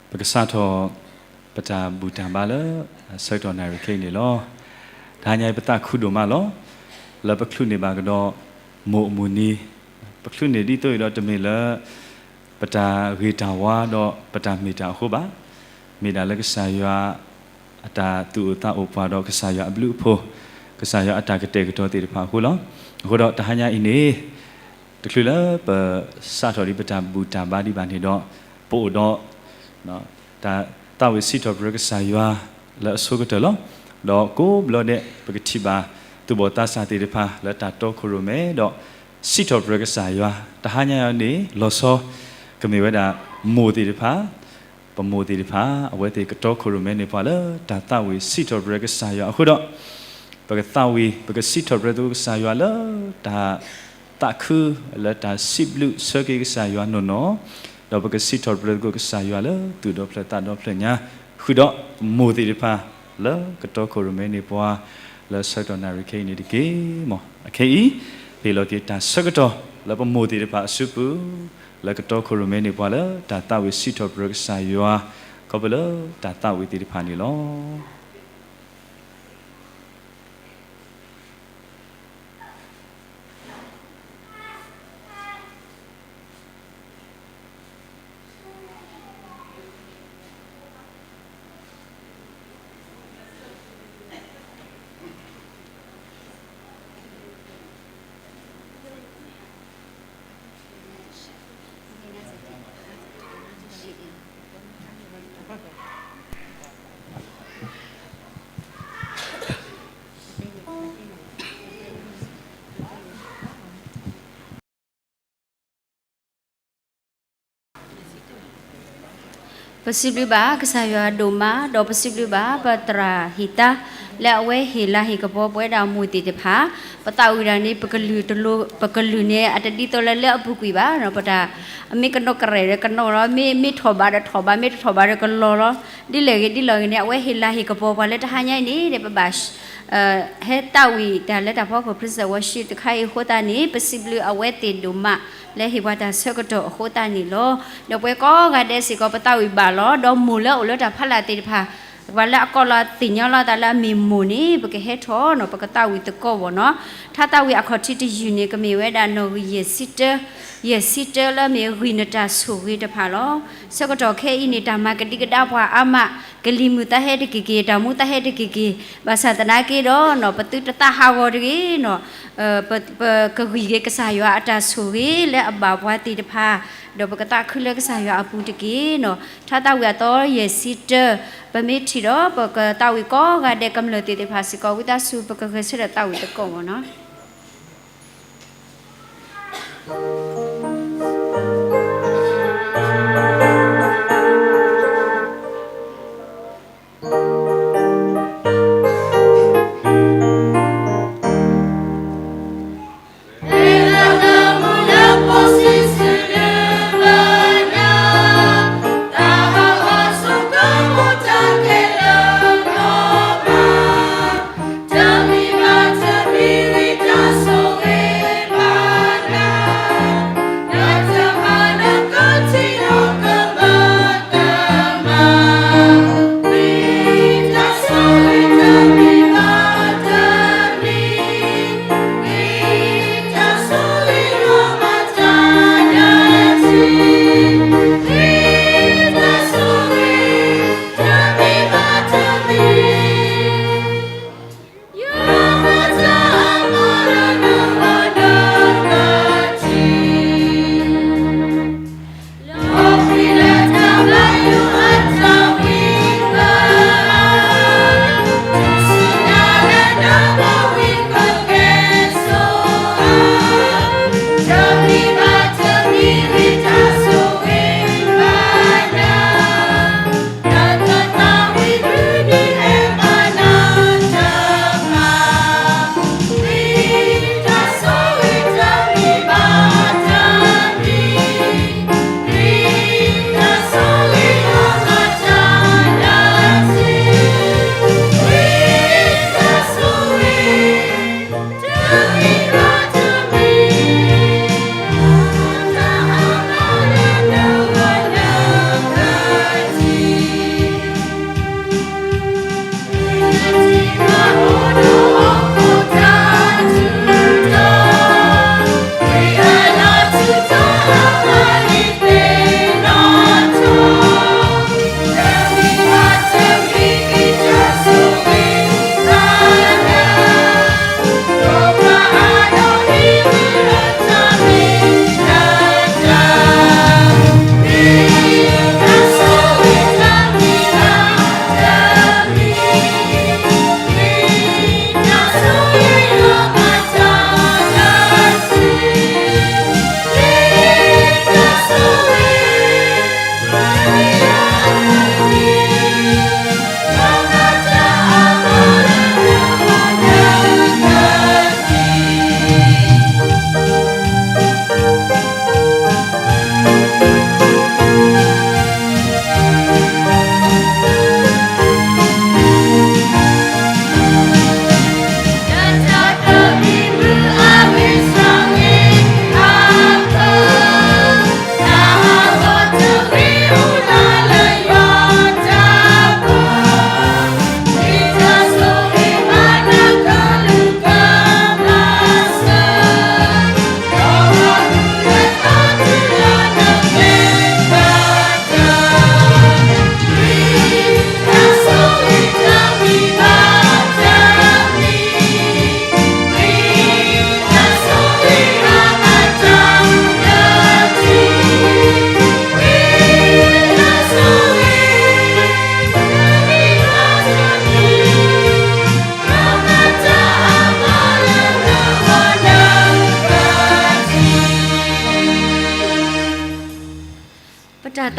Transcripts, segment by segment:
ပကစးထီၣ် ပတၢ်ဘူၣ်တၢ်ဘါလၢ ဆၢကတီၢ်နၣ်ရံၣ်ခဲအံၤန့ၣ်လီၤ. တဟါညါအံၤပသးခုဒိၣ်မးလီၤ. လၢပချုးန့ၢ်ဘၣ်ကဒီး မိၢ်အမုၢ်နံၤ, ပချုးန့ၢ်ဒ်သိးအံၤဒီးတမ့ၢ်လၢ ပတၢ်ဂ့ၤတၢ်ဝါဒီးပတၢ်မ့ၢ်တၢ်အဃိဘၣ်. မ့ၢ်ဒၣ်လၢကစၢ်ယွၤ အတၢ်သူၣ်အိၣ်သးအိၣ်ပှၤဒီးကစၢ်ယွၤအဘျုးအဖှိၣ်, ကစၢ်ယွၤအတၢ်ကတဲာ်ကတီၤသ့ၣ်တဖၣ်အဃိလီၤ. အဃိဒီးတဟါညါအံၤန့ၣ် တချုးလၢပစးထီၣ်ဒံးပတၢ်ဘူၣ်တၢ်ဘါဒံးဘၣ်န့ၣ်ဒီး ပအိၣ်ဒီး တၢ်သးဝံၣ်စံးထီၣ်ပတြၢၤကစၢ်ယွၤလၢအဆိကတၢၢ်လီၤ. ဒီးကိးဘျီဒဲး ပကထံၣ်ဘၣ်သူၣ်ဘီၣ်သးစၢ်သ့ၣ်တဖၣ်လၢတၢ်တီခိၣ်ရိၣ်မဲဒီး စံးထီၣ်ပတြၢၤကစၢ်ယွၤ, တဟါညါအံၤန့ၣ် လီၤဆီ ကမ့ၢ်ဝဲဒၣ်မိၢ်သ့ၣ်တဖၣ်, ပမိၢ်သ့ၣ်တဖၣ် အဝဲသ့ၣ်ကတီခိၣ်ရိၣ်မဲန့ၢ်ပှၤလၢတၢ်သးဝံၣ်စံးထီၣ်ပတြၢၤကစၢ်ယွၤအဃိဒီး ပကသးဝံၣ် ပကစံးထီၣ်ပတြၢၤသကိးကစၢ်ယွၤလၢတၢ်သးခု လၢတၢ်စံးဘျုးဆၢက့ၤကစၢ်ယွၤနီၢ်နီၢ်, ဒီးပကစံးထီၣ်ပတြၢၤသကိးကစၢ်ယွၤလၢသူၣ်ဒီဖျၢၣ်သးဒီဖျၢၣ်ညါ, ဃုာ်ဒီးပမိၢ်သ့ၣ်တဖၣ် လၢကတီခိၣ်ရိၣ်မဲန့ၢ်ပှၤ လၢဆၢကတီၢ်နၣ်ရံၣ်ခဲအံၤန့ၣ်တက့ၢ်. မ်အခဲအံၤ ပဟ့ၣ်လီၤက့ၤတၢ်ဆၢကတီၢ်လၢပမိၢ်သ့ၣ်တဖၣ်အစုပူၤ လၢကတီခိၣ်ရိၣ်မဲန့ၢ်ပှၤလၢတၢ်သးဝံၣ်စံးထီၣ်ပတြၢၤကစၢ်ယွၤ ခီဖျိလၢတၢ်သးဝံၣ်သ့ၣ်တဖၣ်န့ၣ်လီၤ. ပစံးဘျုးဘၣ်ကစၢ်ယွၤဒိၣ်မး ဒီးပစံးဘျုးဘၣ်ပသရၣ်ဟံၣ်သါ လၢအဝဲဟ့ၣ်လၤဟ့ၣ်ကပီၤပဝဲဒၣ်မိၢ်သ့ၣ်တဖၣ်, ပသးဝံၣ်တၢ်န့ၣ် ပကလုၢ်တလိၤ ပကလုၢ်န့ၣ်အတဒ်သိးလၢလၢအပူၤကွံာ်ဘၣ်, ပတၢ် မ့ၢ်ကနိးကရဲးဒီးကနိးလီၤ, မ့ၢ် မ့ၢ်ထီၣ်ဘးဒီးထီၣ်ဘး, မ့ၢ်တထီၣ်ဘးဒီးကလီၤလီၤ, ဒ်လဲၣ်ဂ့ၤဒ်လဲၣ်ဂ့ၤန့ၣ် အဝဲဟ့ၣ်လၤဟ့ၣ်ကပီၤပှၤလၢတဟါညါအံၤန့ၣ် ပဘၣ် ဟဲသးဝံၣ်တၢ်လၢတၢ်ဖီခိၣ် praise and worship တခါအံၤအဃိသတးန့ၣ် ပစံးဘျုးအဝဲသ့ၣ်ဒိၣ်မး လၢဟ့ၣ်ပှၤတၢ်ဆၢကတီၢ်အဃိသတးန့ၣ်လီၤ. ဒီးပဝဲကိးဂၤဒဲးစ့ၢ်ကီး ပသးဝံၣ်ဘၣ်လီၤ. ဒီးမိၢ်လၢအအိၣ်လၢတၢ်ဖးလၢ်သ့ၣ်တဖၣ် ပှၤလၢအကိးလီၤသ့ၣ်ညါလီၤအသးလၢအမ့ၢ်မိၢ်န့ၣ် ပကဟဲထီၣ်နီၤ ပကသးဝံၣ်သကိးဘၣ်နီၤ. ထါသးဝံၣ်အခီၣ်ထံးတယုၢ်န့ၣ် ကမ့ၢ်ဝဲဒၣ်နီၣ်ဂံၢ်ယဲၢ်ဆံတၢ, ယဲၢ်ဆံတၢလၢအမ့ၢ်ဂံၢ်နတၢ်ဆိၣ်ဂ့ၤတဖၣ်လီၤ. ဆၢကတီၢ်ခဲအံၤန့ၣ် တၢ်မၤကဒံကဒါပှၤအါမး, ကလံၤမုၢ်သးဟဲတက့ၢ်က့ၢ်, တၢ်မူသးဟဲတက့ၢ်က့ၢ်, ဘၣ်ဆၣ်သနာ်က့ဒီးနီၤ ပသုတသးဟးဂီၤတဂ့ၤနီၤ ပ ပကဂံၢ်က့ၤကစၢ်ယွၤအတၢ်ဆိၣ်ဂ့ၤလၢအဘၣ်ပှၤသ့ၣ်တဖၣ်, ဒီးပကသးခုလၢကစၢ်ယွၤအပူၤတက့ၢ်နီၤ. ထါသးဝံၣ်အသီယဲၢ်ဆံတၢ, ပမ့ၢ်ထံၣ်ဒီး ပကသးဝံၣ်ကိးဂၤဒဲးကမျၢၢ်သ့ၣ်တဖၣ်စ့ၢ်ကီး ဝံသးစူၤ ပကဂဲၤဆၢထၢၣ်သးဝံၣ်သကိးမ့ၢ်နီၤ.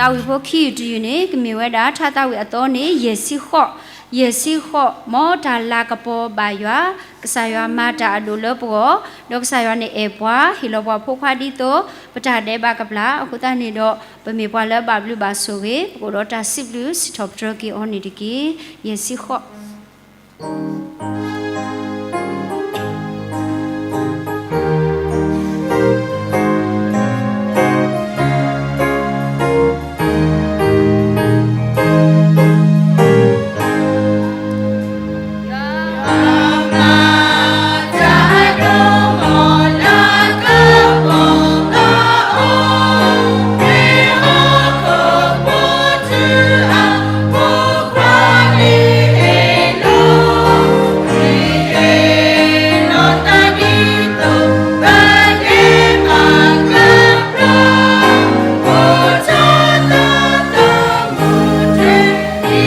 သးဝံၣ်ဖိခံယူၢ်တယူၢ်န့ၣ် ကမ့ၢ်ဝဲဒၣ် ထါသးဝံၣ်အသီန့ၣ် ယဲၢ်ဆံဃိး, ယဲၢ်ဆံဃိး, မ်တၢ်လၤကပီၤဘၣ်ယွၤ, ကစၢ်ယွၤမၤတၢ်အဒိၣ်လၢပဂီၢ်, ဒီးကစၢ်ယွၤန့ၣ်အဲၣ်ပှၤ, ဟ့ၣ်လီၤပှၤဖိခွါဒ်သိး ပတၢ်ဒဲးဘးကပျၢ်, အဃိသတးန့ၣ်ဒီး ပမ့ၢ်ပှၤလၢအဘၣ်ဘျုးဘၣ်ဆိၣ်ဂ့ၤ, ပကအိၣ်ဒီးတၢ်စံးဘျုးစံးထီၣ်ပတြၢၤက့ၤအီၤန့ၣ်တက့ၢ်. ယဲၢ်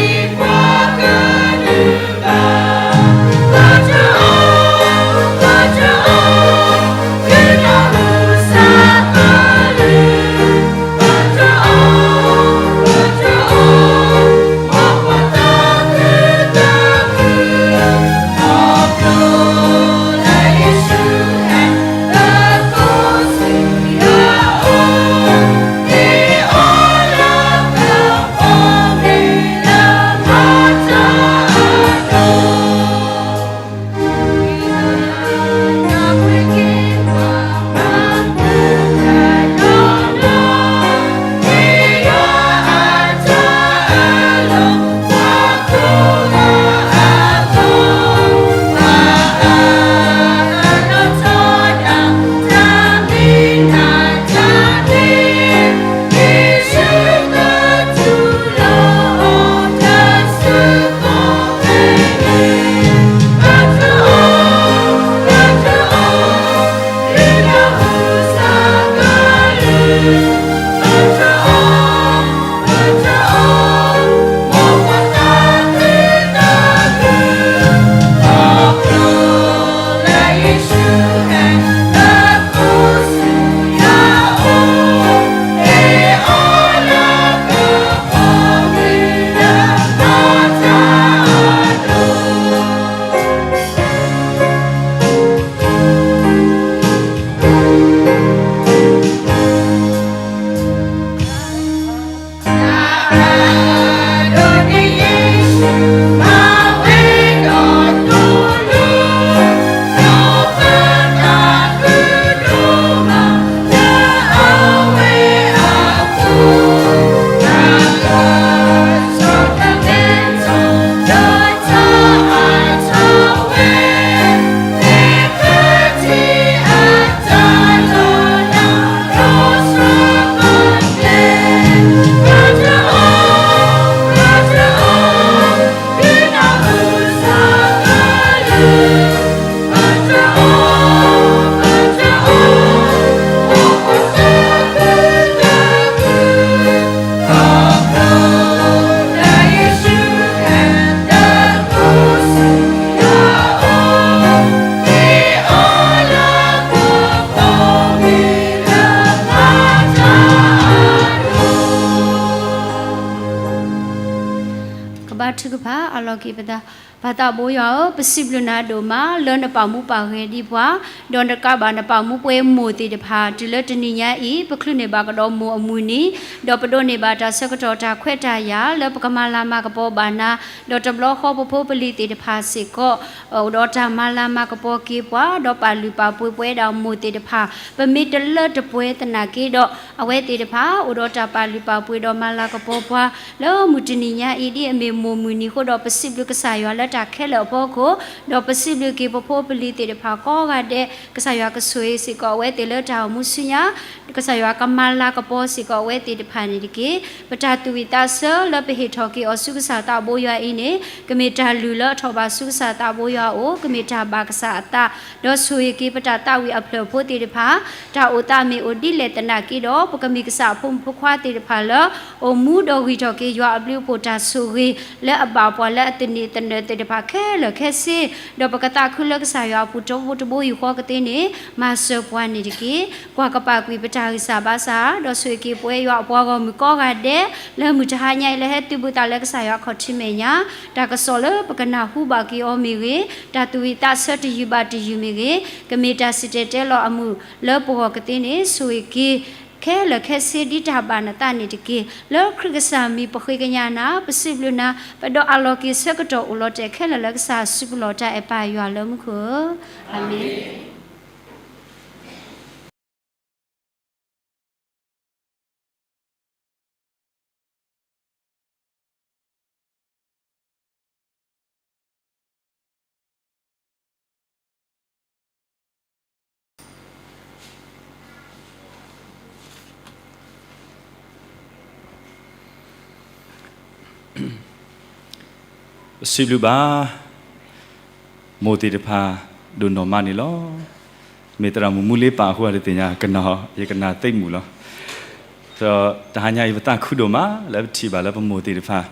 ဆံဃိး. ကဘါထုကဖၣ် အလီၢ်က့ၤပသး, ပၢ်သးဘိယွၤဧၢ, ပစံးဘျုးနၤဒိၣ်မး လၢနပာ်မူပာ်ဂဲၤဒံးပှၤ, ဒီးနကးဘၣ်နပာ်မူပှဲၤမိၢ်သ့ၣ်တဖၣ် တုၤလၢတနံၤညါအံၤ ပချုးန့ၢ်ဘၣ်ကဒီးမိၢ်အမုၢ်နံၤ, ဒီးပဒိးန့ၢ်ဘၣ်တၢ်ဆၢကတီၢ်တၢ်ခွဲးတၢ်ယာ် လၢပကမၤလၤမၤကပီၤဘၣ်နၤ, ဒီးတဘျီဃီပဖိပလံၤသ့ၣ်တဖၣ်စ့ၢ်ကီး အိၣ်ဒီးတၢ်မၤလၤမၤကပီၤက့ၤပှၤ, ဒီးပာ်လုၢ်ပာ်ပှ့ၤပဝဲဒၣ်မိၢ်သ့ၣ်တဖၣ်, ပမ့ၢ်တလၢတပှဲၤသနာ်က့ဒီး အဝဲသ့ၣ်တဖၣ် အိၣ်ဒီးတၢ်ပာ်လုၢ်ပာ်ပှ့ၤဒီးမၤလၤကပီၤပှၤ လၢမုၢ်တနံၤညါအံၤ ဒ်အမ့ၢ်မိၢ်မုၢ်နံၤအဃိဒီး ပစံးဘျုးကစၢ်ယွၤလၢတၢ်ခဲလၢာ်အဖီခိၣ်, ဒီးပစံးဘျုးက့ၤပဖိပလံၤသ့ၣ်တဖၣ်ကိးဂၤဒဲး, ကစၢ်ယွၤကဆိၣ်ဂ့ၤစ့ၢ်ကီးအဝဲသ့ၣ်လၢတၢ်အိၣ်မူဆူညါ, ကစၢ်ယွၤကမၤလၤကပီၤစ့ၢ်ကီးအဝဲသ့ၣ်တဖၣ်န့ၣ်တက့ၢ်. ပတၢ်သူၣ်ဝံၣ်သးဆၢလၢပဟ့ၣ်ထီၣ်က့ၤအီၤဆူကစၢ်သးဘိယွၤအံၤန့ၣ် ကမ့ၢ်တၢ်လုၢ်လၢအထီၣ်ဘၣ်ဆူကစၢ်သးဘိယွၤအအိၣ်, ကမ့ၢ်တၢ်ဘၣ်ကစၢ်အသး, ဒီးဆိၣ်ဂ့ၤက့ၤပတၢ်သးဝံၣ်အဖျၢၣ်ဖိသ့ၣ်တဖၣ်, တၢ်အိၣ်သးမ့ၢ်အိၣ်ဒ်လဲၣ်သနာ်က့ဒီး ပကမ့ၢ်ကစၢ်အဖိမုၣ်ဖိခွါသ့ၣ်တဖၣ်လၢ အိၣ်မူဒီးဂံၢ်ထီၣ်က့ၤယွၤအဘျုးအဖှိၣ်တၢ်ဆိၣ်ဂ့ၤ လၢအဘၣ်ပှၤလၢအသန့ၤသနၢၣ်သ့ၣ် တဖၣ်ခဲလၢာ်ခဲဆ့, ဒီးပကသးခုလၢကစၢ်ယွၤအပူၤတဘိတဘိယူၢ်ဃီကသ့န့ၣ် မၤစၢၤပှၤန့ၣ်တက့ၢ်. ကွၢ်ကပာ်ကွံာ်ပတၢ်ဂံၢ်စၢ်ဘါစၢ်, ဒီးဆိၣ်ဂ့ၤက့ၤပဝဲယွၤအပှၤဂီၢ်မုၢ်ကိးဂၤဒဲး လၢမုၢ်တဟါညါအံၤ လၢဟဲသုးဘူးသးလၢကစၢ်ယွၤအခီၣ်ထံးမဲာ်ညါ, တၢ်ကစီၣ်လၢပကနၢ်ဟူဘၣ်က့ၤအီၤမ့ၢ်ဂ့ၤ, တၢ်သူၣ်ဝံၣ်သးဆၢတယုၢ်ဘၣ်တယုၢ်မ့ၢ်ဂ့ၤ, ကမ့ၢ်တၢ်စံၣ်တဲၤတဲလီၤအမုာ်လၢပဂီၢ်ကသ့န့ၣ် ဆိၣ်ဂ့ၤက့ၤ ခဲလၢာ်ခဲဆ့ဒ်တၢ်ဘၣ်နသးန့ၣ်တက့ၢ်. လၢခရံာ်ကစၢ်မံၤပဃ့ကညးနၤ, ပစံးဘျုးနၤ, ပဒီးအလီၢ်က့ၤဆၢကတီၢ်အိၣ်လီၤတဲာ်ခဲလၢာ်လၢကစၢ်စုပူၤလီၤတၢ်အဲၣ်ပၢ်ယွၤလၢမူခိၣ်ဧၢ, အၤမ့ၣ်. ပစံးဘျုးဘၣ် မိၢ်သ့ၣ်တဖၣ် ဒိၣ်နီၢ်မးန့ၣ်လီၤ. မ့ၢ်သရၣ်မုၣ်မူလ့ပာ်အဃိ တသ့ၣ်ညါ ကနၣ် ယကနၣ်သ့ၣ်မုၣ်လီၤ. ဒီးတဟါညါအံၤ ပသးခုဒိၣ်မး လၢပထံၣ်ဘၣ်လၢပမိၢ်သ့ၣ်တဖၣ်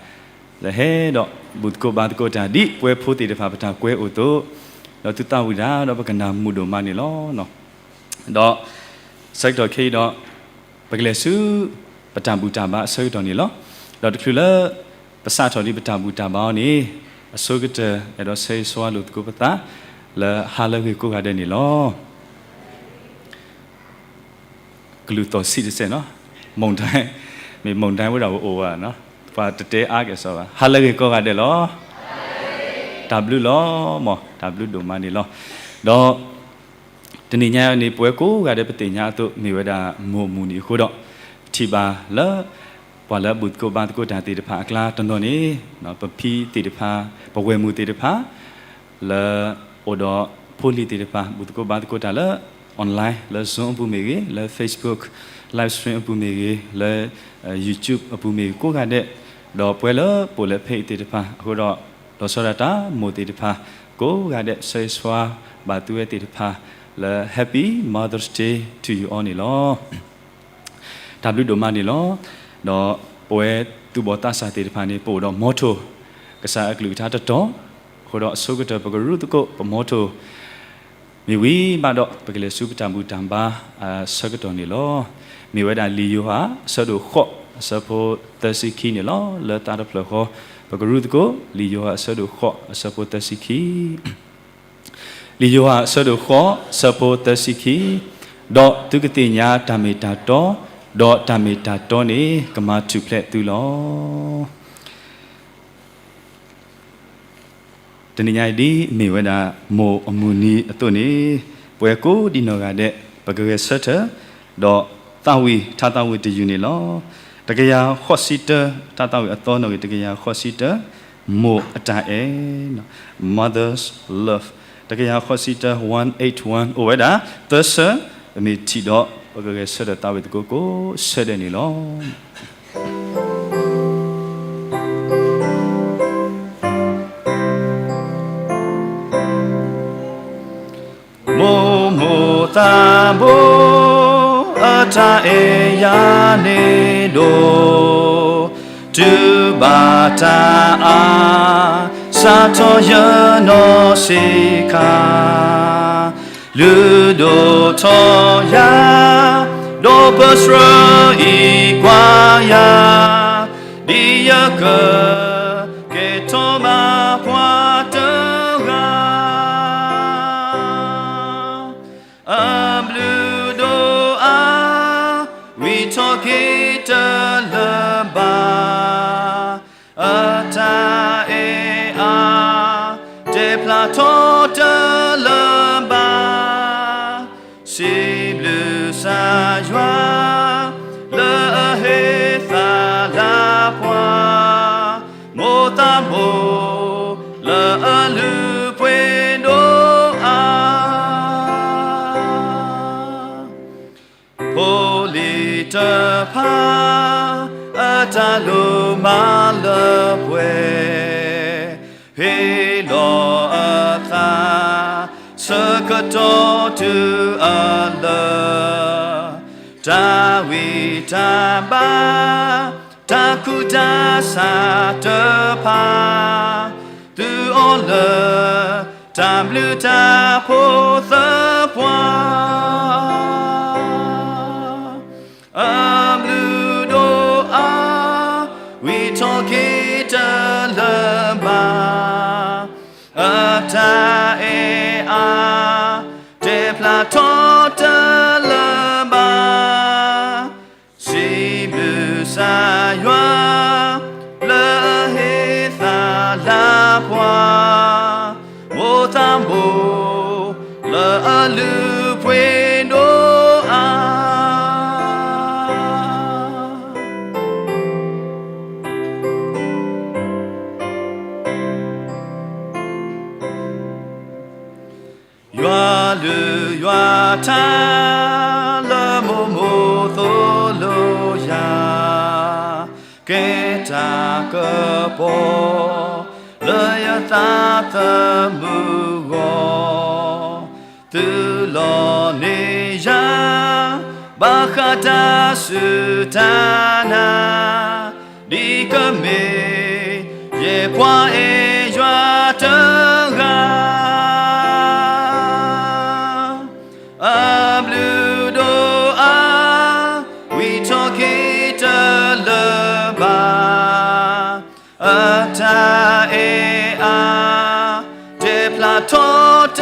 လၢဟဲဒီးဘူၣ်သကိးဘါသကိးတၢ် ဒ်ပဝဲဖိသ့ၣ်တဖၣ် ပတၢ်ကွဲအိၣ်အသိး, ဒီးသုသးဝံၣ်တၢ် ဒီးပကနၣ်မုာ်ဒိၣ်မးန့ၣ်လီၤ. ဒီးဆၢကတီၢ်ခဲအံၤဒီး ပကလဲၤဆူ ပတၢ်ဘူၣ်တၢ်ဘါအဆၢကတီၢ်န့ၣ်လီၤ. ဒီးတချုးလၢ ပစးထီၣ်ဒံးပတၢ်ဘူၣ်တၢ်ဘါအီၤန့ၣ် အဆိကတၢၢ် အဲၣ်ဒိးဆၢဂ့ၤဆၢဝါလိာ်သကိးပသး လၢဟါလၢအဂ့ၤကိးဂၤဒဲးန့ၣ်လီၤ. ကလုၢ်သီၣ်ဆံးတစဲးနီၤ, မုန်တိုင်း, မ့ၢ်မုန်တိုင်းဝဲဒၣ်ပအိၣ်ဝဲနီၤ, ပှၤတတဲအါကဲၣ်ဆိးဘၣ်, ဟါလၢအဂ့ၤကိးဂၤဒဲးလီၤ. တၢ်ဘျုးလီၤမး, တၢ်ဘျုးဒိၣ်မးန့ၣ်လီၤ. ဒီး တနံၤညါအံၤန့ၣ် ပဝဲကိးဂၤဒဲးပသ့ၣ်ညါအသိး မ့ၢ်ဝဲဒၣ်မိၢ်အမုၢ်နံၤအဃိဒီး ထံၣ်ဘၣ်လၢ ပှၤလၢအဘူၣ်သကိးဘါသကိးတၢ်သ့ၣ်တဖၣ်အကျါတနီၤန့ၣ် ပဖံသ့ၣ်တဖၣ် ပဝဲၢ်မုၢ်သ့ၣ်တဖၣ် လၢအိၣ်ဒီးဖိလံၤသ့ၣ်တဖၣ် ဘူၣ်သကိးဘါသကိးတၢ်လၢ online လၢ Zoom အပူၤမ့ၢ်ဂ့ၤ, လၢ Facebook live stream အပူၤမ့ၢ်ဂ့ၤ, လၢ YouTube အပူၤမ့ၢ်ဂ့ၤ ကိးဂၤဒဲး, ဒီးပဝဲလၢပအိၣ်လၢဖဲအံၤသ့ၣ်တဖၣ်အဃိဒီး လီၤဆီဒၣ်တၢ်မိၢ်သ့ၣ်တဖၣ် ကိးဂၤဒဲး ဆၢဂ့ၤဆၢဝါဘၣ်သုဝဲသ့ၣ်တဖၣ်လၢ Happy Mother's Day to you all န့ၣ်လီၤ. တၢ်ဘျုးဒိၣ်မးန့ၣ်လီၤ. ဒီးပဝဲသူၣ်ဘီၣ်သးစၢ်သ့ၣ်တဖၣ်န့ၣ် ပအိၣ်ဒီး motto ကစၢ်အကလုၢ်ကထါတတီၤ, အဃိဒီးအဆိကတၢၢ် ပကရူၢ်သကိးပ motto မ့ၢ်ဝံၤဘၣ်ဒီး ပကလဲၤဆူပတၢ်ဘူၣ်တၢ်ဘါအဆၢကတီၢ်န့ၣ်လီၤ. မ့ၢ်ဝဲဒၣ်လံာ်ယိၤဟၣ် အဆၢဒိၣ်ဃိး အဆၢဖိသၢဆံခံန့ၣ်လီၤ. လၢသးတဖျၢၣ်ဃီ ပကရူၢ်သကိး လံာ်ယိၤဟၣ် အဆၢဒိၣ်ဃိး အဆၢဖိသၢဆံခံ လံာ်ယိၤဟၣ် အဆၢဒိၣ်ဃိး အဆၢဖိသၢဆံခံ, ဒီးသုကသ့ၣ်ညါတၢ်မ့ၢ်တၢ်တီ, ဒီးတၢ်မ့ၢ်တၢ်တီန့ၣ် ကမၤထူၣ်ဖျဲးသုလီၤ. တနံၤညါအံၤဒ်မ့ၢ်ဝဲဒၣ် မိၢ်အမုၢ်နံၤအသိးန့ၣ်, ပဝဲကိးဒံနီၢ်ဂၤဒဲး ပကဂဲၤဆၢထၢၣ်, ဒီးသးဝံၣ်ထါသးဝံၣ်တယုၢ်န့ၣ်လီၤ. တကယၤဃိးဆံတၢ ထါသးဝံၣ်အသီနီၣ်ဂံၢ် တကယၤဃိးဆံတၢ, မိၢ်အတၢ်အဲၣ်, Mother's Love, တကယၤဃိးဆံတၢ one eight one အိၣ်ဝဲဒၣ် သၢဆၢ, ပမ့ၢ်ထံၣ်ဒီး ပကဂဲၤဆၢထၢၣ်သးဝံၣ်သကိးကိးဆၢဒဲးန့ၣ်လီၤ. မိၢ်မိၢ်သးဘိ အတၢ်အဲၣ်ယၤန့ၣ်ဒိၣ်, တုၤဘၣ်တၢ်အါ စးထီၣ်ယနီၢ်ဆံးခါ, လုၢ်ဒိၣ်ထီၣ်ယၤ, ဒီးပဆှၢအံၤကွၢ်ယၤ, ဒ်ယက ကဲထီၣ်ဘၣ်ပှၤတဂၤ, အဘျုးဒိၣ်အါ, ဝံထီၣ်က့ၤတလၢဘၣ်, အတၢ်အဲၣ်အါ, တဲဖျါထီၣ်တလၢဘၣ်. စံးဘျုးကစၢ်ယွၤ လၢအဟ့ၣ်သးလၢပှၤ, မိၢ်သးဘိ လၢအလုၢ်ပှ့ၤဒိၣ်အါ. ဖိလံၤတဖၣ် အတၢ်လိၣ်မၤလၢပှဲၤ, ဟ့ၣ်လီၤအသး ဆၢကတီၢ်တုၤအလၢာ်, တၢ်ဝံတၢ်ဘါ တၢ်ကူၣ်တၢ်ဆးတဖၣ်, သုအိၣ် လၢ တၢ်ဘျုးတၢ်ဖှိၣ်သၢပှၤ အဘျုးဒိၣ်အါ ဝံထီၣ်က့ၤတလၢၤဘၣ်, အတၢ်အဲၣ်အါ တဲဖျါထီၣ်တလၢၤဘၣ်. စံးဘျုးကစၢ်ယွၤ လၢအဟ့ၣ်သးလၢပှၤ မိၢ်သးဘိ လၢအလုၢ်ပှ့ၤဒိၣ်အါ. ယွၤလုၢ်ယွၤထါ လၢမိၢ်မိၢ်သိၣ်လိယၤ, ကဲတၢ်ကပီၤ လၢယသးသမူအဂီၢ်, သုလီၤန့ၢ်ယၤ ဘၣ်ဃးတၢ်စူၢ်တၢ်နာ်, ဒ်ကမ့ၢ် ယဲၢ်ပှၤအဲၣ်ယွၤတဂၤ, အဘျုးဒိၣ်အါ ဝံထီၣ်က့ၤတလၢၤဘၣ်, အတၢ်အဲၣ်အါ တဲဖျါထီၣ်တ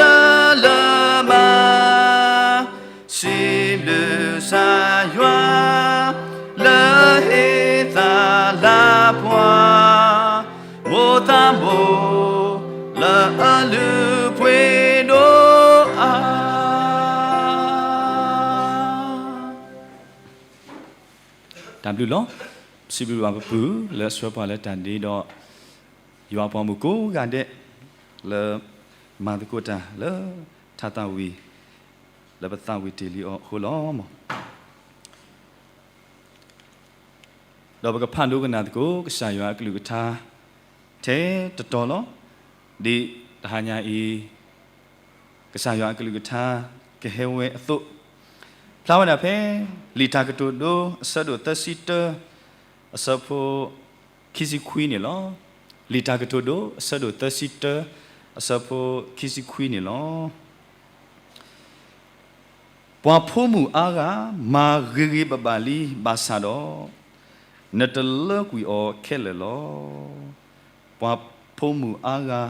လၢၤဘၣ်. စံးဘျုးကစၢ်ယွၤ လၢဟ့ၣ်သးလၢပှၤ, မိၢ်သးဘိ လၢအလုၢ်ပှ့ၤဒိၣ်အါ. တၢ်ဘျုးလီၤ. စံးဘျုးဘၣ်ပပုၢ် လၢအဆှၢပှၤလၢတၢ်ဒ့ဒီး ယွၤပှၤမုၣ်ကိးဂၤဒဲး လၢမၤသကိးတၢ်လၢထါသးဝံၣ် လၢပသးဝံၣ်တ့ၢ်လံအီၤအဃိလီၤ. ဒီးပကဖးဒိကနၣ်သကိး ကစၢ်ယွၤအကလုၢ်ကထါ ထဲတတီၤလီၤ. ဒ်တဟါညါအံၤ ကစၢ်ယွၤအကလုၢ်ကထါ ကဟဲဝဲအသိး, ဖျါဝဲဒၣ်ဖဲ လံာ်တၢ်ကတိၤဒိ အဆၢဒိၣ်သၢဆံတၢ အဆၢဖိ ခံဆံခွံန့ၣ်လီၤ. လံာ်တၢ်ကတိၤဒိ အဆၢဒိၣ်သၢဆံတၢ အဆၢဖိ ခံဆံခွံန့ၣ်လီၤ. ပှၤဖိမုၣ်အါဂၤ မၤဂ့ၤဂ့ၤဘၣ်ဘၣ်လံ ဘၣ်ဆၣ်ဒီး နတလၢကွံာ်အီၤခဲလၢာ်လီၤ. ပှၤဖိမုၣ်အါဂၤ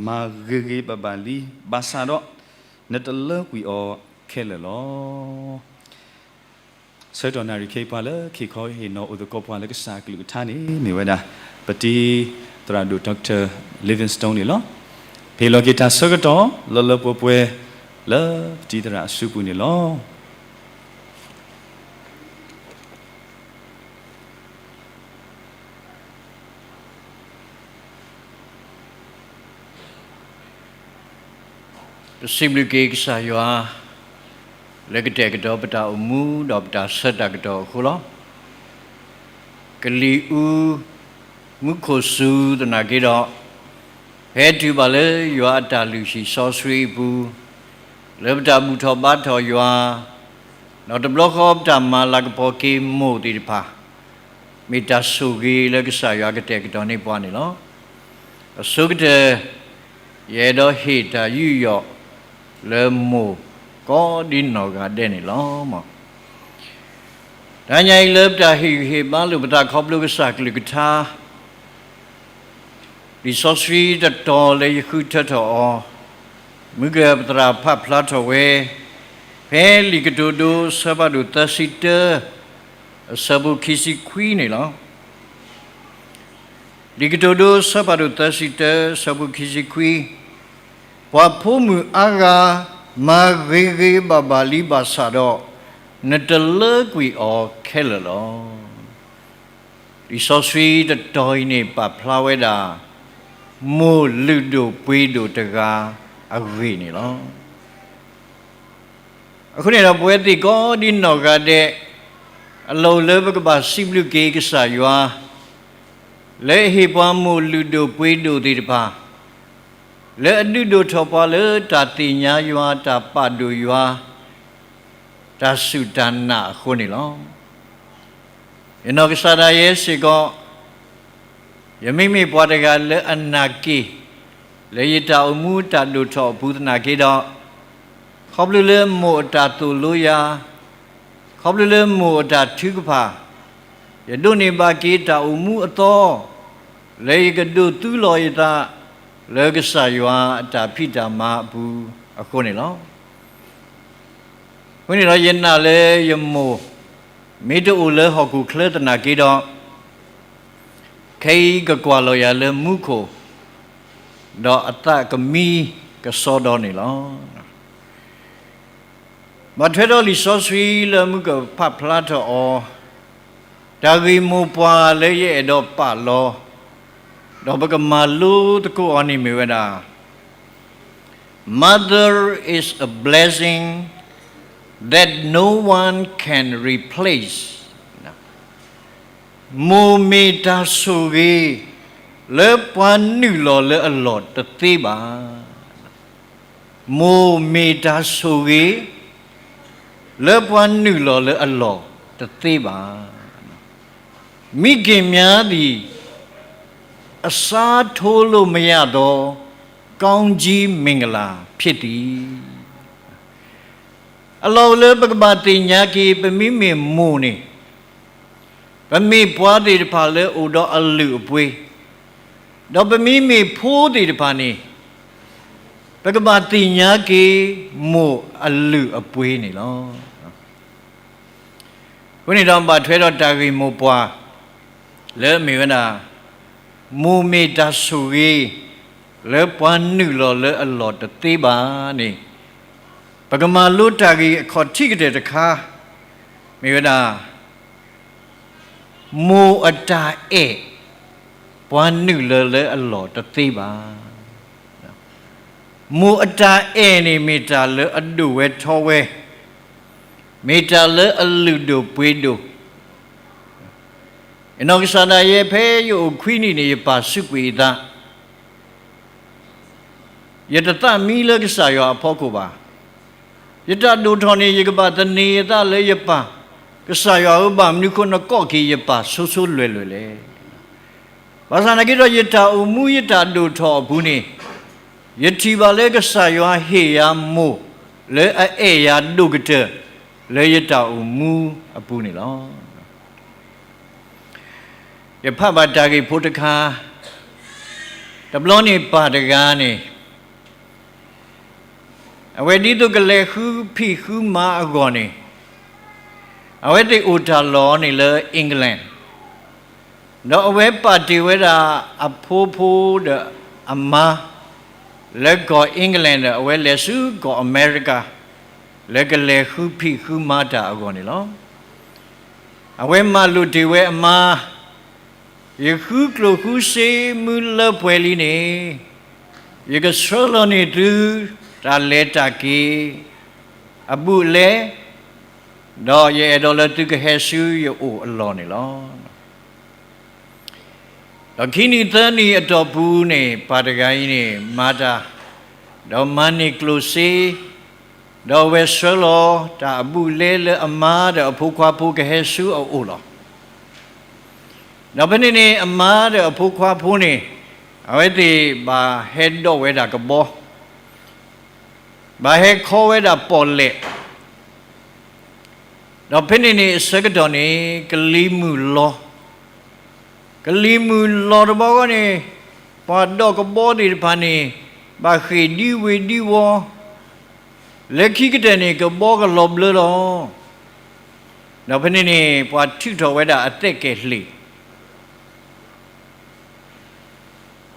မၤဂ့ၤဂ့ၤဘၣ်ဘၣ်လံ ဘၣ်ဆၣ်ဒီး နတလၢကွံာ်အီၤခဲလၢာ်လီၤ. ဆၢကတီၢ်နၣ်ရံၣ်ခဲအံၤ ပှၤလၢကဟ့ၣ်ခီဟ့ၣ်နီၤအိၣ်သကိးပှၤလၢကစၢ်အကလုၢ်ကထါန့ၣ် မ့ၢ်ဝဲဒၣ် ပတံၤသရၣ်ဒိၣ် Doctor Livingstone န့ၣ်လီၤ. ပဟ့ၣ်လီၤက့ၤတၢ်ဆၢကတီၢ် လၢလၢပှဲၤပှဲၤ လၢပတံၤသရၣ်အစုပူၤန့ၣ်လီၤ. ပစံးဘျုးက့ၤကစၢ်ယွၤ လၢကတဲာ်ကတီၤပတၢ်အိၣ်မူ ဒီးပတၢ်ဆၢတၢ်ကတီၢ်အဃိလီၤ. ကလံၤအူ မူခိၣ်စူၤသနာ်က့ဒီး, ဖဲတုၤဘၣ်လၢယွၤအတၢ်လုၢ်ဟံၣ်စီဆှံအပူၤ, လၢပတၢ်ဘူၣ်ထီၣ်ဘါထီၣ်ယွၤ, ဒီးတဘျီဃီပတၢ်မၤလၤကပီၤက့ၤမိၢ်သ့ၣ်တဖၣ်, မ့ၢ်တၢ်ဆိၣ်ဂ့ၤလၢကစၢ်ယွၤကတဲာ်ကတီၤန့ၢ်ပှၤန့ၣ်လီၤ. အဆိကတၢၢ် ယအဲၣ်ဒိးဟ့ၣ်တၢ်ယူးယီၣ် လၢမိၢ်ကိးဒ်နီၢ်ဂၤဒဲးန့ၣ်လီၤ. တနံၤအံၤလၢပတၢ်ဟ့ၣ်ဂံၢ်ဟ့ၣ်ဘါလိာ်ပသးခီဖျိကစၢ်ကလုၢ်ကထါ လံာ်စီဆှံတတီၤလၢယဃုထၢထီၣ်အီၤ, မုၢ်ကပသရၣ်ဖးဖျါထီၣ်ဝဲ ဖဲလံာ်ကတိၤဒိ အဆၢဖးဒိၣ်သၢဆံတၢ အဆၢဖိခံဆံခွံန့ၣ်လီၤ. လံာ်ကတိၤဒိ အဆၢဖးဒိၣ်သၢဆံတၢ အဆၢဖိခံဆံခွံ, ပှၤဖိမုၣ်အါဂၤ မၤဂ့ၤဂ့ၤဘၣ်ဘၣ်လံဘၣ်ဆၣ်ဒီး, နတလၢကွံာ်အီၤခဲလၢာ်လီၤ. လံာ်စီဆှံတတီၤအံၤန့ၣ် ပာ်ဖျါဝဲဒၣ် မိၢ်လုၢ်ဒိၣ်ပှ့ၤဒိၣ်တဂၤအဂ့ၢ်န့ၣ်လီၤ. အဃိန့ၣ်ဒီး ပဝဲသ့ၣ်ကိးဒ်နီၢ်ဂၤဒဲး အလီၢ်အိၣ်လၢပကဘၣ်စံးဘျုးက့ၤကစၢ်ယွၤ လၢအဟ့ၣ်ပှၤမိၢ်လုၢ်ဒိၣ်ပှ့ၤဒိၣ်သ့ၣ်တဖၣ်, လၢအဒုးဒိၣ်ထီၣ်ပှၤလၢတၢ်သ့ၣ်ညါယွၤ, တၢ်ပာ်ဒိၣ်ယွၤ, တၢ်စူၢ်တၢ်နာ်အဃိန့ၣ်လီၤ. ယနီၢ်ကစၢ်ဒၣ်ယဲစ့ၢ်ကီး, ယမ့မ့ၢ်ပှၤတဂၤလၢအနာ်က့ၤ လၢယတၢ်အိၣ်မူတၢ်ဒိၣ်ထီၣ်အပူၤသနာ်က့ဒီး, ခီဖျိလၢမိၢ်အတၢ်သိၣ်လိယၤ, ခီဖျိလၢမိၢ်အတၢ်ထုကဖၣ်, ယဒိးန့ၢ်ဘၣ်က့ၤတၢ်အိၣ်မူအသီ, လၢယကဒိးသူလီၤယသး လၢကစၢ်ယွၤအတၢ်ဖံးတၢ်မၤအပူၤအဃိန့ၣ်လီၤ. အဃိန့ၣ်ဒီးယနာ်လၢယမိၢ် မ့ၢ်တအိၣ်လၢဟီၣ်ခိၣ်ချၢသနာ်က့ဒီး, ခဲအံၤကကွၢ်လီၤယၤလၢမူခိၣ်, ဒီးအသးကမံကစီဒီန့ၣ်လီၤ. ဘၣ်ထွဲဒီးလံာ်စီဆှံလၢမုၢ်ကဖးဖျါထီၣ်အီၤ, တၢ်ဂ့ၢ်မိၢ်ပှၢ်လၢယအဲၣ်ဒိးပာ်လီၤ, ဒီးပကမၤလိသကိးအီၤန့ၣ်မ့ၢ်ဝဲဒၣ် Mother is a blessing that no one can replace. မိၢ်မ့ၢ်တၢ်ဆိၣ်ဂ့ၤ လၢပှၤနုာ်လီၤလၢအလီၢ်တသ့ဘၣ်. မိၢ်မ့ၢ်တၢ်ဆိၣ်ဂ့ၤ လၢပှၤနုာ်လီၤလၢအလီၢ်တသ့ဘၣ်. မိခင်များသည် အစားထိုးလို့မရသော ကောင်းကြီးမင်္ဂလာဖြစ်သည်. အလီၢ်အိၣ်လၢပကဘၣ်သ့ၣ်ညါက့ၤ ပမ့မ့ၢ်မိၢ်န့ၣ်, ပမ့ၢ်ပှၤသ့ၣ်တဖၣ်လၢအိၣ်ဒီးအလုၢ်အပှ့ၤ, ဒီးပမ့မ့ၢ်ဖိသ့ၣ်တဖၣ်န့ၣ်, ပကဘၣ်သ့ၣ်ညါက့ၤ မိၢ်အလုၢ်အပှ့ၤန့ၣ်လီၤ. အဃိန့ၣ်ဒီးဘၣ်ထွဲဒီးတၢ်ဂ့ၢ်မိၢ်ပှၢ် လၢအမ့ၢ်ဝဲဒၣ် မိၢ်မ့ၢ်တၢ်ဆိၣ်ဂ့ၤ လၢပှၤနုာ်လီၤလၢအလီၢ်တသ့ဘၣ်န့ၣ်, ပကမၤလိတၢ်ဂ့ၢ်အခီၣ်ထံးကတၢၢ်တခါ, မ့ၢ်ဝဲဒၣ် မိၢ်အတၢ်အဲၣ် ပှၤနုာ်လီၤလၢအလီၢ်တသ့ဘၣ်. မိၢ်အတၢ်အဲၣ်န့ၣ် မ့ၢ်တၢ်လၢအဒိၣ်ဝဲထီဝဲ, မ့ၢ်တၢ်လၢအလုၢ်ဒိၣ်ပှ့ၤဒိၣ်. ယနီၢ်ကစၢ်ဒၣ်ယဲ ဖဲယအိၣ်ခွံနံၣ်န့ၣ် ယပၢ်စူးကွံာ်ယသး, ယတသးမံလၢကစၢ်ယွၤအဖီခိၣ်ဘၣ်. ယတၢ်ဒိၣ်ထီၣ်န့ၣ် ယကဘၣ်သန့ၤယသးလၢယပၢ်, ကစၢ်ယွၤဧၢ, ဘၣ်မနုၤအဃိနကိးက့ၤယပၢ်ဆိဆိလွဲၢ်လွဲၢ်လဲၣ်. ဘၣ်ဆၣ်သနာ်က့ဒီး ယတၢ်အိၣ်မူယတၢ်ဒိၣ်ထီၣ်အပူၤန့ၣ်, ယထံၣ်ဘၣ်လၢကစၢ်ယွၤဟ့ၣ်ယၤမိၢ် လၢအအဲၣ်ယၤဒိၣ်ကတၢၢ် လၢယတၢ်အိၣ်မူအပူၤန့ၣ်လီၤ. ယဖးဘၣ်တၢ်ဂ့ၢ်ဖိတခါ, တဘျီန့ၣ်ပၢ်တဂၤန့ၣ်, အဝဲဒ်သိးကလဲၤဃုဖံးဃုမၤအဂီၢ်န့ၣ်, အဝဲသ့ၣ်အိၣ်တၢ်လီၢ်န့ၣ်လၢ England, ဒီးအဝဲပာ်တ့ၢ်ဝဲဒၣ်အဖိဖိဒီးအမါ လၢကီၢ် England ဒီး အဝဲလဲၤဆူကီၢ်အမဲရကၤ လၢကလဲၤဃုဖံးဃုမၤတၢ်အဂီၢ်န့ၣ်လီၤ. အဝဲမၤလိာ်တ့ၢ်ဝဲအမါ, ယဃုကျိၣ်ဃုစ့မုၢ်လၢပှဲၤလံန့ၣ်, ယကဆှၢလီၤန့ၢ်သု တၢ်လဲၤတၢ်က့ၤ အဘူးအလဲ, ဒီးယအဲၣ်ဒိးလၢသုကဟဲဆူယအိၣ်အလီၢ်န့ၣ်လီၤ. ဒီးခံနံၣ်သၢနံၣ်အတီၢ်ပူၤန့ၣ် ပၢ်တဂၤအံၤန့ၣ် မၤတၢ်, ဒီးမၤန့ၢ်ကျိၣ်စ့, ဒီးအဝဲဆှၢလီၤတၢ်အဘူးအလဲလၢအမါဒီးအဖိခွါဖိကဟဲဆူအအိၣ်လီၤ. ဒီးဖဲန့ၣ်န့ၣ် အမါဒီးအဖိခွါဖိန့ၣ်, အဝဲသ့ၣ်ဘၣ်ဟဲဒိးဝဲဒၣ်ကဘီ, ဘၣ်ဟဲခီဝဲဒၣ်ပီၣ်လဲၣ်, ဒီးဖဲန့ၣ်န့ၣ်အဆၢကတီၢ်န့ၣ် ကလံၤမုၢ်လီၤ, ကလံၤမုၢ်လီၤတဘျီဃီန့ၣ်, ပှၤဒိးကဘီသ့ၣ်တဖၣ်န့ၣ်, ဘၣ်ဃ့ၢ်ဒံဝ့ၢ်ဒံဝီ, လၢခံကတၢၢ်န့ၣ် ကဘီကလီၤဘျၢလီၤ. ဒီးဖဲန့ၣ်န့ၣ် ပှၤထုးထီၣ်ဝဲဒၣ်အသက်ကယ်လှေ,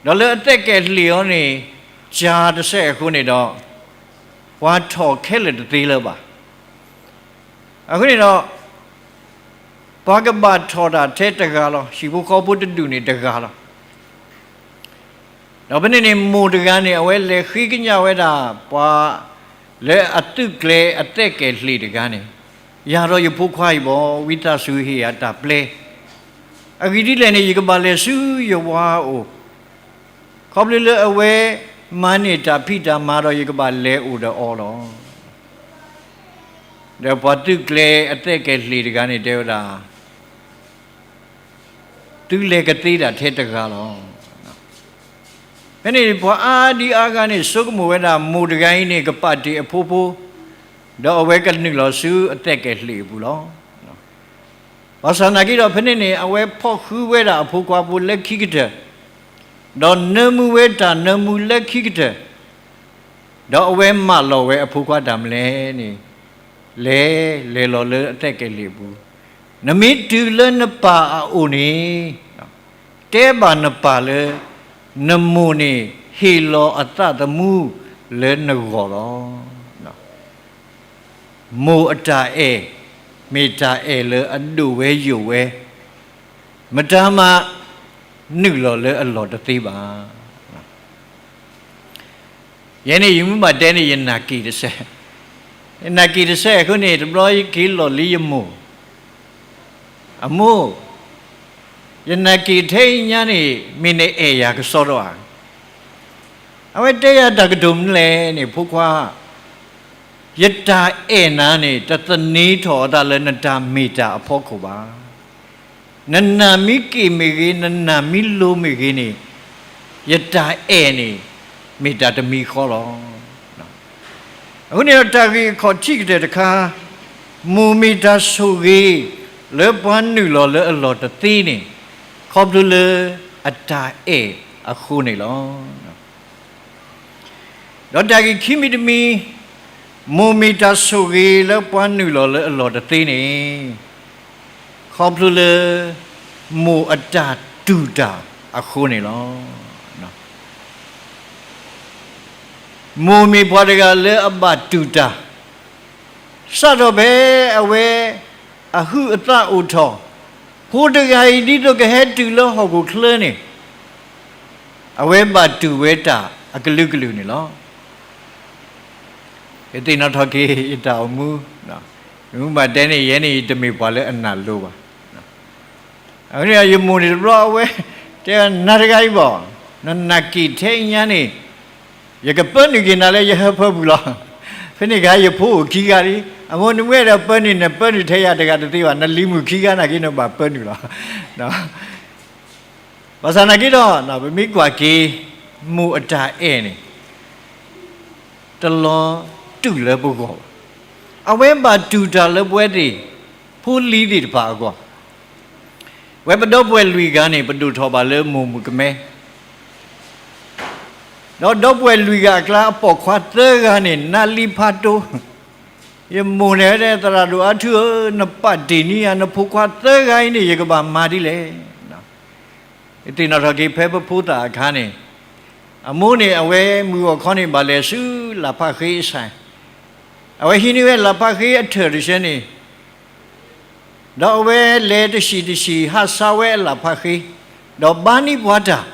ဒီးလၢအသက်ကယ်လှေအီၤန့ၣ်, ကၢ်တစဲးအဃိန့ၣ်ဒီး, ပှၤထီၣ်ခဲလၢာ်တသ့လၢၤဘၣ်. အဃိန့ၣ်ဒီး, ပှၤကဘၣ်ထီၣ်တၢ်ထဲတဂၤလီၤ, ဟံၣ်ဖိဃီဖိတဒူၣ်န့ၣ်တဂၤလီၤ. ဒီးဖဲန့ၣ်န့ၣ် မိၢ်တဂၤန့ၣ် အဝဲလဲၤဃ့ကညးဝဲဒၣ် ပှၤလၢအသုးကျဲၤအသက်ကယ်လှေတဂၤန့ၣ်, ယၤဒီးယဖိခွါအံၤဘၣ်, ဝံသးစူၤဟ့ၣ်ယၤတၢ်ပျဲ, အဂ့ၢ်ဒ်လဲၣ်န့ၣ် ယကဘၣ်လဲၤဆူယဝၤအအိၣ်, ခီဖျိလၢအဝဲမၤန့ၢ်တၢ်ဖံးတၢ်မၤဒီး ယကဘၣ်လဲၤအိၣ်ဒီးအီၤလီၤ. ဒီးပှၤသုးကျဲၤအသက်ကယ်လှေတဂၤန့ၣ် တဲဝဲဒၣ်, သုလဲၤကသ့ဒၣ်ထဲတဂၤလီၤ. ဖဲန့ၣ်ပှၤအါဒံအါဂၤန့ၣ် ဆိကမိၣ်ဝဲဒၣ်မိၢ်တဂၤအံၤန့ၣ် ကပာ်တ့ၢ်အဖိဖိ, ဒီးအဝဲကနုာ်လီၤဆူအသက်ကယ်လှေအပူၤလီၤ. ဘၣ်ဆၣ်သနာ်က့ဒီး ဖဲန့ၣ်န့ၣ် အဝဲဖီၣ်ဃုဝဲဒၣ်အဖိခွါဖိလၢခံကတၢၢ်, ဒီးနၢမူဝဲတၢ်နၢမူလၢခံကတၢၢ်, ဒီးအဝဲမၢလီၤဝဲအဖိခွါတၢ်မနုၤလဲၣ်န့ၣ်, လဲၤလဲၤလီၤလၢအသက်ကယ်လှေအပူၤ, နမ့ၢ်တုၤလၢနပၢ်အအိၣ်န့ၣ်, တဲဘၣ်နပၢ်လၢ နမိၢ်န့ၣ်ဟ့ၣ်လီၤအသးသမူလၢနဂီၢ်လီၤ. မိၢ်အတၢ်အဲၣ် မ့ၢ်တၢ်အဲၣ်လၢအဒိၣ်ဝဲယိာ်ဝဲ, မတၤမးနုာ်လီၤလၢအလီၢ်တသ့ဘၣ်. ယဲန့ၣ်ယမ့ၢ်ဘၣ်တဲန့ၣ် ယနာ်က့ၤတစဲး, ယနာ်က့ၤတစဲးအဃိန့ၣ် တဘျီယက့ၤလီၢ်လံယမိၢ်, အမိၢ်, ယနာ်က့ၤထဲအံၤညါန့ၣ် မ့ၢ်နအဲၣ်ယၤကစီဒီဧါ. အဝဲတဲယၤတၢ်ကတိၤမနုၤလဲၣ်န့ၣ်, ဖိခွါ, ယတၢ်အဲၣ်နၤန့ၣ် တသန့ၤထီၣ်အသးလၢနတၢ်မ့ၢ်တၢ်အဖီခိၣ်ဘၣ်. နနာ်မ့ၢ်က့ၣ်မ့ၢ်ဂ့ၤ, နနာ်မ့ၢ်လိၤမ့ၢ်ဂ့ၤန့ၣ်, ယတၢ်အဲၣ်န့ၣ် မ့ၢ်တၢ်တမံၤဃီလီၤ. အဃိန့ၣ်ဒီး တၢ်ဂ့ၢ်အခီၣ်ထံးကတၢၢ်တခါ, မိၢ်မ့ၢ်တၢ်ဆိၣ်ဂ့ၤလၢပှၤနုာ်လီၤလၢအလီၢ်တသ့န့ၣ်, ခီဖျိလၢအတၢ်အဲၣ်အဃိန့ၣ်လီၤ. ဒီးတၢ်ဂ့ၢ်ခံမံၤတမံၤ, မိၢ်မ့ၢ်တၢ်ဆိၣ်ဂ့ၤလၢပှၤနုာ်လီၤလၢအလီၢ်တသ့န့ၣ်, ခီဖျိလၢ မိၢ်အတၢ်တူၢ်တၢ်အဃိန့ၣ်လီၤ. မိၢ်မ့ၢ်ပှၤတဂၤလၢအဘၣ်တူၢ်တၢ်, စးထီၣ်ဖဲအဝဲအဟုးအသးအိၣ်ထီၣ်, ဖိတဂၤအံၤဒ်သိးကဟဲတုၤလၢဟီၣ်ခိၣ်ချၢန့ၣ်, အဝဲဘၣ်တူၢ်ဝဲတၢ်အကလုာ်ကလုာ်န့ၣ်လီၤ. ယသ့ၣ်နီၣ်ထီၣ်က့ၤယတၢ်အိၣ်မူ, မ့ၢ်ဘၣ်တဲန့ၣ် ယဲန့ၣ်ယတမ့ၢ်ပှၤလၢအနာ်လိၤဘၣ်. အဃိန့ၣ် ယမိၢ်န့ၣ်တဘျီအဝဲ တဲနၤတဂၤအံၤဘၣ်, နနာ်က့ၤထဲအံၤညါန့ၣ် ယကပၢနုာ်က့ၤနၤလၢယဟၢဖၢပူၤလီၤ. ဖဲန့ၣ်အခါယဖိအိၣ်ခံဂၤလံ, အမိၢ်နမ့ၢ်အဲၣ်ဒိးပၢနုာ် နပၢနုာ်ထဲယၤတဂၤတသ့ဘၣ်, နလံၤမုၣ်ခံဂၤနာ်က့နဘၣ်ပၢနုာ်လီၤ. ဘၣ်ဆၣ်နာ်က့ဒီး ပမ့ၢ်ကွၢ်က့ၤ မိၢ်အတၢ်အဲၣ်န့ၣ် တလီၤတူာ်လၢပဂီၢ်ဘၣ်. အဝဲဘၣ်တူၢ်တၢ်လၢပဝဲသ့ၣ် ဖိလံၤသ့ၣ်တဖၣ်အဂီၢ်, ဝဲပဒီပုၢ်ဝဲၢ်လွံၢ်ဂၤန့ၣ် ပဒိၣ်ထီၣ်ဘၣ်လၢမိၢ်မုၣ်ကမဲ, ဒီးဒီပုၢ်ဝဲၢ်လွံၢ်ဂၤအကျါ အပိာ်ခွါသၢဂၤန့ၣ် နါလံဖးတိ, ယမိၢ်န့ၣ်ဝဲဒၣ် သရၣ်ဒိၣ်အါထူဧၢ, နပာ်တ့ၢ်န့ၢ်ယၤ နဖိခွါသၢဂၤအံၤန့ၣ် ယကဘၣ်မၤဒ်လဲၣ်. ယသ့ၣ်နီၣ်ထီၣ်က့ၤဖဲပဖိသၣ်အခါန့ၣ်, အမိၢ်န့ၣ် အဝဲမုၢ်ဂီၢ်ခီန့ၣ် ဘၣ်လဲၤဆူလၣ်ဖးဃ့အဆၣ်, အဝဲဟံးန့ၢ်ဝဲလၣ်ဖးဃ့အထၢၣ်တဆၢန့ၣ်, ဒီးအဝဲလဲၤတဆံးတဆံး ဟးဆါဝဲအလၣ်ဖးဃ့, ဒီးဘါန့ၢ်ပှၤတၢ်,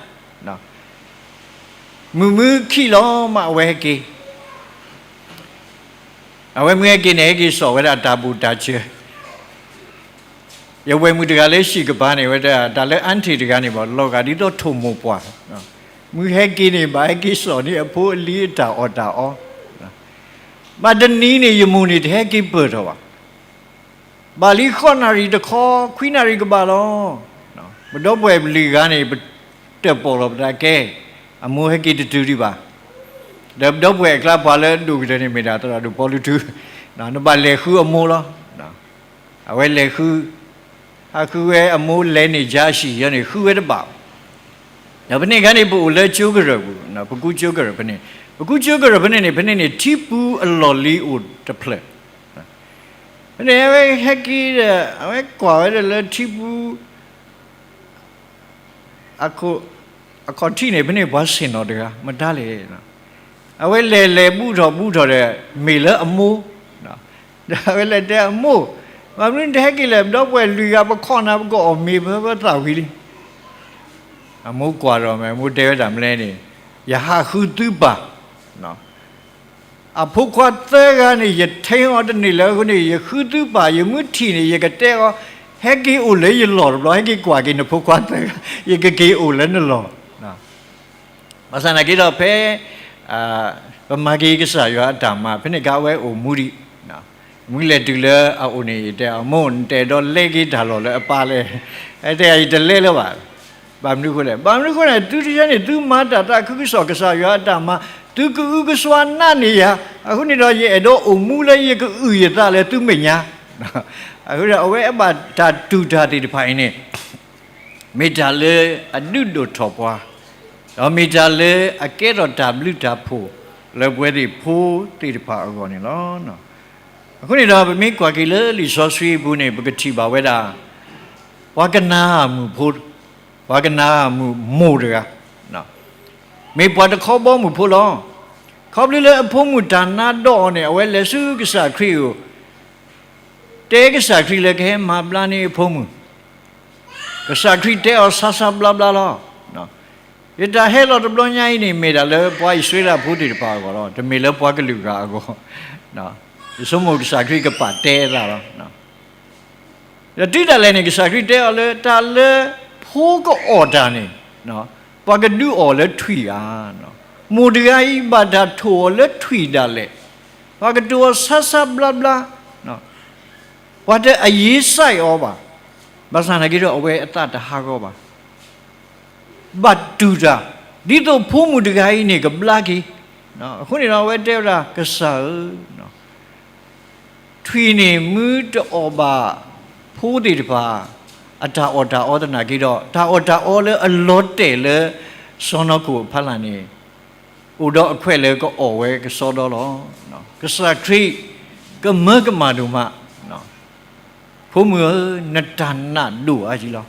မုၢ်မုၢ်ခံလီၤမး အဝဲဟဲက့ၤ, အဝဲမုၢ်ဟဲက့ၤန့ၣ် ဟဲက့ၤစိာ်ဝဲဒၣ်တၢ်ဘူၣ်တၢ်စၢၤ ယဝဲၢ်မုၣ်တဂၤလၢဟံၣ်ကပၤန့ၣ် ဝဲဒၣ်တၢ်လၢ aunty တဂၤန့ၣ်ဘၣ် လီၤဂာ်ဒ်သိးထိၣ်မိၢ်ပှၢ်, မုၢ်ဟဲက့ၤန့ၣ် ဘၣ်ဟဲက့ၤစိာ်န့ၢ်အဖိအလံၤအတၢ်အီၣ်တၢ်အီ, ဘၣ်တနံၤန့ၣ် ယမိၢ်န့ၣ် တဟဲက့ၤပၢၢ်ထီၣ်ဘၣ်, ဘၣ်လံဃိးနၣ်ရံၣ်တခီ ခွံနၣ်ရံၣ်ကဘၣ်လီၤ. ပဒီပုၢ်ဝဲၢ်လွံၢ်ဂၤန့ၣ် ပတၢၣ်ပီၣ်လီၤပသးကဲ, အမိၢ်ဟဲက့ၤတတုၤဒံးဘၣ်, ဒီးပဒီပုၢ်ဝဲၢ်အကျါပှၤလၢအဒိၣ်ကတၢၢ်န့ၣ် မ့ၢ်ဒၣ်သရၣ်ဒိၣ်ပီလူးထူ, နဘၣ်လဲၤဃုအမိၢ်လီၤ. အဝဲလဲၤဃု, ဟးဃုဝဲအမိၢ်လဲၤန့ၣ် ယါဆံးယဲန့ၣ် ဃုဝဲတဘၣ်, ဒီးဖဲန့ၣ်အခါန့ၣ် ပအိၣ်လၢကၠိကရၢၢ်ပူၤ, ပကူကၠိကရၢၢ်ဖဲန့ၣ်, ပကူကၠိကရၢၢ်ဖဲန့ၣ်န့ၣ် ဖဲန့ၣ်န့ၣ် ထံပူၤအလီၢ်လံၤအိၣ်တဖျၢၣ်, ဖဲန့ၣ် အဝဲဟဲက့ၤဒီး အဝဲကွၢ်ဝဲဒၣ်လၢထံပူၤ အခီၣ်ထံးန့ၣ် ဖဲန့ၣ်ပှၤဆ့ၣ်နီၤတဂၤ မတၤလဲၣ်, အဝဲလဲၤလဲၤဘူးထီၣ်ဘူးထီၣ်ဒီး မ့ၢ်လၢအမိၢ်, ဒီးအဝဲလဲၤတဲအမိၢ်, မ့ၢ်မနုၤတဟဲက့ၤလဲၣ်, ပဒီပုၢ်ဝဲၢ်လွံၢ်ဂၤ ပခီၣ်နၤ ပကအီၣ်မ့ၤဖဲဖဲသၣ်ဝံၤလံ. အမိၢ်ကွၢ်ဒီးမ့ၢ် အမိၢ်တဲဝဲဒၣ်မနုၤလဲၣ်န့ၣ်, ယဟးဃုသုပၢ် အဖိခွါသၢဂၤန့ၣ် ယထံအီၤတန့ၢ်လၢအဃိန့ၣ် ယဃုသုပၢ်, ယမ့ၢ်ထံၣ်န့ၣ် ယကတဲအီၤ, ဟဲက့ၤအိၣ်လၢယလီၢ်တဘျီ, ဟဲက့ၤကွၢ်က့ၤနဖိခွါသၢဂၤ, ယကက့ၤအိၣ်လၢနလီၢ်. ဘၣ်ဆၣ်နာ်က့ဒီးဖဲ ပမၤက့ၤကစၢ်ယွၤအတၢ်မၤ ဖဲန့ၣ်အခါအဝဲအိၣ်မူဒံး, မုၢ်လဲၤတုၤလၢအအိၣ်န့ၣ် ယတဲအီၤ, မိၢ် နတအဲၣ်ဒိးလဲက့ၤတၢ်လီၢ်လၢအပၢ်လဲၣ်, တဲယၤ ယတလဲလၢၤဘၣ်. ဘၣ်မနုၤအဃိလဲၣ်, ဘၣ်မနုၤအဃိန့ၣ် သုတဆၢန့ၣ် သုမၤတၢ်သးခုကစီၣ် ကစၢ်ယွၤအတၢ်မၤ, သုကအုကစွါနာ်န့ၢ်ယၤ, အဃိန့ၣ်ဒီး ယအဲၣ်ဒိးအိၣ်မူလၢယကအုၣ်ယသးလၢသုမဲာ်ညါ. အဃိဒီး အဝဲအဘၣ်တၢ်တူၢ်တၢ်သ့ၣ်တဖၣ်အံၤန့ၣ် မ့ၢ်တၢ်လၢအဒုးဒိၣ်ထီၣ်ပှၤ, ဒီးမ့ၢ်တၢ်လၢအကဲထီၣ်တၢ်ဘျုးတၢ်ဖှိၣ်လၢပဝဲသ့ၣ်ဖိသ့ၣ်တဖၣ်အဂီၢ်န့ၣ်လီၤ. အဃိန့ၣ်ဒီး ပမ့ၢ်ကွၢ်က့ၤလၢလံာ်စီဆှံအပူၤန့ၣ် ပကထံၣ်ဘၣ်ဝဲဒၣ် ပှၤကနၤဧၣ်မုၣ်ဖိ, ပှၤကနၤဧၣ်မုၣ်မိၢ်တဂၤ, မ့ၢ်ပှၤတခီဘီမုၢ်ဖိလီၤ. ခီဖျိလၢအဖိမုၣ်တၢ်နါဒီးအီၤန့ၣ် အဝဲလဲၤဆူကစၢ်ခရံာ်အအိၣ်, တဲကစၢ်ခရံာ်လၢကဟဲမၤဘျါန့ၢ်အဖိမုၣ်, ကစၢ်ခရံာ်တဲအီၤဆါဆါဘျါဘျါလီၤ. ယတၢ်ဟဲလီၤတဘျီညါအံၤန့ၣ် မ့ၢ်တၢ်လၢပှၤအံၣ်စရ့လးဖိသ့ၣ်တဖၣ်အဂီၢ်လီၤ. တမ့ၢ်လၢပှၤကလုာ်ဂၤအဂီၢ်, ယဆိကမိၣ်ကစၢ်ခရံာ်ကပာ်တဲအသးလီၤ. ဒီးတုၤဒၣ်လဲာ်န့ၣ် ကစၢ်ခရံာ်တဲအီၤလၢ တၢ်လၢဖိကအီၣ်တၢ်န့ၣ် ပှၤကဒုးအီၣ်လၢထွံၣ်ဧါ. မိၢ်တဂၤအံၤဘၣ်တၢ်ထိၣ်အီၤလၢထွံၣ်ဒၣ်လဲာ်, ပှၤကတိၤအီၤဆါဆါဘျါဘျါ, ပှၤတအယ့စဲးအီၤဘၣ်. ဘၣ်ဆၣ်သနာ်က့ဒီး အဝဲအသးတဟးဂီၤဘၣ်. ဘၣ်တူၢ်တၢ်, ဒ်သိးဖိမုၣ်တဂၤအံၤန့ၣ်ကဘျါက့ၤ. အဃိန့ၣ်ဒီး အဝဲတဲဝဲဒၣ် ကစၢ်ဧၢ, ထွံၣ်န့ၣ်မ့ၢ်တအီၣ်ဘၣ်ဖိသ့ၣ်တဖၣ် အတၢ်အီၣ်တၢ်အီသနာ်က့ဒီး တၢ်အီၣ်တၢ်အီလၢအလီၤတဲာ်လၢ စီၢ်နီၤခိၣ်အဖီလာ်န့ၣ် အိၣ်ဒီးအခွဲးလၢကအီၣ်ဝဲကစီဒီလီၤ. ကစၢ်ခရံာ်ကမၢကမၣ်ဒိၣ်မး, ဖိမုၣ်ဧၢ, နတၢ်နာ်ဒိၣ်အါကံလီၤ.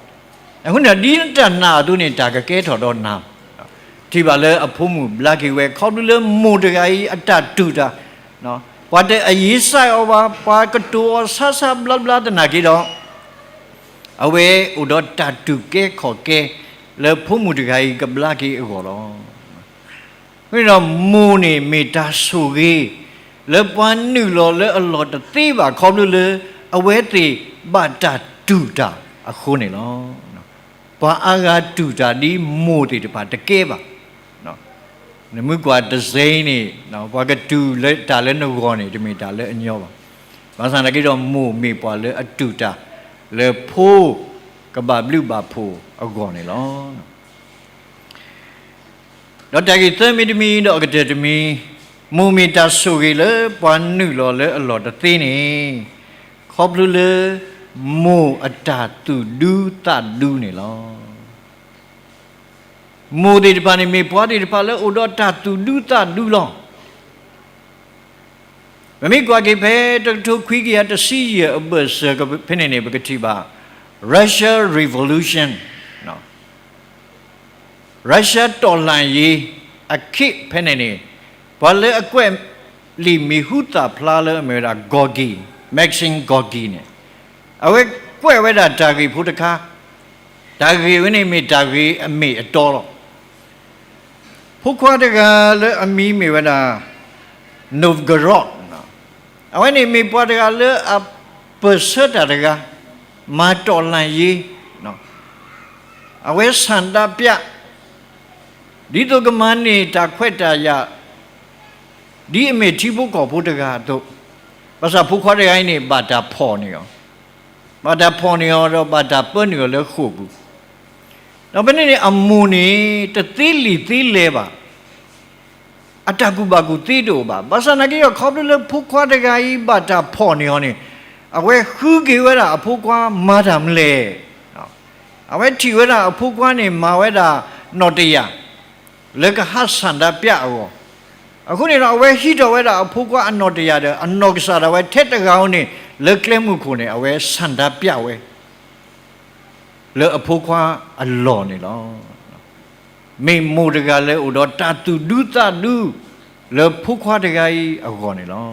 အဃိန့ၣ် ဒ်နတၢ်နာ်အသိးန့ၣ် တၢ်ကကဲထီၣ်ဒီးနၤ. ထံၣ်ဘၣ်လၢအဖိမုၣ်ဘျါက့ၤဝဲ ခီဖျိလၢမိၢ်တဂၤအံၤအတၢ်တူၢ်တၢ်, ပှၤတအယ့စဲးအီၤဘၣ်, ပှၤကတိၤအီၤဆါဆါဘျါဘျါသနာ်က့ဒီး အဝဲအိၣ်ဒီးတၢ်တူၢ်ကဲခီၣ်ကဲ လၢဖိမုၣ်တဂၤအံၤကဘျါက့ၤအဂီၢ်လီၤ. အဃိန့ၣ်ဒီး မိၢ်န့ၣ်မ့ၢ်တၢ်ဆိၣ်ဂ့ၤ လၢပှၤနုာ်လီၤလၢအလီၢ်တသ့ဘၣ် ခီဖျိလၢ အဝဲသ့ၣ်ဘၣ်တၢ်တူၢ်တၢ်အဃိန့ၣ်လီၤ. ပှၤအါဂၤတူၢ်တၢ်ဒ်မိၢ်သ့ၣ်တဖၣ်တကဲဘၣ်. နမ့ၢ်ကွၢ်တစ့န့ၣ် ပှၤကတူၢ်လၢတၢ်လၢနဂီၢ်န့ၣ် တမ့ၢ်တၢ်လၢအညီဘၣ်. ဘၣ်ဆၣ်သနာ်က့ဒီး မိၢ်မ့ၢ်ပှၤလၢအတူၢ်တၢ် လၢဖိကဘၣ်ဘျုးဘၣ်ဖှိၣ်အဂီၢ်န့ၣ်လီၤ. ဒီးတၢ်ဂ့ၢ်သၢမံၤတမံၤဒီးအကတၢၢ်တမံၤ, မိၢ်မ့ၢ်တၢ်ဆိၣ်ဂ့ၤလၢပှၤနုာ်လီၤလၢအလီၢ်တသ့န့ၣ်, ခီဖျိလၢ မိၢ်အတၢ်သူၣ်ဒူသးဒူန့ၣ်လီၤ. မိၢ်သ့ၣ်တဖၣ်န့ၣ် မ့ၢ်ပှၤသ့ၣ်တဖၣ်လၢအိၣ်ဒီးတၢ်သူၣ်ဒူသးဒူလီၤ. ပမ့ၢ်ကွၢ်က့ၤဖဲတကထိခွံကယၤတဆံယဲၢ်အဘၢၣ်စၢၤဖဲန့ၣ်န့ၣ် ပကထံၣ်ဘၣ် Russia Revolution, Russia တော်လှန်ရေး အခင်းဖဲန့ၣ်န့ၣ် ပှၤလၢအကွဲးလံာ်မံၤဟူသၣ်ဖျါလၢအမ့ၢ်ဝဲဒၣ် Gorky, Maxim Gorky န့ၣ် အဝဲကွဲးဝဲဒၣ်တၢ်ဂ့ၢ်ဖိတခါ, တၢ်ဂ့ၢ်ဝဲန့ၣ်မ့ၢ်တၢ်ဂ့ၢ်အမ့ၢ်အတီလီၤ. ဖိခွါတဂၤလၢအမံၤမ့ၢ်ဝဲဒၣ် Novgorod, အဝဲန့ၣ်မ့ၢ်ပှၤတဂၤလၢအပၢၢ်ဆၢတၢ်တဂၤ, မၤတော်လှန်ရေး, အဝဲဆန္ဒပြ, ဒ်သိးကမၤန့ၢ်တၢ်ခွဲးတၢ်ယာ် ဒ်အမ့ၢ်ထံဖိကီၢ်ဖိတဂၤအသိး, ဘၣ်ဆၣ်ဖိခွါတဂၤအံၤန့ၣ် ဘၣ်တၢ်ဖီၣ်န့ၢ်အီၤ, ဘၣ်တၢ်ဖီၣ်န့ၢ်အီၤဒီးဘၣ်တၢ်ပၢနုာ်အီၤလၢဃိာ်ပူၤ, ဒီးဖဲန့ၣ်န့ၣ် အမိၢ်န့ၣ် တသ့လံာ်သ့လဲၢ်ဘၣ်, အတၢ်ကူၣ်ဘၣ်ကူၣ်သ့တအိၣ်ဘၣ်. ဘၣ်ဆၣ်သနာ်က့ဒီး ခီဖျိလၢဖိခွါတဂၤအံၤ ဘၣ်တၢ်ဖီၣ်န့ၢ်အီၤန့ၣ်, အဝဲဃုက့ၤဝဲဒၣ်အဖိခွါမၤတၢ်မနုၤလဲၣ်. အဝဲထံၣ်ဝဲဒၣ်အဖိခွါန့ၣ် မၤဝဲဒၣ်နီၣ်တယာ် လၢကဟးဆန္ဒပြအဂီၢ်, အဃိန့ၣ်ဒီး အဝဲဟံးထီၣ်ဝဲဒၣ်အဖိခွါအနီၣ်တယာ်ဒီး အနီၢ်ကစၢ်ဒၣ်ဝဲထဲတဂၤဧိၤန့ၣ် လၢကျဲမုၢ်ခိၣ်န့ၣ် အဝဲဆန္ဒပြဝဲ လၢအဖိခွါအလီၢ်န့ၣ်လီၤ. မ့ၢ်မိၢ်တဂၤလၢအိၣ်ဒီးတၢ်သူၣ်ဒူသးဒူ လၢဖိခွါတဂၤအံၤအဂီၢ်န့ၣ်လီၤ.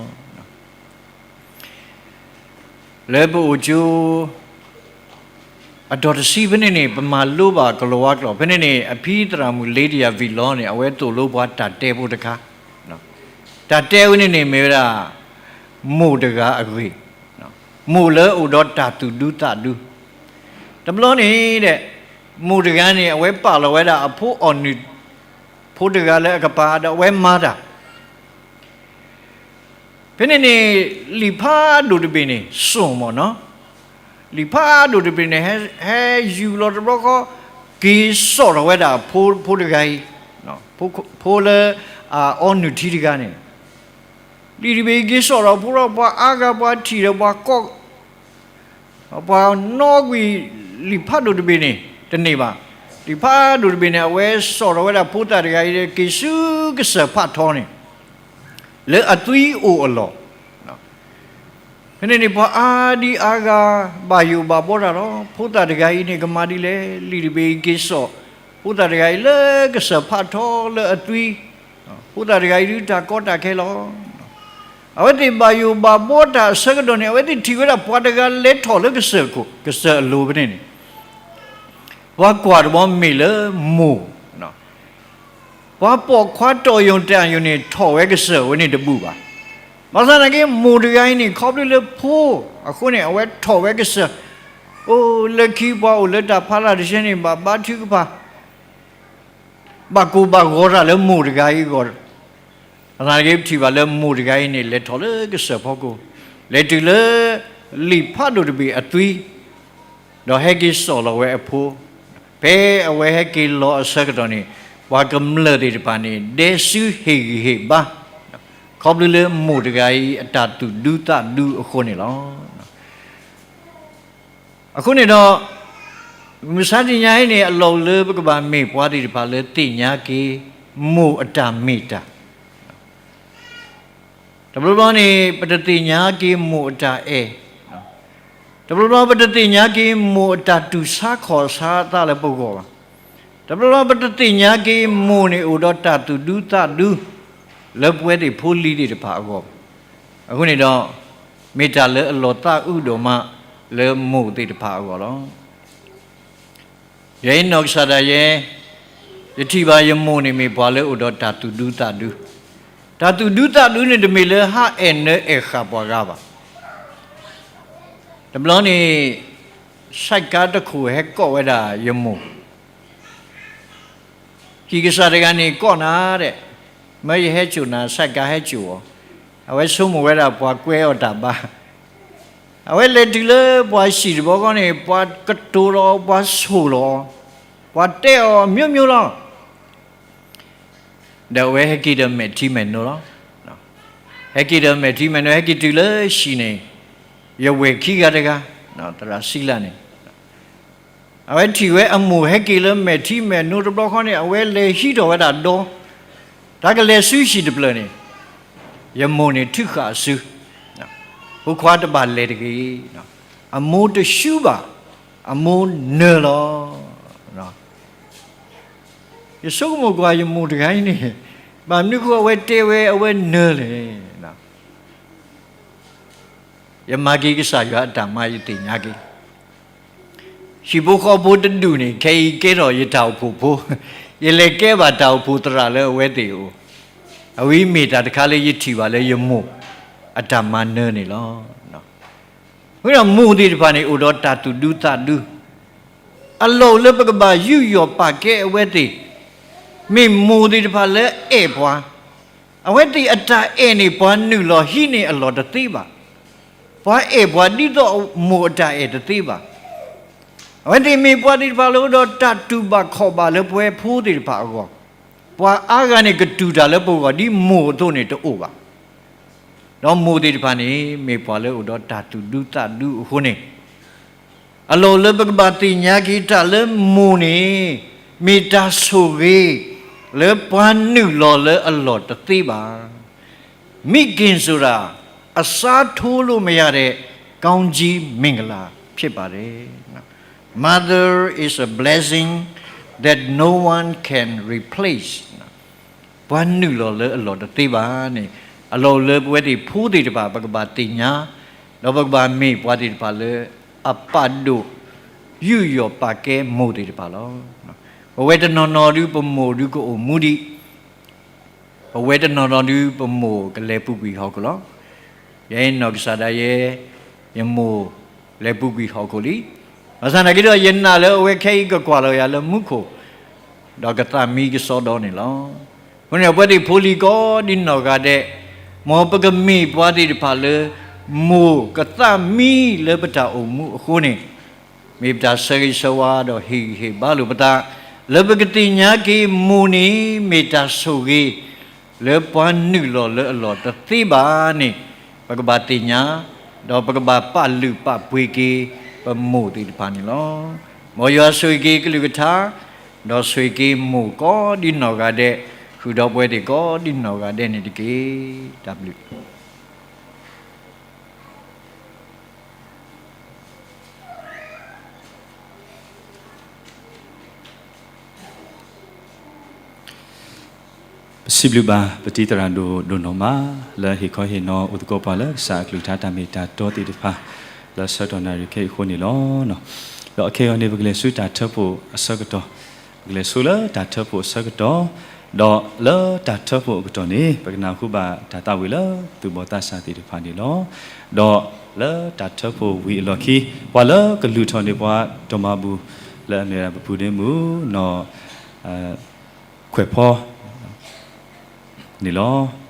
လၢပအိၣ်ကၠိ အတီၤတဆံဖဲန့ၣ်န့ၣ် ပမၤလိဘၣ်ကလီၤဝါကျိာ် ဖဲန့ၣ်န့ၣ် အဖံသရၣ်မုၣ် Lydia Villon န့ၣ် အဝဲသိၣ်လိပှၤတၢ်တဲဖိတခါ, တၢ်တဲဝဲန့ၣ်န့ၣ် မ့ၢ်ဝဲဒၣ် မိၢ်တဂၤအဂ့ၢ်, မိၢ်လၢအိၣ်ဒီးတၢ်သူၣ်ဒူသးဒူ, တဘျီန့ၣ်ဒီး မိၢ်တဂၤန့ၣ် အဝဲပာ်လီၤဝဲဒၣ်အဖိအီၣ်နုၢ်ဖိတဂၤလၢအကပၤဒီးအဝဲမၤတၢ် ဖဲန့ၣ်န့ၣ် လံာ်ဖးဒိၣ်တဘ့ၣ်န့ၣ် စိာ်မၢ်နီၤ, လံာ်ဖးဒိၣ်တဘ့ၣ်န့ၣ် ဟဲယူၤလီၤတဘျီဃီ, က့ၤစိာ်ထီၣ်ဝဲဒၣ်ဖိတဂၤအံၤ, ဖိလၢအအီနုၢ်ထံတဂၤန့ၣ်, လံာ်တဘ့ၣ်အံၤက့ၤစိာ်ထီၣ်ဖိဒီး ပှၤအါဂၤပှၤထံၣ်ဒီးပှၤကိး ပှၤနီကွံာ်လံာ်ဖးဒိၣ်တဘ့ၣ်န့ၣ် တန့ၢ်ဘၣ်. လံာ်ဖးဒိၣ်တဘ့ၣ်န့ၣ် အဝဲစိာ်ထီၣ်ဝဲဒၣ်ဖိသၣ်တဂၤအံၤ က့ၤဆူကစၢၢ်ဖးထီန့ၣ် လၢအသွံအိၣ်အလီၢ်. ဖဲန့ၣ်န့ၣ် ပှၤအါဒံအါဂၤ ဘၣ်ယိၣ်ဘၣ်ဘှီတၢ်လီၤ. ဖိသၣ်တဂၤအံၤန့ၣ် ကမၤဒ်လဲၣ်. လံာ်တဘ့ၣ်အံၤက့ၤစိာ် ဖိသၣ်တဂၤအံၤလၢကစၢၢ်ဖးထီလၢအသွံ, ဖိသၣ်တဂၤအံၤဒုးတၢ်ကီတၢ်ခဲလီၤ. အဝဲသ့ၣ်ဘၣ်ယိၣ်ဘၣ်ဘှီတၢ်အဆၢကတီၢ်န့ၣ် အဝဲသ့ၣ်ထံၣ်ဝဲဒၣ်ပှၤတဂၤလဲၤထီၣ်လၢကစၢၢ်ခိၣ် ကစၢၢ်အလိၤဖဲန့ၣ်န့ၣ်, ပှၤကွၢ်တဘျီမ့ၢ်လၢမိၢ် ပှၤပိာ်ခွါတီၢ်ယိၣ်တၢ်ယိၣ်န့ၣ် ထီၣ်ဝဲကစၢၢ်ဝဲန့ၣ်တဘူၣ်ဘၣ်. ဘၣ်ဆၣ်သနာ်က့ မိၢ်တဂၤအံၤန့ၣ် ခီဖျိလၢဖိအဃိန့ၣ် အဝဲထီၣ်ဝဲကစၢၢ်, အိၣ်လၢခံပှၤအိၣ်လၢတၢ်ဖီလာ်တဆဲန့ၣ် ဘၣ်ဘါထုကဖၣ် ဘၣ်ကိၢ်ဘၣ်ဂီၤတၢ်လၢမိၢ်တဂၤအံၤအဂီၢ်, ဘၣ်ဆၣ်သနာ်က့ ပထံၣ်ဘၣ်လၢမိၢ်တဂၤအံၤန့ၣ် လဲၤထီၣ်လၢကစၢၢ်ဖီခိၣ်, လဲၤတုၤလၢ လံာ်ဖးဒိၣ်တဘ့ၣ်အသွံ ဒီးဟဲက့ၤစိာ်လီၤဝဲအဖိ, ဖဲအဝဲဟဲက့ၤလီၤအဆၢကတီၢ်န့ၣ် ပှၤကမျၢၢ်သ့ၣ်တဖၣ်န့ၣ် ဒဲဆူဟ့ၣ်ဂံၢ်ဟ့ၣ်ဘါ, ခီဖျိလၢမိၢ်တဂၤအံၤအတၢ်သူၣ်ဒူသးဒူအဃိန့ၣ်လီၤ. အဃိန့ၣ်ဒီး မုၢ်မဆါတနံၤညါအံၤန့ၣ် အလီၢ်အိၣ်လၢပကဘၣ်မ့ၢ်ပှၤသ့ၣ်တဖၣ်လၢသ့ၣ်ညါက့ၤ မိၢ်အတၢ်မ့ၢ်တၢ် တဘျီဘျီန့ၣ် ပတသ့ၣ်ညါက့ၤမိၢ်အတၢ်အဲၣ်, တဘျီဘျီပတသ့ၣ်ညါက့ၤမိၢ်အတၢ်တူၢ်ဆါခီၣ်ဆါသးလၢပဂီၢ်ဘၣ်, တဘျီဘျီပတသ့ၣ်ညါက့ၤမိၢ်န့ၣ်အိၣ်ဒီးတၢ်သူၣ်ဒူသးဒူ လၢပဝဲသ့ၣ်ဖိလံၤသ့ၣ်တဖၣ်အဂီၢ်ဘၣ်. အဃိန့ၣ်ဒီး မ့ၢ်တၢ်လၢအလီၤသးအုးဒိၣ်မးလၢမိၢ်သ့ၣ်တဖၣ်အဂီၢ်လီၤ. ယဲအံၤနီၢ်ကစၢ်ဒၣ်ယဲ, ယထံၣ်ဘၣ်ယမိၢ်န့ၣ်မ့ၢ်ပှၤလၢအိၣ်ဒီးတၢ်သူၣ်ဒူသးဒူ, တၢ်သူၣ်ဒူသးဒူန့ၣ်တမ့ၢ်လၢဟးအဲၣ်နၢအဲၣ်ဃာ်ပှၤဂၤဘၣ်. တဘျီန့ၣ် ဆိုက်ကါတခိၣ်ဟဲကိးဝဲဒၣ်ယမိၢ် ဟံၣ်ကစၢ်တဂၤန့ၣ်ကိးနၤဒဲး, မၢယဟဲစိာ်နၤ ဆိုက်ကါဟဲစိာ်အီၤ, အဝဲဆိကမိၣ်ဝဲဒၣ်ပှၤကွဲအီၤတၢ်ဘါ, အဝဲလဲၤတုၤလၢပှၤဟံၣ်တဘျီဃီန့ၣ် ပှၤကတိၤလီၤ ပှၤဆိၣ်လီၤ, ပှၤတဲအီၤမျိုးမျိုးလီၤ. ဒီးအဝဲဟဲက့ၤဒီးမဲာ်ထံမဲာ်နိလီၤ. ဟဲက့ၤဒီးမဲာ်ထံမဲာ်နိ ဟဲက့ၤတုၤလၢဟံၣ်န့ၣ် ယဝဲၢ်ခံဂၤတဂၤ, သရၣ်စံလးန့ၣ် အဝဲထံၣ်ဝဲအမိၢ်ဟဲက့ၤလၢမဲာ်ထံမဲာ်နိတဘျီဃီန့ၣ် အဝဲလဲၤဟံးထီၣ်ဝဲဒၣ်ဒီ, တၢ်ကလဲၤဆူဟံၣ်တဖျၢၣ်န့ၣ် ယမိၢ်န့ၣ်ထုးဃာ်အစု, ဖိခွါတဘၣ်လဲၤတဂ့ၤ, အမိၢ်တဆူဘၣ်, အမိၢ်နၢၤလီၤ. ယဆိကမိၣ်ကွၢ်ယမိၢ်တဂၤအံၤန့ၣ်, ဘၣ်မနုၤဃိအဝဲတဲဝဲအဝဲနၢၤလဲၣ်. ယမၤက့ၤကစၢ်ယွၤအတၢ်မၤယသ့ၣ်ညါက့ၤ, ဟံၣ်ဖိဃီဖိတဒူၣ်န့ၣ် ခဲအံၤကဲထီၣ်ယတၢ်အိၣ်ဖှိၣ်ဖိ, ယလဲၤကဲဘၣ်တၢ်အိၣ်ဖှိၣ်သရၣ်လၢအဝဲသ့ၣ်အအိၣ်, အဝဲမ့ၢ်တၢ်တခါလၢယထံၣ်ဘၣ်လၢယမိၢ်အတၢ်မၤနၢၤန့ၣ်လီၤ. အဃိဒီးမိၢ်သ့ၣ်တဖၣ်န့ၣ် အိၣ်ဒီးတၢ်သူၣ်ဒူသးဒူ, အလီၢ်အိၣ်လၢပကဘၣ်ယူးယီၣ်ပာ်ကဲအဝဲသ့ၣ်, မ့ၢ်မိၢ်သ့ၣ်တဖၣ်လၢအဲၣ်ပှၤ, အဝဲသ့ၣ်အတၢ်အဲၣ်န့ၣ် ပှၤနုာ်လီၤဟံးန့ၢ်အလီၢ်တသ့ဘၣ်. ပှၤအဲၣ်ပှၤဒ်သိးမိၢ်အတၢ်အဲၣ်တသ့ဘၣ်. အဝဲသ့ၣ်မ့ၢ်ပှၤသ့ၣ်တဖၣ်လၢအိၣ်ဒီးတၢ်တူၢ်ဘၣ်ခီၣ်ဘၣ်လၢပဝဲဖိသ့ၣ်တဖၣ်အဂီၢ်, ပှၤအါဂၤန့ၣ် ကတူၢ်တၢ်လၢပဂီၢ်ဒ်မိၢ်အသိးန့ၣ်တအိၣ်ဘၣ်. ဒီးမိၢ်သ့ၣ်တဖၣ်န့ၣ် မ့ၢ်ပှၤလၢအိၣ်ဒီးတၢ်သူၣ်ဒူသးဒူအဃိန့ၣ်, အလီၢ်လၢပကဘၣ်သ့ၣ်ညါက့ၤတၢ်လၢမိၢ်န့ၣ်, မ့ၢ်တၢ်ဆိၣ်ဂ့ၤလၢပှၤနုာ်လီၤလၢအလီၢ်တသ့ဘၣ်. မိခင်ဆိုတာ အစားထိုးလို့မရတဲ့ ကောင်းကြီးမင်္ဂလာဖြစ်ပါတယ်. Mother is a blessing that no one can replace. ပှၤနုာ်လီၤလၢအလီၢ်တသ့ဘၣ်န့ၣ်, အလီၢ်လၢပဝဲသ့ၣ်ဖိသ့ၣ်တဖၣ် ပကဘၣ်သ့ၣ်ညါ, ဒီးပကဘၣ်မ့ၢ်ပှၤသ့ၣ်တဖၣ်လၢ အပာ်ဒိၣ် ယူးယီၣ်ပာ်ကဲမိၢ်သ့ၣ်တဖၣ်လီၤ. ပဝဲတနီၤနီၤဒုးပမိၢ်ဒုးကအိၣ်မူဒံး, ပဝဲတနီၤနီၤဒုးပမိၢ်ကလဲၤပူၤကွံာ်ဟီၣ်ခိၣ်လီၤ. ယဲနီၢ်ကစၢ်ဒၣ်ယဲ, ယမိၢ်လဲၤပူၤကွံာ်ဟီၣ်ခိၣ်လံ. ဘၣ်ဆၣ်သနာ်က့ဒီး ယနာ်လၢအဝဲခဲအံၤကကွၢ်လီၤယၤလၢမူခိၣ်, ဒီးကသးမံကစီဒီန့ၣ်လီၤ. အဃိန့ၣ် အဝဲသ့ၣ်ဖိလံၤကိးဒ်နီၢ်ဂၤဒဲး, မ်ပကမ့ၢ်ပှၤသ့ၣ်တဖၣ်လၢ မိၢ်ကသးမံလၢပတၢ်အိၣ်မူအဃိန့ၣ်, မ့ၢ်ပတၢ်ဆၢဂ့ၤဆၢဝါဒီးဟ့ၣ်ဂံၢ်ဟ့ၣ်ဘါလိာ်ပသး လၢပကသ့ၣ်ညါက့ၤမိၢ်န့ၣ် မ့ၢ်တၢ်ဆိၣ်ဂ့ၤ လၢပှၤနုာ်လီၤလၢအလီၢ်တသ့ဘၣ်န့ၣ် ပကဘၣ်သ့ၣ်ညါ ဒီးပကဘၣ်ပာ်လုၢ်ပာ်ပှ့ၤက့ၤ ပမိၢ်သ့ၣ်တဖၣ်န့ၣ်လီၤ. မ်ယွၤဆိၣ်ဂ့ၤက့ၤကလုၢ်ကထါ ဒီးဆိၣ်ဂ့ၤက့ၤမိၢ်ကိးဒ်နီၢ်ဂၤဒဲး ဃုာ်ဒီးပဝဲသ့ၣ်ကိးဒ်နီၢ်ဂၤဒဲးန့ၣ်တက့ၢ်. တၢ်ဘျုး ပစံးဘျုးဘၣ် ပတံၤသရၣ်ဒိၣ်ဒိၣ်နီၢ်မး လၢဟ့ၣ်ခီဟ့ၣ်နီၤအိၣ်သကိးပှၤလၢကစၢ်အကလုၢ်ကထါတၢ်မ့ၢ်တၢ်တီသ့ၣ်တဖၣ် လၢဆၢကတီၢ်နၣ်ရံၣ်ခဲအံၤအဃိန့ၣ်လီၤ. ဒီးအခဲအံၤန့ၣ် ပကလဲၤဆူတၢ်ထၢဖှိၣ်အဆၢကတီၢ်, ပကလဲၤဆိလၢတၢ်ထၢဖှိၣ်အဆၢကတီၢ်, ဒီးလၢတၢ်ထၢဖှိၣ်အကတီၢ်န့ၣ် ပကနၢ်ဟူဘၣ်တၢ်သးဝံၣ်လၢသူၣ်ဘီၣ်သးစၢ်သ့ၣ်တဖၣ်န့ၣ်လီၤ. ဒီးလၢတၢ်ထၢဖှိၣ်ဝံၤအလီၢ်ခံ ပှၤလၢကလုၢ်ထီၣ်န့ၢ်ပှၤ ဒီမါဘူၣ် လၢအမ့ၢ်ဒၣ်ပပုၢ်ဒ့မုၣ် နီၢ်ခွဲးဖီ န့ၣ်လီၤ.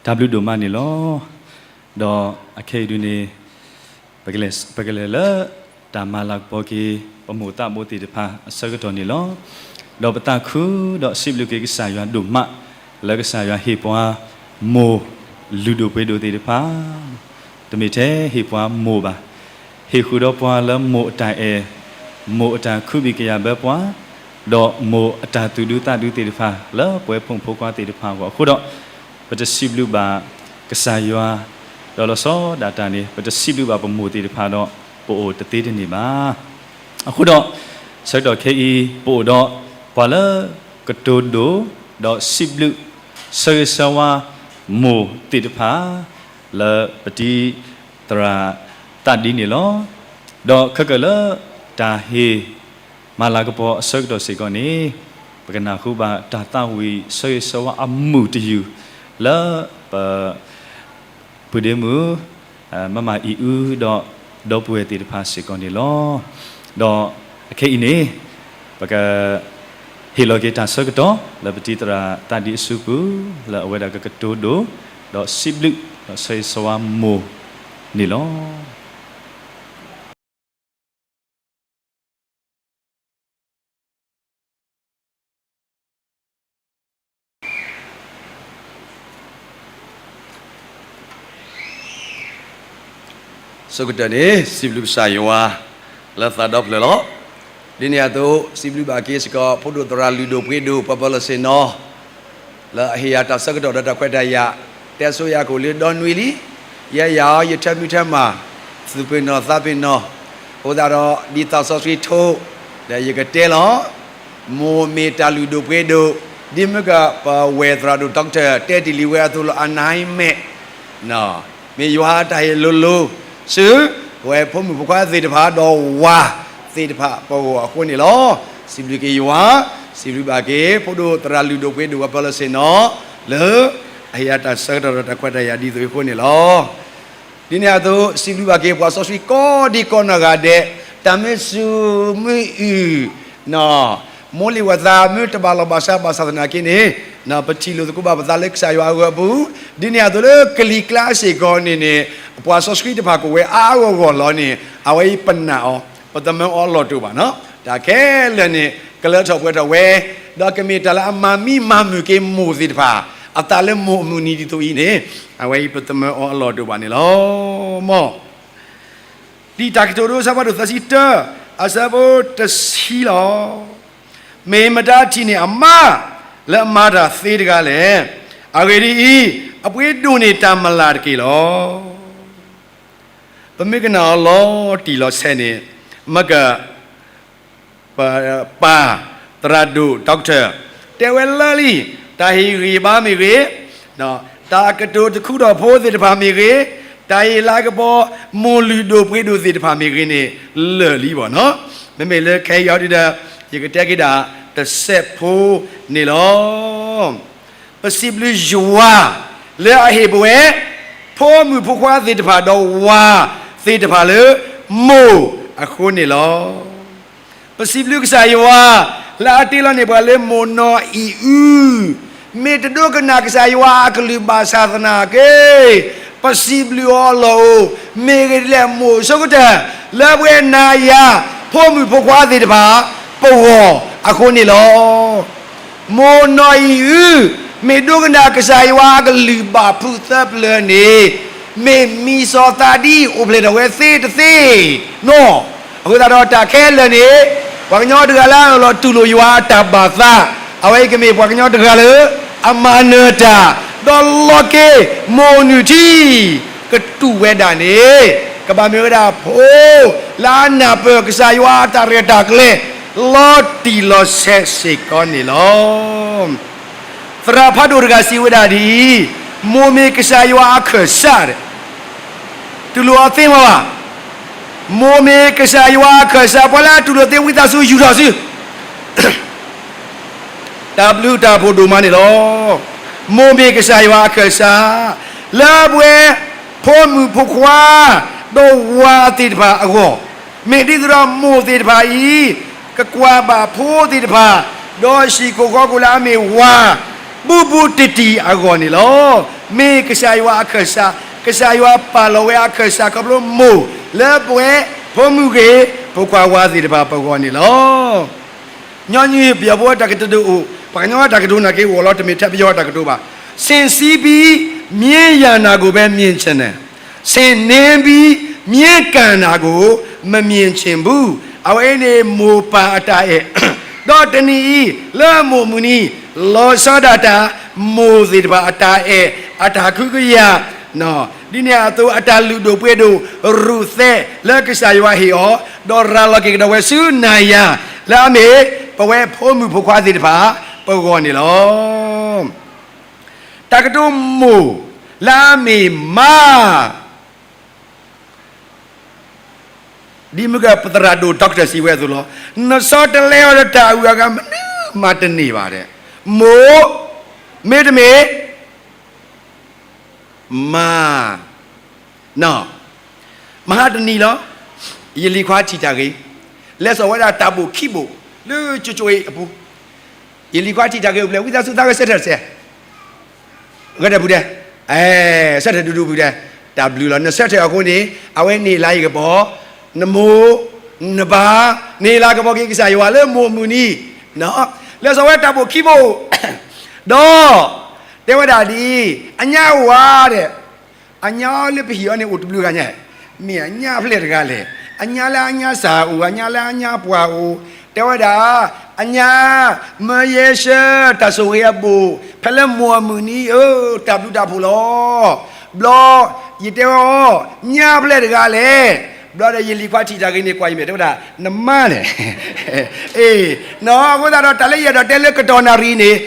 တၢ်ဘျုးဒိၣ်မးန့ၣ်လီၤ. ဒီးအခဲအံၤဒုန့ၣ် ပကလဲၤ, ပကလဲၤလၢတၢ်မၤလၤကပီၤက့ၤ ပမိၢ်သးဘိသ့ၣ်တဖၣ်အဆၢကတီၢ်န့ၣ်လီၤ. ဒီးပသးခုဒီးစံးဘျုးက့ၤကစၢ်ယွၤဒိၣ်မး လၢကစၢ်ယွၤဟ့ၣ်ပှၤမိၢ်လုၢ်ဒိၣ်ပှ့ၤဒိၣ်သ့ၣ်တဖၣ် တမ့ၢ်ထဲဟ့ၣ်ပှၤမိၢ်ဘၣ်, ဟ့ၣ်ဃုာ်ဒီးပှၤလၢမိၢ်အတၢ်အဲၣ်, မိၢ်အတၢ်ခုဘံၣ်ကယာ်ဘၢပှၤ, ဒီးမိၢ်အတၢ်သူၣ်ဒူသးဒူသ့ၣ်တဖၣ် လၢပဝဲဖိမုၣ်ဖိခွါသ့ၣ်တဖၣ်အဂီၢ်အဃိဒီး, ပတစံးဘျုးဘၣ်ကစၢ်ယွၤ, ဒီးလီၤဆီဒၣ်တၢ်န့ၣ် ပတစံးဘျုးဘၣ်ပမိၢ်သ့ၣ်တဖၣ်ဒီး ပအိၣ်တသ့တန့ၢ်ဘၣ်. အဃိဒီး ဆၢကတီၢ်ခဲအံၤ ပအိၣ်ဒီးပှၤလၢကတိၤဒိၣ် ဒီးစံးဘျုး ဆၢဂ့ၤဆၢဝါ မိၢ်သ့ၣ်တဖၣ် လၢပတံၤသရၣ်သးဒ်န့ၣ်လီၤ. ဒီးခဲကၢၢ်လၢတၢ်ဟ့ၣ်မၤလၤကပီၤအဆၢကတီၢ်စ့ၢ်ကီးန့ၣ် ပကနၢ်ဟူဘၣ်တၢ်သးဝံၣ်ဆၢဂ့ၤဆၢဝါအမုာ်တယုၢ် လၢပ ပုၢ်ဒ့မုၣ် မမအံၤအု ဒီးဒီပုၢ်ဝဲၢ်သ့ၣ်တဖၣ်စ့ၢ်ကီးန့ၣ်လီၤ. ဒီးအခဲအံၤန့ၣ် ပက ဟ့ၣ်လီၤက့ၤတၢ်ဆၢကတီၢ် လၢပတံၤသရၣ်သးဒ်အစုပူၤ လၢအဝဲဒၣ်ကကတိၤဒိၣ် ဒီးစံးဘျုး ဒီးဆၢဂ့ၤဆၢဝါမိၢ်န့ၣ်လီၤ. အဆိကတၢၢ်န့ၣ် စံးဘျုးကစၢ်ယွၤ လၢသးဒီဖျၢၣ်လီၤ. ဒ်န့ၣ်အသိး စံးဘျုးဘၣ်က့ၤစ့ၢ်ကီး ဖိဒိၣ်သရၣ်လုၢ်ဒိၣ်ပှ့ၤဒိၣ် ပှၤပၢၤလီၢ်ဆ့ၣ်နီၤ လၢအဟ့ၣ်ယၤတၢ်ဆၢကတီၢ်ဒီးတၢ်ခွဲးတၢ်ယာ် တဲဆိယၤခိၣ်လၢဒီနွံလံ, ယဲယၤအီၤ ယထၢမုၢ်ထၢမး, သူၣ်ပ့ၤနီၣ် သးပ့ၤနီၣ်, အဃိသတးဒီး ဒ်သးစီဆှံထိး ဒီးယကတဲလီၤ. မိၢ်မ့ၢ်တၢ်လုၢ်ဒိၣ်ပှ့ၤဒိၣ်, ဒ်မ့ၢ်ကပဝဲၢ်သရၣ်ဒိၣ် doctor တဲတ့ၢ်လံဝဲအသိးလီၤ အနၢ်ဟဲမဲာ် မ့ၢ်ယွၤအတၢ်ဟ့ၣ်လိၤလိၤ ဆူပဝဲဖိမုၣ်ဖိခွါသ့ၣ်တဖၣ် ဒီးဝၤသ့ၣ်တဖၣ်ပဂီၢ်အဃိန့ၣ်လီၤ. စံးဘျုးက့ၤယွၤ, စံးဘျုးဘၣ်က့ၤ ဖိဒိၣ်သရၣ်လုၢ်ဒိၣ်ပှ့ၤဒိၣ် ပှၤပၢၤလီၢ်ဆ့ၣ်နီၤ လၢအဟ့ၣ်ယၤတၢ်ဆၢကတီၢ်ဒီးတၢ်ခွဲးတၢ်ယာ်ဒ်သိးအံၤအဃိန့ၣ်လီၤ. ဒ်န့ၣ်အသိး စံးဘျုးဘၣ်က့ၤပှၤစီဆှံကိးဒံကိးနီၢ်ဂၤဒဲး, တၢ်မ့ၢ်စူၤမ့ၢ်အုၣ် မိၢ်လံၤဝဲသးမ့ၢ်တဘၣ်လီၢ်ဘၣ်စးဘၣ်ဆၣ်သနာ်က့န့ၣ်, ပထံၣ်လိာ်သကိးဘၣ်ပသးလၢကစၢ်ယွၤအဂီၢ်အပူၤ, ဒ်န့ၣ်အသိးလၢကလံၤကျါစ့ၢ်ကီးန့ၣ်န့ၣ်, ပှၤစီဆှံတဖၣ်ကဝဲအါအါဂီၢ်ဂီၢ်လီၤန့ၣ် အဝဲအံၤပနာ်အီၤ, ပသမၢအီၤအလီၢ်တအိၣ်ဘၣ်နီၤ. တၢ်ခဲလၢာ်န့ၣ် ကလၢထီၣ်ပှဲၤထီၣ်ဝဲ, ဒီးကမ့ၢ်တၢ်လၢအမၤမံမၤမုာ်က့ၤမိၢ်သ့ၣ်တဖၣ်, အသးလၢမိၢ်အမုၢ်နံၤဒ်သိးအံၤန့ၣ်, အဝဲအံၤပသမၢအီၤအလီၢ်တအိၣ်ဘၣ်န့ၣ်လီၤ. မ် ဒ်တၢ်ကတိၤဒိအဆၢဖးဒိၣ်သၢဆံတၢ, အဆၢဖိတဆံလီၤ. မ့ၢ်မတၤထံၣ်န့ၢ်အမါ လၢအမၤတၢ်သ့တဂၤလဲၣ်. အဂ့ၢ်ဒ်အံၤ, အပှ့ၤဒိၣ်န့ၢ်တၢ်မလၤတက့ၢ်လီၤ. ပမ့ၢ်ကနၣ်အီၤလီၤတံၢ်လီၤဆဲးန့ၣ်, မ့ၢ်က ပ ပၢ်သရၣ်ဒိၣ် doctor တဲဝဲလၢာ်လံ, တၢ်ဟ့ၣ်ဂံၢ်ဘါမ့ၢ်ဂ့ၤ, တၢ်ကတိၤတခူထီၣ်ဖိသ့ၣ်တဖၣ်မ့ၢ်ဂ့ၤ, တၢ်ဟ့ၣ်လၤကပီၤ မိၢ်လုၢ်ဒိၣ်ပှ့ၤဒိၣ်သ့ၣ်တဖၣ်မ့ၢ်ဂ့ၤန့ၣ် လၢာ်လံဘၣ်နီၤ. မ့မ့ၢ်လၢခဲအံၤအံၤဒီး ယကတဲက့ၤဒၣ်တစဲးဖိန့ၣ်လီၤ. ပစံးဘျုးယွၤ လၢအဟ့ၣ်ပဝဲ ဖိမုၣ်ဖိခွါသ့ၣ်တဖၣ်ဒီးဝၤသ့ၣ်တဖၣ်လၢမိၢ်အဃိန့ၣ်လီၤ. ပစံးဘျုးကစၢ်ယွၤ လၢအတ့လီၤန့ၢ်ပှၤလၢမိၢ်နီၢ်အံၤအု, မ့ၢ်တဒိကနၣ်ကစၢ်ယွၤအကလုၢ်ဘၣ်ဆၣ်သနာ်က့, ပစံးဘျုးအီၤအလီၢ်အိၣ်, မ့ၢ်ဂ့ၤဒ်လဲၣ်မိၢ်အဆိကတၢၢ် လၢပဝဲနၤယၤ ဖိမုၣ်ဖိခွါသ့ၣ်တဖၣ် ပဂီၢ်အဃိန့ၣ်လီၤ. မိၢ်နီၢ်အံၤအု, မ့ၢ်ဒိကနၣ်ကစၢ်ယွၤအကလုၢ်ဘၣ်ဖုးသၢပျၢၤန့ၣ်, မ့ၢ်မံစီၤသးဒ်အိၣ်ဖျဲၣ်ထီၣ်ဝဲသ့တသ့နီၤ. အဃိသတးဒီးတၢ်ခဲလၢာ်န့ၣ်, ပှၤကညီတဂၤလၢအလီၤတူၢ်လိာ်ယွၤအတၢ်ဘၣ်သး, အဝဲအံၤကမ့ၢ်ပှၤကညီတဂၤလၢ အမၤနၢၤတၢ်, ဒီးလီၤက့ၤမိၢ်နုာ်ထံ ကတူၢ်ဝဲဒၣ်န့ၣ်, ကဘၣ်မ့ၢ်ဝဲဒၣ်ဖိ လၢအနၢ်ပၢၢ်ကစၢ်ယွၤအတၢ်ရဲၣ်တၢ်ကျဲၤ လီၤတံၢ်လီၤဆဲးစ့ၢ်ကီးန့ၣ်လီၤ. သရၣ်ဖးဒိၣ်တဂၤစံးဝဲဒၣ်ဒ်အံၤ, မိၢ်မ့ၢ်ကစၢ်ယွၤအခၢၣ်စး, တူၢ်လိာ်အီၤသ့မ့ၢ်ဘၣ်, မိၢ်မ့ၢ်ကစၢ်ယွၤအခၢၣ်စး ပှၤလၢအတူၢ်လိာ်သ့ဝံသးစူၤယူာ်ထီၣ်စု တၢ်ဘျုးတၢ်ဖှိၣ်ဒိၣ်မးန့ၣ်လီၤ. မိၢ်မ့ၢ်ကစၢ်ယွၤအခၢၣ်စး လၢပဝဲ ဖိမုၣ်ဖိခွါ ဒီးဝၤသ့ၣ်တဖၣ်အဂီၢ်, မ့ၢ်ဒ်သိးဒီးမိၢ်သ့ၣ်တဖၣ်အံၤ ကကွၢ်ဘၣ်ဖိသ့ၣ်တဖၣ်, ဒီးဟံၣ်ခိၣ်ဃီခိၣ်လၢအမ့ၢ်ဝၤ ဘူးဘူးတံၢ်တံၢ်အဂီၢ်န့ၣ်လီၤ. မ့ၢ်ကစၢ်ယွၤအခၢၣ်စး, ကစၢ်ယွၤပာ်လီၤဝဲအခၢၣ်စးခီဖျိမိၢ် လၢပဝဲဖိမုၣ်ဂ့ၤ ဖိခွါဝါသ့ၣ်တဖၣ်ပဂီၢ်န့ၣ်လီၤ. ညီနုၢ်ပယီၤဖိတၢ်ကတိၤဒိၣ်အိၣ်, ပှၤကညီတၢ်ကတိၤနာ်က့အိၣ်လီၤ တမ့ၢ်ထဲပယီၤတၢ်ကတိၤဘၣ်. ဆင့်ဆင်းပြီး မြင်ရနာကိုပဲ မြင်ချင်တယ်. ဆင့်နှင်းပြီး မြင်းကဏ္ဍကို မမြင်ချင်ဘူး. အဝဲအံၤန့ၣ်မိၢ်ပၢ်အတၢ်အဲၣ်, ဒီးတနံၤအံၤ လၢမိၢ်မုၢ်နံၤ လီၤဆီဒၣ်တၢ် မိၢ်သ့ၣ်တဖၣ်အတၢ်အဲၣ် အတၢ်ကဟုကယာ် ဒ်န့ၣ်အသိးအတၢ်လုၢ်ဒိၣ်ပှ့ၤဒိၣ် ရူၢ်သဲ လၢကစၢ်ယွၤဟ့ၣ်အီၤ ဒီးရၤလီၤက့ၤကဒီးဝဲဆူနၤယၤ လၢအမ့ၢ် ပဝဲဖိမုၣ်ဖိခွါသ့ၣ်တဖၣ် ပဂီၢ်န့ၣ်လီၤ. တၢ်ကတိၤမိၢ် လၢအမ့ၢ်မါ ဒ်မုၢ်ကပသရၣ်ဒိၣ် doctor စံးဝဲအသိးလီၤ. နဆီတလဲအီၤဒီးတၢ်အုၣ်အဂၤမနုၤမးတန့ၢ်ဘၣ်ဒဲး. မိၢ် မ့တမ့ၢ် မါ နီၤ, မဟါတနံၤလီၤ. ယလံၤခွါထံၣ်တၢ်ဂ့ၤ, လဲၤစိာ်ဝဲဒၣ်တၢ်ဘိၣ်ခံဘိၣ် လၢကၠိကၠိအံၤအပူၤ, ယလံၤခွါထံၣ်တၢ်ဂ့ၤအိၣ်ဖျဲၣ် ဝံသးစူၤသးဂဲၤဆၢထၢၣ်စဲး ဂဲၤထၢၣ်ပူၤဒဲး, အဲ ဆၢထၢၣ်ဒူဒူပူၤဒဲး, တၢ်ဘျုးလီၤ. နဆၢထၢၣ်အဃိန့ၣ် အဝဲန့ၢ်လၢယကပီၤ, နမိၢ် နပၢ် န့ၢ်လၢကပီၤက့ၤကစၢ်ယွၤလၢမိၢ်မုၢ်နံၤ, လဲၤစိာ်ဝဲတၢ်ဘိၣ်ခံဘိၣ်, ဒီး တဲဝဲဒၣ်ဒ်အံၤ, အညါအိၣ်ဧါဒဲး, အညါလၢပဟံၣ်အီၤန့ၣ်အိၣ်တဘျုးဂၤညါ, မ့ၢ်အညါဖျဲၣ်တဂၤလဲၣ်, အညါလၢအညါစၢ်အိၣ်, အညါလၢအညါပှၢ်အိၣ်, တဲဝဲဒၣ်, အညါ မၢယဲၢ်ဆၢ တၢ်ဆိၣ်ဂ့ၤအဘိၣ် ဖဲလၢမိၢ်အမုၢ်နံၤဧၢ, တၢ်ဘျုးတၢ်ဖှိၣ်လီၤ. ဘျီ ယတဲအီၤ, ညါဖျဲၣ်တဂၤလဲၣ်, ဘျီဒီးယလံၤခွါထံၣ်တၢ်ဂ့ၤန့ၣ် ကွၢ်အံၤမဲာ်တဲဝဲဒၣ်, နမါလဲၣ်, အ့, နီၤ, အဃိသတးဒီး တၢ်လၢယအဲၣ်ဒိးတဲလၢကတီၢ်နၣ်ရံၣ်န့ၣ်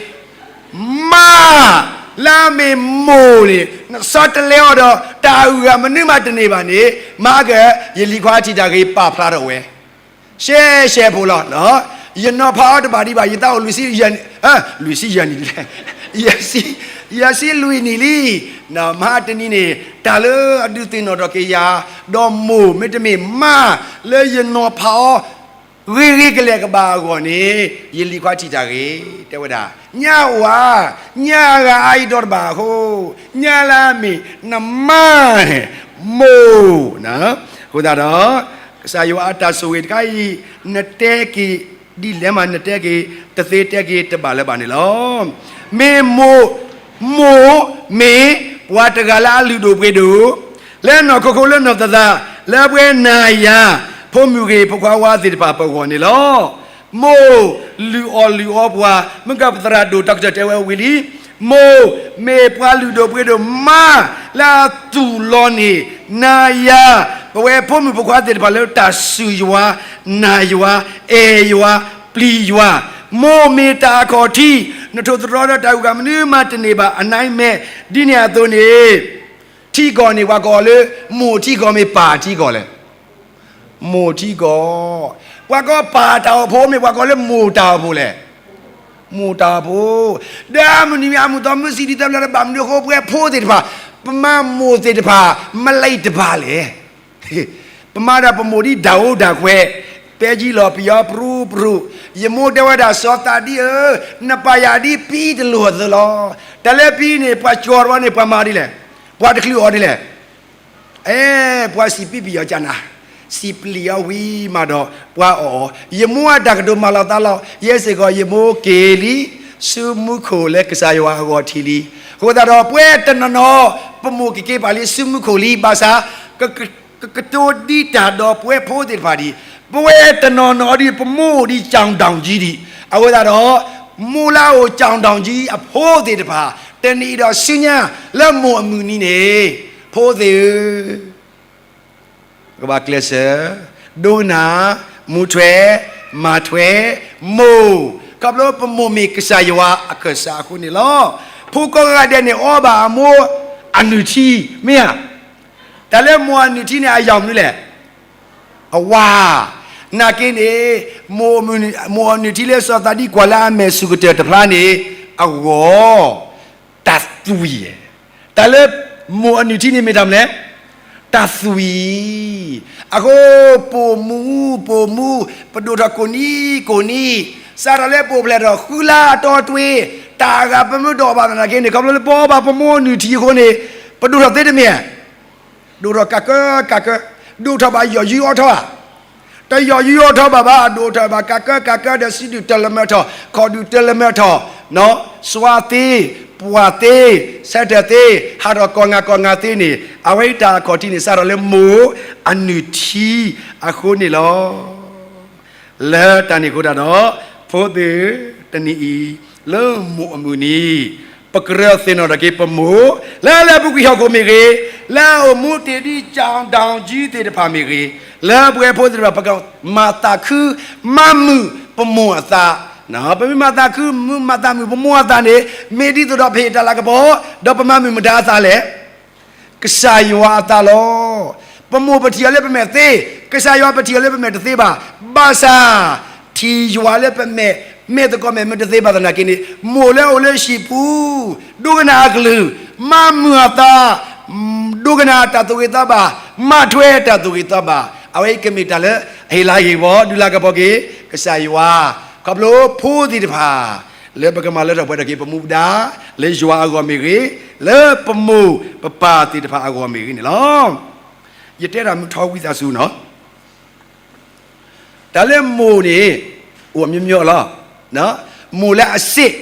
မါ လၢအမ့ၢ်မိၢ်န့ၣ် နဆီတလဲအီၤဒီး တၢ်အုၣ်အဂၤမနုၤမးတန့ၢ်ဘၣ်န့ၣ် မၤက ယလံၤခွါထံၣ်တၢ်ဂ့ၤပာ်ဖျါထီၣ်ဝဲ, ရှဲရှဲဖိလီၤ. ယနီၤဖးအီၤတဘၣ်ဒံးဘၣ်, ယသးအိၣ်လွံၢ်ဆံယဲၢ်နံၣ်, လွံၢ်ဆံယဲၢ်နံၣ်, ယဲၢ်ဆံလွံၢ်နံၣ်လံ. မဟါတနံၤန့ၣ် တၢ်လၢအဒုးသ့ၣ်နီၣ်ထီၣ်က့ၤယၤ, ဒီးမိၢ်မ့တမ့ၢ်မါ လၢယနီၤဖးအီၤ ဂ့ၤဂ့ၤကလဲာ်ကဘၣ်အဂီၢ်န့ၣ် ယလံၤခွါထံၣ်တၢ်ဂ့ၤ တဲဝဲဒၣ်, ညါအိၣ်ဧါ, ညါအဂၤအါအံၤဒီတဘၣ်အဃိ, ညါလၢအမ့ၢ်နမါန့ၣ် မိၢ်, အဃိသတးဒီး ကစၢ်ယွၤအတၢ်ဆိၣ်ဂ့ၤတခါအံၤ နတဲက့ၤဒ်လဲၣ်မး နတဲက့ၤတသ့ တဲက့ၤတဘၣ်လၢၤဘၣ်န့ၣ်လီၤ. မ့ၢ်မိၢ်, မိၢ်မ့ၢ်ပှၤတဂၤလၢအလုၢ်ဒိၣ်ပှ့ၤဒိၣ် လၢနီၢ်ခိခိၣ်လၢနီၢ်သးသး လၢပဝဲနၤယၤ ဖိမုၣ်ဂ့ၤ ဖိခွါဝါသ့ၣ်တဖၣ်ပဂီၢ်န့ၣ်လီၤ. မိၢ်လုၢ်အီၣ်လုၢ်အီပှၤ, မုၢ်ကပသရၣ်ဒိၣ် doctor တဲဝဲဝံၤလံ, မိၢ်မ့ၢ်ပှၤလုၢ်ဒိၣ်ပှ့ၤဒိၣ်မး လၢအသူၣ်လီၤန့ၢ် နၤယၤ ပဝဲဖိမုၣ်ဖိခွါသ့ၣ်တဖၣ်လၢတၢ်စူၢ်ယွၤ, နာ်ယွၤ, အဲၣ်ယွၤ, ပျံၤယွၤ, မိၢ်မ့ၢ်တၢ်အခီၣ်ထံး, နထိၣ်သတြီၤဒီးတၢ်အုၣ်အဂၤမနုၤမးတန့ၢ်ဘၣ် အနံၤမဲာ်, ဒ်န့ၣ်အသိးန့ၣ် ထံကီၢ်န့ၣ် ပှၤကိးအီၤလၢ မိၢ်ထံကီၢ်မ့ၢ်ပၢ်ထံကီၢ်လဲၣ်. မိၢ်ထံကီၢ်, ပှၤကိးပၢ်တၢ်အိၣ်ဖှိၣ်မ့ၢ်ပှၤကိးလၢမိၢ်တၢ်အိၣ်ဖှိၣ်လဲၣ်. မိၢ်တၢ်အိၣ်ဖှိၣ်, ဒီးအမုၢ်နံၤမ့ၢ်အမုၢ်သီမုၢ်ဆံးဒ်သိးဘျီဒီး ဘၣ်မနုၤအဃိ ပဝဲဖိသ့ၣ်တဖၣ် ပမၤမိၢ်သ့ၣ်တဖၣ် မလဲၤတဘၣ်လဲၣ်. ပမၤဒီးပမိၢ်ဒ်ဒၣ်အိၣ်ဒၣ်ခွဲး, ပဲကံလီၤပယီၤပြူပြူ, ယမိၢ်တဲဝဲဒၣ် စီၤသးဒံဧၢ, နပာ်ယၤဒ်ပံတလိၣ်အသိးလီၤ. တၢ်လၢပံန့ၣ် ပှၤကၠီၤတဝီန့ၣ် ပှၤမၤဒ်လဲၣ်, ပှၤတချုးအီၤဒ်လဲၣ်. အဲ ပှၤစံးပံပယီၤကနၤ, စံးပျံၤအီၤဝံၤမးဒီး ပှၤအီၣ်အီၤ, ယမိၢ်အတၢ်ကတိၤမၤလီၤသးလီၤ, ယဲစ့ၢ်ကီးယမိၢ်က့ၤလံ, ဆူမူခိၣ်လၢကစၢ်ယွၤအဂီၢ်ထံးလံ. အဃိသတးဒီး ပဝဲတနီၤနီၤ ပမိၢ်ကက့ၤပာ်လံဆူမူခိၣ်လံ, ဘၣ်ဆၣ် ကကတိၤဒံးတၢ်ဒီးပဝဲဖိသ့ၣ်တဖၣ်ဒံး, ပဝဲတနီၤနီၤဒံး ပမိၢ်ဒံး ကၠီၣ်ဒၣ်ကံဒံး, အဃိသတးဒီး မိၢ်လၢအအိၣ်ကၠီၣ်ဒၣ်ကံအဖိသ့ၣ်တဖၣ်, တနံၤအံၤဒီးဆူညါ လၢမိၢ်အမုၢ်နံၤန့ၣ်, ဖိသ့ၣ်ဧၢ, ကဘၣ်ကျဲးစၢး, ဒိကနၣ်, မူထွဲ, မၤထွဲ, မိၢ်, ခီဖျိပမိၢ်မ့ၢ်ကစၢ်ယွၤအခၢၣ်စးအဃိန့ၣ်လီၤ. ဖိကိးဂၤဒဲးန့ၣ် အီဘၣ်အမိၢ်အနုၢ်ထံ, မ့ၢ်ဧါ. တၢ်လၢမိၢ်အနုၢ်ထံန့ၣ် အယီၢ်မနုၤလဲၣ်. အဝၤ, နာ်က့န့ၣ်, မိၢ်အနုၢ်ထံလၢစီၤသးဒံကွၢ်လၢအမဲာ်ဆူၣ်ကတၢၢ်တဖျါန့ၣ်, အဂီၢ်, တၢ်သွံၣ်, တၢ်လၢမိၢ်အနုၢ်ထံန့ၣ်မ့ၢ်တၢ်မနုၤလဲၣ်, တၢ်သွံၣ်, အဃိ, ပိာ်မူ, ပိာ်မူ, ပဒိၣ်ထီၣ်ကိၢ်နံၤကိၢ်နံၤ, စးထီၣ်လၢပိာ်ဖျဲးထီၣ်ဃုလါအတီတ့ၢ် တၢ်ဂၤပမ့ၢ်ဒိးဘၣ်သနာ်က့န့ၣ် ခီဖျိလၢပအီၣ်ဘၣ်ပမိၢ်အနုၢ်ထံအဃိန့ၣ် ပဒိၣ်ထီၣ်သ့တမ့ၢ်ဧါ. ဒိၣ်ထီၣ်ကးကၢကးကၢ, ဒိၣ်ထီၣ်ဘၣ်ယီၢ်ယုၢ်အီၣ်ထီၣ်ဧါ. တယီၢ်ယုၢ်အီၣ်ထီၣ်ဘၣ်ဘၣ်, ဒိၣ်ထီၣ်ဘၣ်ကးကၢကးကၢဒီး စံဒုၣ်တလၢမဲထီၣ်, ခီၣ်ဒုၣ်တလၢမဲထီၣ်, စွါသ့, ပှၢ်သ့, ဆၢထၢၣ်သ့, ဟးထီၣ်ကိးငါကိးငါသ့န့ၣ် အဝဲအံၤတၢ်အခီၣ်ထံးန့ၣ် စးထီၣ်လၢမိၢ်အနုၢ်ထံအဃိန့ၣ်လီၤ. လၢတၢ်န့ၣ်အဃိတၢ်ဒီး ဖိသ့ၣ်တနံၤအံၤ လၢမိၢ်အမုၢ်နံၤ ပကြၢးသ့ၣ်နီၣ်ထီၣ်က့ၤပမိၢ် လၢလၢပူၤကွံာ်ဟီၣ်ခိၣ်မ့ၢ်ဂ့ၤ, လၢအအိၣ်မူတ့ၢ်ဒ်ကၠီၣ်ဒၣ်ကၠံသ့ၣ်တဖၣ်မ့ၢ်ဂ့ၤ, လၢပဝဲဖိသ့ၣ်တဖၣ် ပကမၤသးခု မၤမုာ်ပမိၢ်အသး, ပမ့ၢ်မၤသးခု မၤသးမုာ်ပမိၢ်အသးန့ၣ် မ့ၢ်ဒ်သိးဒီးပဟ့ၣ်တၢ်လၤကပီၤ ဒီးပမၤမုာ်မတၤအသးလဲၣ်. ကစၢ်ယွၤအသးလီၤ. ပမိၢ်ပထံၣ်အီၤလၢပမဲာ်သ့, ကစၢ်ယွၤပထံၣ်အီၤလၢပမဲာ်တသ့ဘၣ်. ဘၣ်ဆၣ် ထံၣ်ယွၤလၢပမဲာ် မဲာ်သကိးမဲာ်မ့ၢ်တသ့ဘၣ်သနာ်က့န့ၣ် မိၢ်လၢအအိၣ်လၢဟံၣ်ပူၤ ဒိကနၣ်အကလုၢ်, မၤမုာ်အသး, ဒိကနၣ်တၢ်သူၣ်ဂ့ၤသးဘၣ်, မၤထွဲတၢ်သူၣ်ဂ့ၤသးဘၣ်, အဝဲအံၤကမ့ၢ်တၢ်လၢအဟ့ၣ်လၤဟ့ၣ်ကပီၤ ဒုးလၤကပီၤက့ၤ ကစၢ်ယွၤ, ခီဖျိဖိသ့ၣ်တဖၣ် လၢပကမၤလၢထီၣ်ပှဲၤထီၣ်က့ၤပမူပဒါ လၢယွၤအဂီၢ်မ့ၢ်ဂ့ၤ, လၢပမိၢ်ပပၢ်သ့ၣ်တဖၣ်အဂီၢ်မ့ၢ်ဂ့ၤန့ၣ်လီၤ. ယတဲတၢ်မုၢ်ထီဝံသးစူၤနီၤ, တၢ်လၢမိၢ်န့ၣ် အိၣ်မျိုးမျိုးလီၤ. မိၢ်လၢအစ့ၣ်,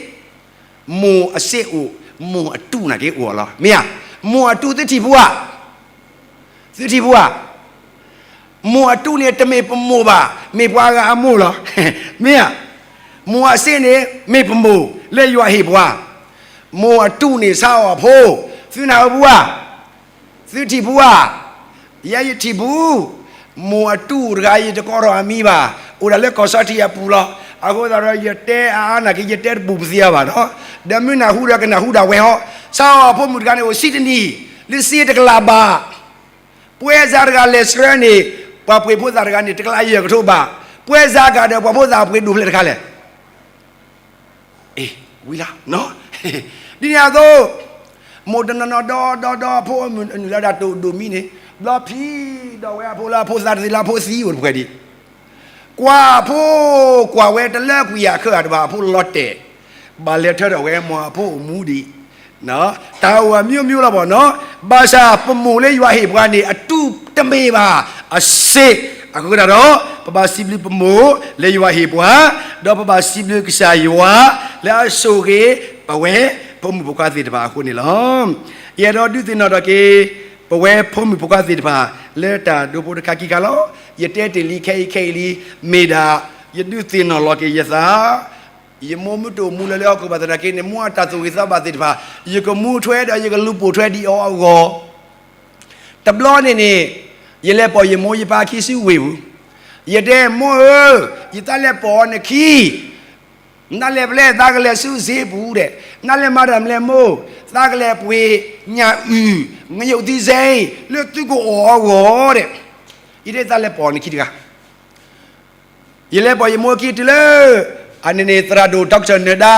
မိၢ်အစ့ၣ်အိၣ်, မိၢ်အတူၢ်နာ်က့အိၣ်လီၤ. မ့ၢ်ဧါ, မိၢ်အတူၢ်သုထံၣ်ဖူဧါ, သုထံၣ်ဖူဧါ. မိၢ်အတူၢ်န့ၣ် တမ့ၢ်ပမိၢ်ဘၣ်, မ့ၢ်ပှၤဂၤအမိၢ်လီၤ. မ့ၢ်ဧါ, မိၢ်အစ့ၣ်န့ၣ် မ့ၢ်ပမိၢ်လၢယွၤဟ့ၣ်ပှၤ, မိၢ်အတူၢ်န့ၣ် ဆါအီၤအဖိ, သုနၢ်ဟူဖူဧါ, သုထံၣ်ဖူဧါ. ယဲယထံၣ်ဖူ, မိၢ်အတူၢ်တဂၤ ယတကိးထီၣ်အမံၤဘၣ်, အိၣ်ဒၣ်လၢကီၢ်စီထံးအပူၤလီၤ. အဃိသတးဒီး ယတဲအါအါနာ်က့ ယတဲတဘူၣ်ပသ့အါဘၣ်နီၤ, ဒီးမုၢ်နၢ်ဟူဒီးကနၢ်ဟူဒၣ်ဝဲဟီ, ဆါအီၤအဖိမုၣ်တဂၤန့ၣ် အိၣ်ဆံတနံၣ်, လၢစ့တကလးဘၣ် ပွဲစားတဂၤလဲၤဆှၢန့ၣ် ပှၤပှ့ၤဖိသၣ်တဂၤန့ၣ် တကလးယဲၢ်ကထိဘၣ်, ပွဲစားကဒီးပှၤဖိသၣ်အပှ့ၤဒိၣ်ဖျဲၣ်တခါလဲၣ်. ဝံၤလီၤ, ဒ်န့ၣ်အသိး, မိၢ်တနီၤနီၤဒီဒီဒီဖိအမုၢ်အနုာ်လၢဒၣ်တိၢ်ဒိၣ်မံန့ၣ်, ဘျီဖံဒီးဝဲအဖိလၢအဖိသၣ်တသ့လၢအဖိသံအိၣ်တဖှဲးဒံး ကွၢ်ဖိ, ကွၢ်ဝဲတလၢကွံာ်အခၢၣ်အတဘၣ် အဖိလီၤတဲာ်, ဘၣ်လဲၤထၢထီၣ်ဝဲမ့ၢ်အဖိအိၣ်မူဒံး, တၢ်အိၣ်အမျိုးမျိုးလီၤဘၣ်နီၤ, ဘၣ်ဆၣ်ပမိၢ်လၢယွၤဟ့ၣ်ပှၤန့ၣ် အတူၢ်တမ့ၢ်ဘၣ်, အစ့ၣ်, အဃိသတးဒီး ပဘၣ်စံးဘျုးပမိၢ်လၢယွၤဟ့ၣ်ပှၤ, ဒီးပဘၣ်စံးဘျုးကစၢ်ယွၤ လၢအဆိၣ်ဂ့ၤ ပဝဲဖိမုၣ်ဖိခွါသ့ၣ်တဖၣ်အဃိန့ၣ်လီၤ. ယအဲၣ်ဒိးဒုးသ့ၣ်နီၣ်ထီၣ်က့ၤ ပဝဲဖိမုၣ်ဖိခွါသ့ၣ်တဖၣ် လၢတၢ်ဒိဖိတခါခံခါလီၤ. ယတဲတ့ၢ်လံခဲအံၤခဲအံၤလံ, မ့ၢ်ဒၣ် ယဒုးသ့ၣ်နီၣ်လီၤက့ၤယသး, ယမိၢ်မ့ၢ်တအိၣ်မူလၢၤလၢဟီၣ်ခိၣ်ဘၣ်သနာ်က့န့ၣ် မိၢ်အတၢ်သူၣ်ဂ့ၤသးဘၣ်သ့ၣ်တဖၣ် ယကမူထွဲဒီးယကလူၤပိာ်ထွဲဒ်အီၤအဂီၢ်, တဘျီန့ၣ်န့ၣ် ယလဲၤပိာ်ယမိၢ်ယပၢ်ခံဆူဝ့ၢ်ပူၤ, ယတဲမိၢ်ဧၢ, ယသးလဲၤပိာ်အီၤနခံ နလဲၤဖဲလဲၣ် သးကလဲၤဆူစ့ပူၤဒဲး, နလဲၤမၤတၢ်မနုၤလဲၣ်မိၢ်, သးကလဲၤပှ့ၤညၣ်အုၣ် ငရုတ်သီးစိမ်း လၢသုကအိၣ်အဂီၢ်ဒဲး, ယတဲသးလဲၤပိာ်နခံတဂၤ, ယလဲၤပိာ်ယမိၢ်ခံတုၤလၢ အန့ၣ်န့ၣ် သရၣ်ဒိၣ် doctor နၢၤဒါ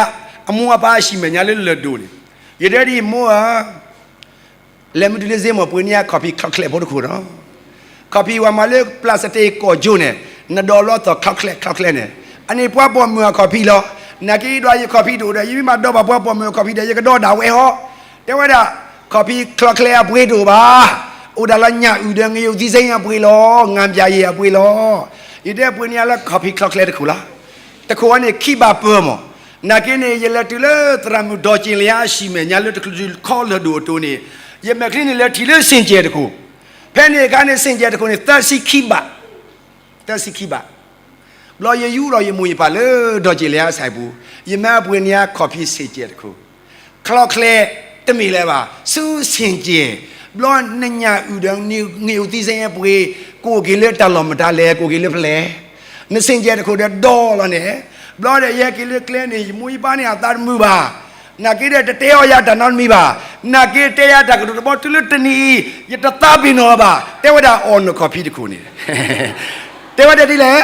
အမိၢ်အပၢ်အဟံၣ်မဲာ်ညါလၢလၢၢ်ဒိၣ်န့ၣ်, ယတဲဒ်အံၤမိၢ်ဧၢ လဲၤမ့ၢ်တုၤလၢစ့မ့ၢ်ပှ့ၤန့ၢ်ယၤ coffee chocolate ဖိတခိၣ်နီၤ, coffee ဝဲမၤလၢ plastic ကိာ်ကၠိန့ၣ်, နဒီးလီၤသီၣ် chocolate chocolate န့ၣ်, အန့ၣ်ပှၤပိာ်မုၣ်အ coffee လီၤ, နာ်က့ယဒွးယ coffee တအိၣ်ဒီး ယမ့ၢ်ဘၣ်ဒီးဘၣ်ပှၤပိာ်မုၣ်အ coffee ဒီး ယကဒီးဒၣ်ဝဲဟီ, တဲဝဲဒၣ် coffee chocolate အပှ့ၤတအိၣ်ဘၣ်, အိၣ်ဒၣ်လၢညၣ်အုၣ်ဒီး ငရုတ်သီးစိမ်း အပှ့ၤလီၤ, ငါးပြားရည် အပှ့ၤလီၤ, ယတဲပှ့ၤန့ၢ်ယၤလၢ coffee chocolate တခိၣ်လီၤ, တခိၣ်အံၤန့ၣ် ခံဘးပၢၢ်မး, နာ်က့န့ၣ် ယလဲၤတုၤလၢသရၣ်မုၣ် ဒေါ်ကျင်လင်း အဟံၣ်မဲာ်ညါလၢတချုးခီလၢၢ်ဒိၣ်အတိၢ်န့ၣ်, ယမဲာ်ချံန့ၣ်လဲၤထံၣ်လၢ ဆင်ခြင် တခိၣ်, ဖဲန့ၣ်အခါန့ၣ် ဆင်ခြင် တခိၣ်န့ၣ် သၢဆံခံဘး, သၢဆံခံဘး, ဘျီယယူၤဒီးယမိၢ်ယပၢ်လၢ ဒေါ်ကျင်လင်း အဆိုင်ပူၤ, ယမၤပှ့ၤန့ၢ်ယၤ coffee ဆင်ခြင် တခိၣ်, chocolate တမ့ၢ်လၢၤဘၣ်, ဆူ ဆင်ခြင်, ဘျီနညၣ်အုၣ်ဒီး ငရုတ်သီးစိမ်း အပှ့ၤ ကအိၣ်က့ၤလၢတၢ်လီၢ်မတၤလဲၣ်, ကအိၣ်က့ၤလၢဖဲလဲၣ်, န ဆင်ခြင် တခိၣ်ဒီးဒီလီၤန့ၣ်, ဘျီဒီးယဟဲက့ၤလၢကျဲန့ၣ် ယမိၢ်ယပၢ်န့ၣ်အသးတမုာ်ဘၣ်, နာ်က့ဒီးတတဲအီၤယၤတၢ်နီတမံၤဘၣ်, နာ်က့တဲယၤတၢ်ကတိၤတဘီတုၤလၢတနံၤအံၤ ယတသးပ့ၤနီၣ်အီၤဘၣ်, တဲဝဲဒၣ် အီၣ်န coffee တခိၣ်န့ၣ် တဲဝဲဒၣ်ဒ်လဲၣ်,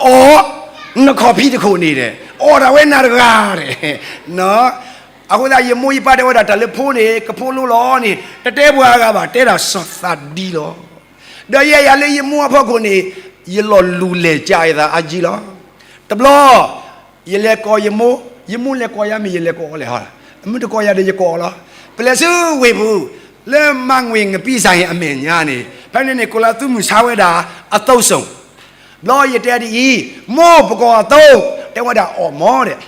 အီၣ်န coffee တခိၣ်န့ၣ်ဒီး အီၣ်ဒၣ်ဝဲနၤတဂၤဒီး, အဃိသတးယမိၢ်ယပၢ်တဲဝဲဒၣ်တၢ်လၢဖိန့ၣ် ကဖိလိလီၤန့ၣ် တတဲပှၤအဂၤဘၣ်, တဲဒၣ်စီၤသးဒံလီၤ, ဒီးယဲယၤလၢယမိၢ်အဖီခိၣ်န့ၣ် ယလီၤလူၤလဲၤကၢ်ယသးအါကံလီၤ, တဘျီ ယလဲၤကိးယမိၢ် ယမိၢ်လဲၤကိးယၤမ့ၢ်ယလဲၤကိးအီၤလဲၣ်, အမ့ၢ်တကိးယၤဒီးယကိးအီၤလီၤ. ပလဲၤဆူဝ့ၢ်ပူၤ လၢမၤငွေ့ငပံစၢ်အမဲာ်ညါန့ၣ် ဖဲန့ၣ်န့ၣ် ကိးလၢသူမုၢ်ဆါဝဲဒၣ်အသိးစိၤ ဘျီယတဲဒ်အံၤ, မိၢ်ပကိးအသိး, တဲဝဲဒၣ်အီၣ်မ့ၢ်ဒီး,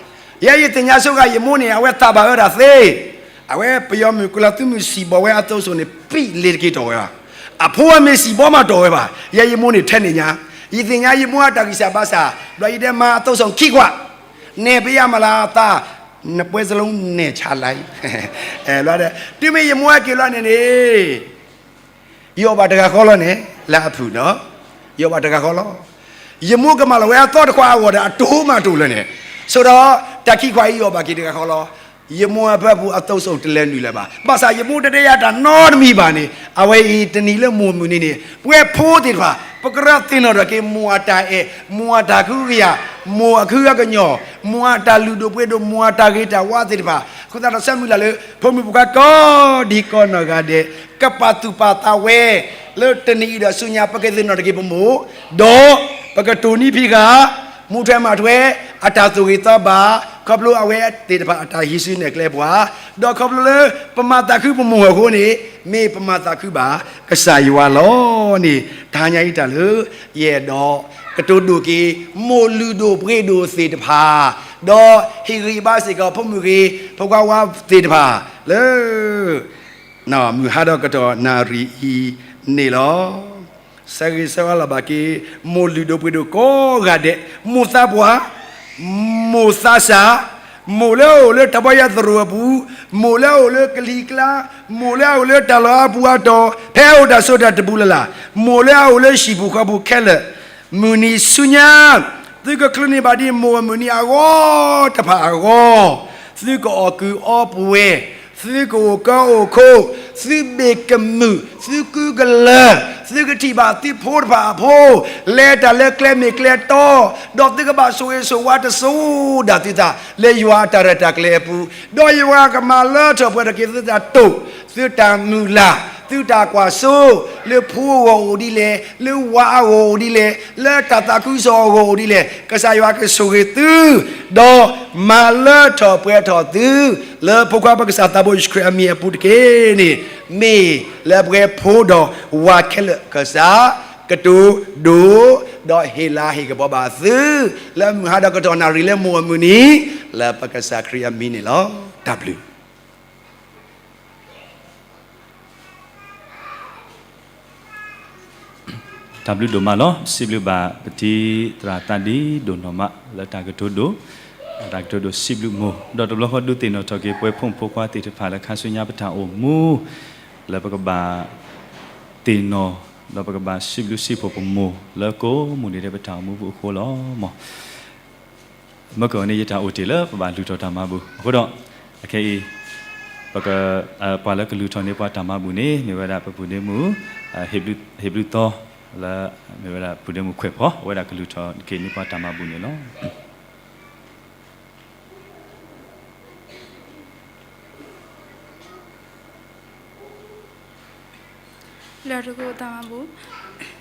ယဲယသ့ၣ်ညါဆိဂၤယမိၢ်န့ၣ် အဝဲသးဘၣ်ဝဲဒၣ်သ့, အဝဲပယီၤမုၣ်ကိးလၢသူမုၢ်စံၣ်ဘီဝဲအသိးစိၤန့ၣ် ပံၣ်လ့ၤတက့ၤတီၢ်ဝဲဘၣ်. အဖိအမ့ၢ်စံၣ်ဘီမးတီၢ်ဝဲဘၣ်. ယဲယမိၢ်န့ၣ်ထဲန့ၣ်ညါ, ယသ့ၣ်ညါယမိၢ်အတၢ်ဂံၢ်စၢ်ဘါစၢ်, ဘျီယတဲမၤအသိးစိၤခံကွၢ်, နဲၣ်ပယါမးလၢအသး, နပွဲစလုံးနဲၣ်ချလိုက်, ဘျီဒီး တုၤမ့ၢ်ယမိၢ်ဟဲက့ၤလီၤန့ၣ်န့ၣ် ယအီၣ်ဘၣ်တဂၤဃီလီၤန့ၣ်, လၢအဖုၣ်နီၤ, ယအီၣ်ဘၣ်တဂၤဃီလီၤ. ယမိၢ်ကမၤလီၤဝဲအသီတခွါအဂီၢ်ဒီး အတိၢ်မးတိၢ်လၢန့ၣ်, ဆိဒီးတၢ်ခံခွါအံၤယအီၣ်ဘၣ်က့ၤတဂၤဃီလီၤ. ယမိၢ်အဖၢပူၤအသိးစိၤတလဲၤနုာ်လၢၤဘၣ်. ဘၣ်ဆၣ်ယမိၢ်တတဲယၤတၢ်နီတမံၤဘၣ်န့ၣ်, အဝဲအံၤတနံၤလၢမိၢ်မုၢ်နံၤန့ၣ် ပဝဲဖိသ့ၣ်တဖၣ် ပကရၢသ့ၣ်နီၣ်ထီၣ်က့ၤ မိၢ်အတၢ်အဲၣ်, မိၢ်အတၢ်ကဟုကယာ်, မိၢ်အခုအကညီၢ်, မိၢ်အတၢ်လုၢ်ဒိၣ်ပှ့ၤဒိၣ်, မိၢ်အတၢ်ဂ့ၤတၢ်ဝါသ့ၣ်တဖၣ်, အဃိသတးဒီးဆၢမုၢ်လၢ်လၢ ဖိမုၣ်ဖိခွါကိးဒံကိးနီၢ်ဂၤဒဲး ကပာ်သူၣ်ပာ်သးဝဲ လၢတနံၤအံၤဒီးဆူညါ ပကသ့ၣ်နီၣ်ထီၣ်က့ၤပမိၢ်, ဒီးပကတိၢ်နီၣ်ဖံးဃာ် မူထွဲမၤထွဲ အတၢ်သူၣ်ဂ့ၤသးဘၣ်, ခီဖျိအဝဲသ့ၣ်တဖၣ်အတၢ်ဟံးစုနဲၣ်ကျဲပှၤ, ဒီးခီဖျိလၢ ပမၤသးခုပမိၢ်အဃိန့ၣ် မ့ၢ်ပမၤသးခုဘၣ် ကစၢ်ယွၤလီၤန့ၣ်, တဟါညါအံၤတၢ်လၢ ယအဲၣ်ဒိး ကတိၤဒိၣ်က့ၤ မိၢ်လုၢ်ဒိၣ်ပှ့ၤဒိၣ်သ့ၣ်တဖၣ်, ဒီးဟ့ၣ်ဂံၢ်ဘါစ့ၢ်ကီး ဖိမုၣ်ဂ့ၤ ဖိခွါဝါသ့ၣ်တဖၣ် လၢ မုၢ်ဟါဒီးကတီၢ်နၣ်ရံၣ်အံၤန့ၣ်လီၤ. ဆၢဂ့ၤဆၢဝါလီၤဘၣ်က့ၤ မိၢ်လုၢ်ဒိၣ်ပှ့ၤဒိၣ်ကိးဂၤဒဲး, မိၢ်သးပှၢ်, မိၢ်သးစၢ်, မိၢ်လၢအအိၣ်လၢတၢ်ဘီယၤသရိာ်အပူၤ, မိၢ်လၢအအိၣ်လၢကလံၤကျါ, မိၢ်လၢအအိၣ်လၢတၢ်လီၢ်အပူၤအတီၢ်, ဖဲအအိၣ်တၢ်ဆိးတၢ်တပူၤလၢ်လၢ်, မိၢ်လၢအအိၣ်လၢဟံၣ်ပူၤဃီပူၤခဲလၢာ်, မုၢ်နံၤဆူညါ သုကချုးန့ၢ်ဘၣ်ဒ်မိၢ်အမုၢ်နံၤအဂီၢ်တဖၣ်အဂီၢ်, သုကအီၣ်ကုၢ်အီပှဲၤ, သုကအိၣ်ကၢအိၣ်ခိၣ်, သုဘ့ၣ်ကမုာ်, သုကုကလၢၤ, သုကထံၣ်ဘၣ်သုဖိတဖၣ်အဖိ, လဲၤတၢ်လၢကျဲမ့ၢ်ကျဲတီ, ဒီးသုကဘၣ်ဆိၣ်ဂ့ၤဆိၣ်ဝါတစိၤဒၣ်သုသး လၢယွၤအတၢ်ရဲၣ်တၢ်ကျဲၤအပူၤ, ဒီးယွၤကမၤလၢထီၣ်ပှဲၤထီၣ်က့ၤသုသးတိၢ်, သုတၢ်မုၢ်လၢ်, သုတၢ်ကွၢ်စိ, လၢဖိအဂီၢ်အိၣ်ဒ်လဲၣ်, လၢဝၤအဂီၢ်အိၣ်ဒ်လဲၣ်, လၢတၢ်သးခုကစီၣ်အဂီၢ်အိၣ်ဒ်လဲၣ်, ကစၢ်ယွၤကဆိၣ်ဂ့ၤသု, ဒီးမၤလၢထီၣ်ပှဲၤထီၣ်သု, လၢဖိခွါပကစၢ်သးဘိယ့ၣ်ၡူးခရံာ်အမံၤအပူၤတက့ၢ်န့ၣ်, မ့ၢ်လၢပဝဲဖိဒီးဝၤခဲလၢာ်ကစၢ် ကတိၤဒိၣ်, ဒီးဟ့ၣ်လၤဟ့ၣ်ကပီၤဘၣ်သု, လၢမုၢ်ဟါဒီးကတီၢ်နၣ်ရံၣ်လၢမိၢ်အမုၢ်နံၤ, လၢပကစၢ်ခရံာ်အမံၤန့ၣ်လီၤ. တၢ်ဘျုး တၢ်ဘျုးဒိၣ်မးလီၤ. စံးဘျုးဘၣ်ပတံၤသရၣ်သးဒံဒိၣ်နီၢ်မး လၢတၢ်ကတိၤဒိၣ်, တၢ်ကတိၤဒိၣ်စံးဘျုးမိၢ်, ဒီးတဘျီဃီဒုးသ့ၣ်နီၣ်ထီၣ်က့ၤ ပဝဲဖိမုၣ်ဖိခွါသ့ၣ်တဖၣ်လၢခါဆူညါပတၢ်အိၣ်မူ, လၢပကဘၣ်သ့ၣ်နီၣ်, ဒီးပကဘၣ်စံးဘျုးစံးဖှိၣ်ပမိၢ် လၢကိးမုၢ်နံၤဒဲးပတၢ်အိၣ်မူပူၤအဃိလီၤ. မ် မ့ၢ်ကီးန့ၣ် ယတၢ်အိၣ်တ့ၢ်လၢပဘၣ်လုၢ်ထီၣ်တၢ်မၤဘူၣ်အဃိဒီး, အခဲအံၤ ပက, ပှၤလၢကလုၢ်ထီၣ်န့ၢ်ပှၤတၢ်မၤဘူၣ်န့ၣ် မ့ၢ်ဝဲဒၣ်ပပုၢ်ဒ့မုၣ် ဟ့ၣ်ဘျုးသီ, လၢမ့ၢ်ဝဲဒၣ်ပုၢ်ဒ့မုၣ်ခွဲးဖီ အဝဲဒၣ်ကလုၢ်ထီၣ်က့ၤန့ၢ်ပှၤတၢ်မၤဘူၣ်န့ၣ်လီၤ. လၢတကိးတၢ်မၤဘူၣ်,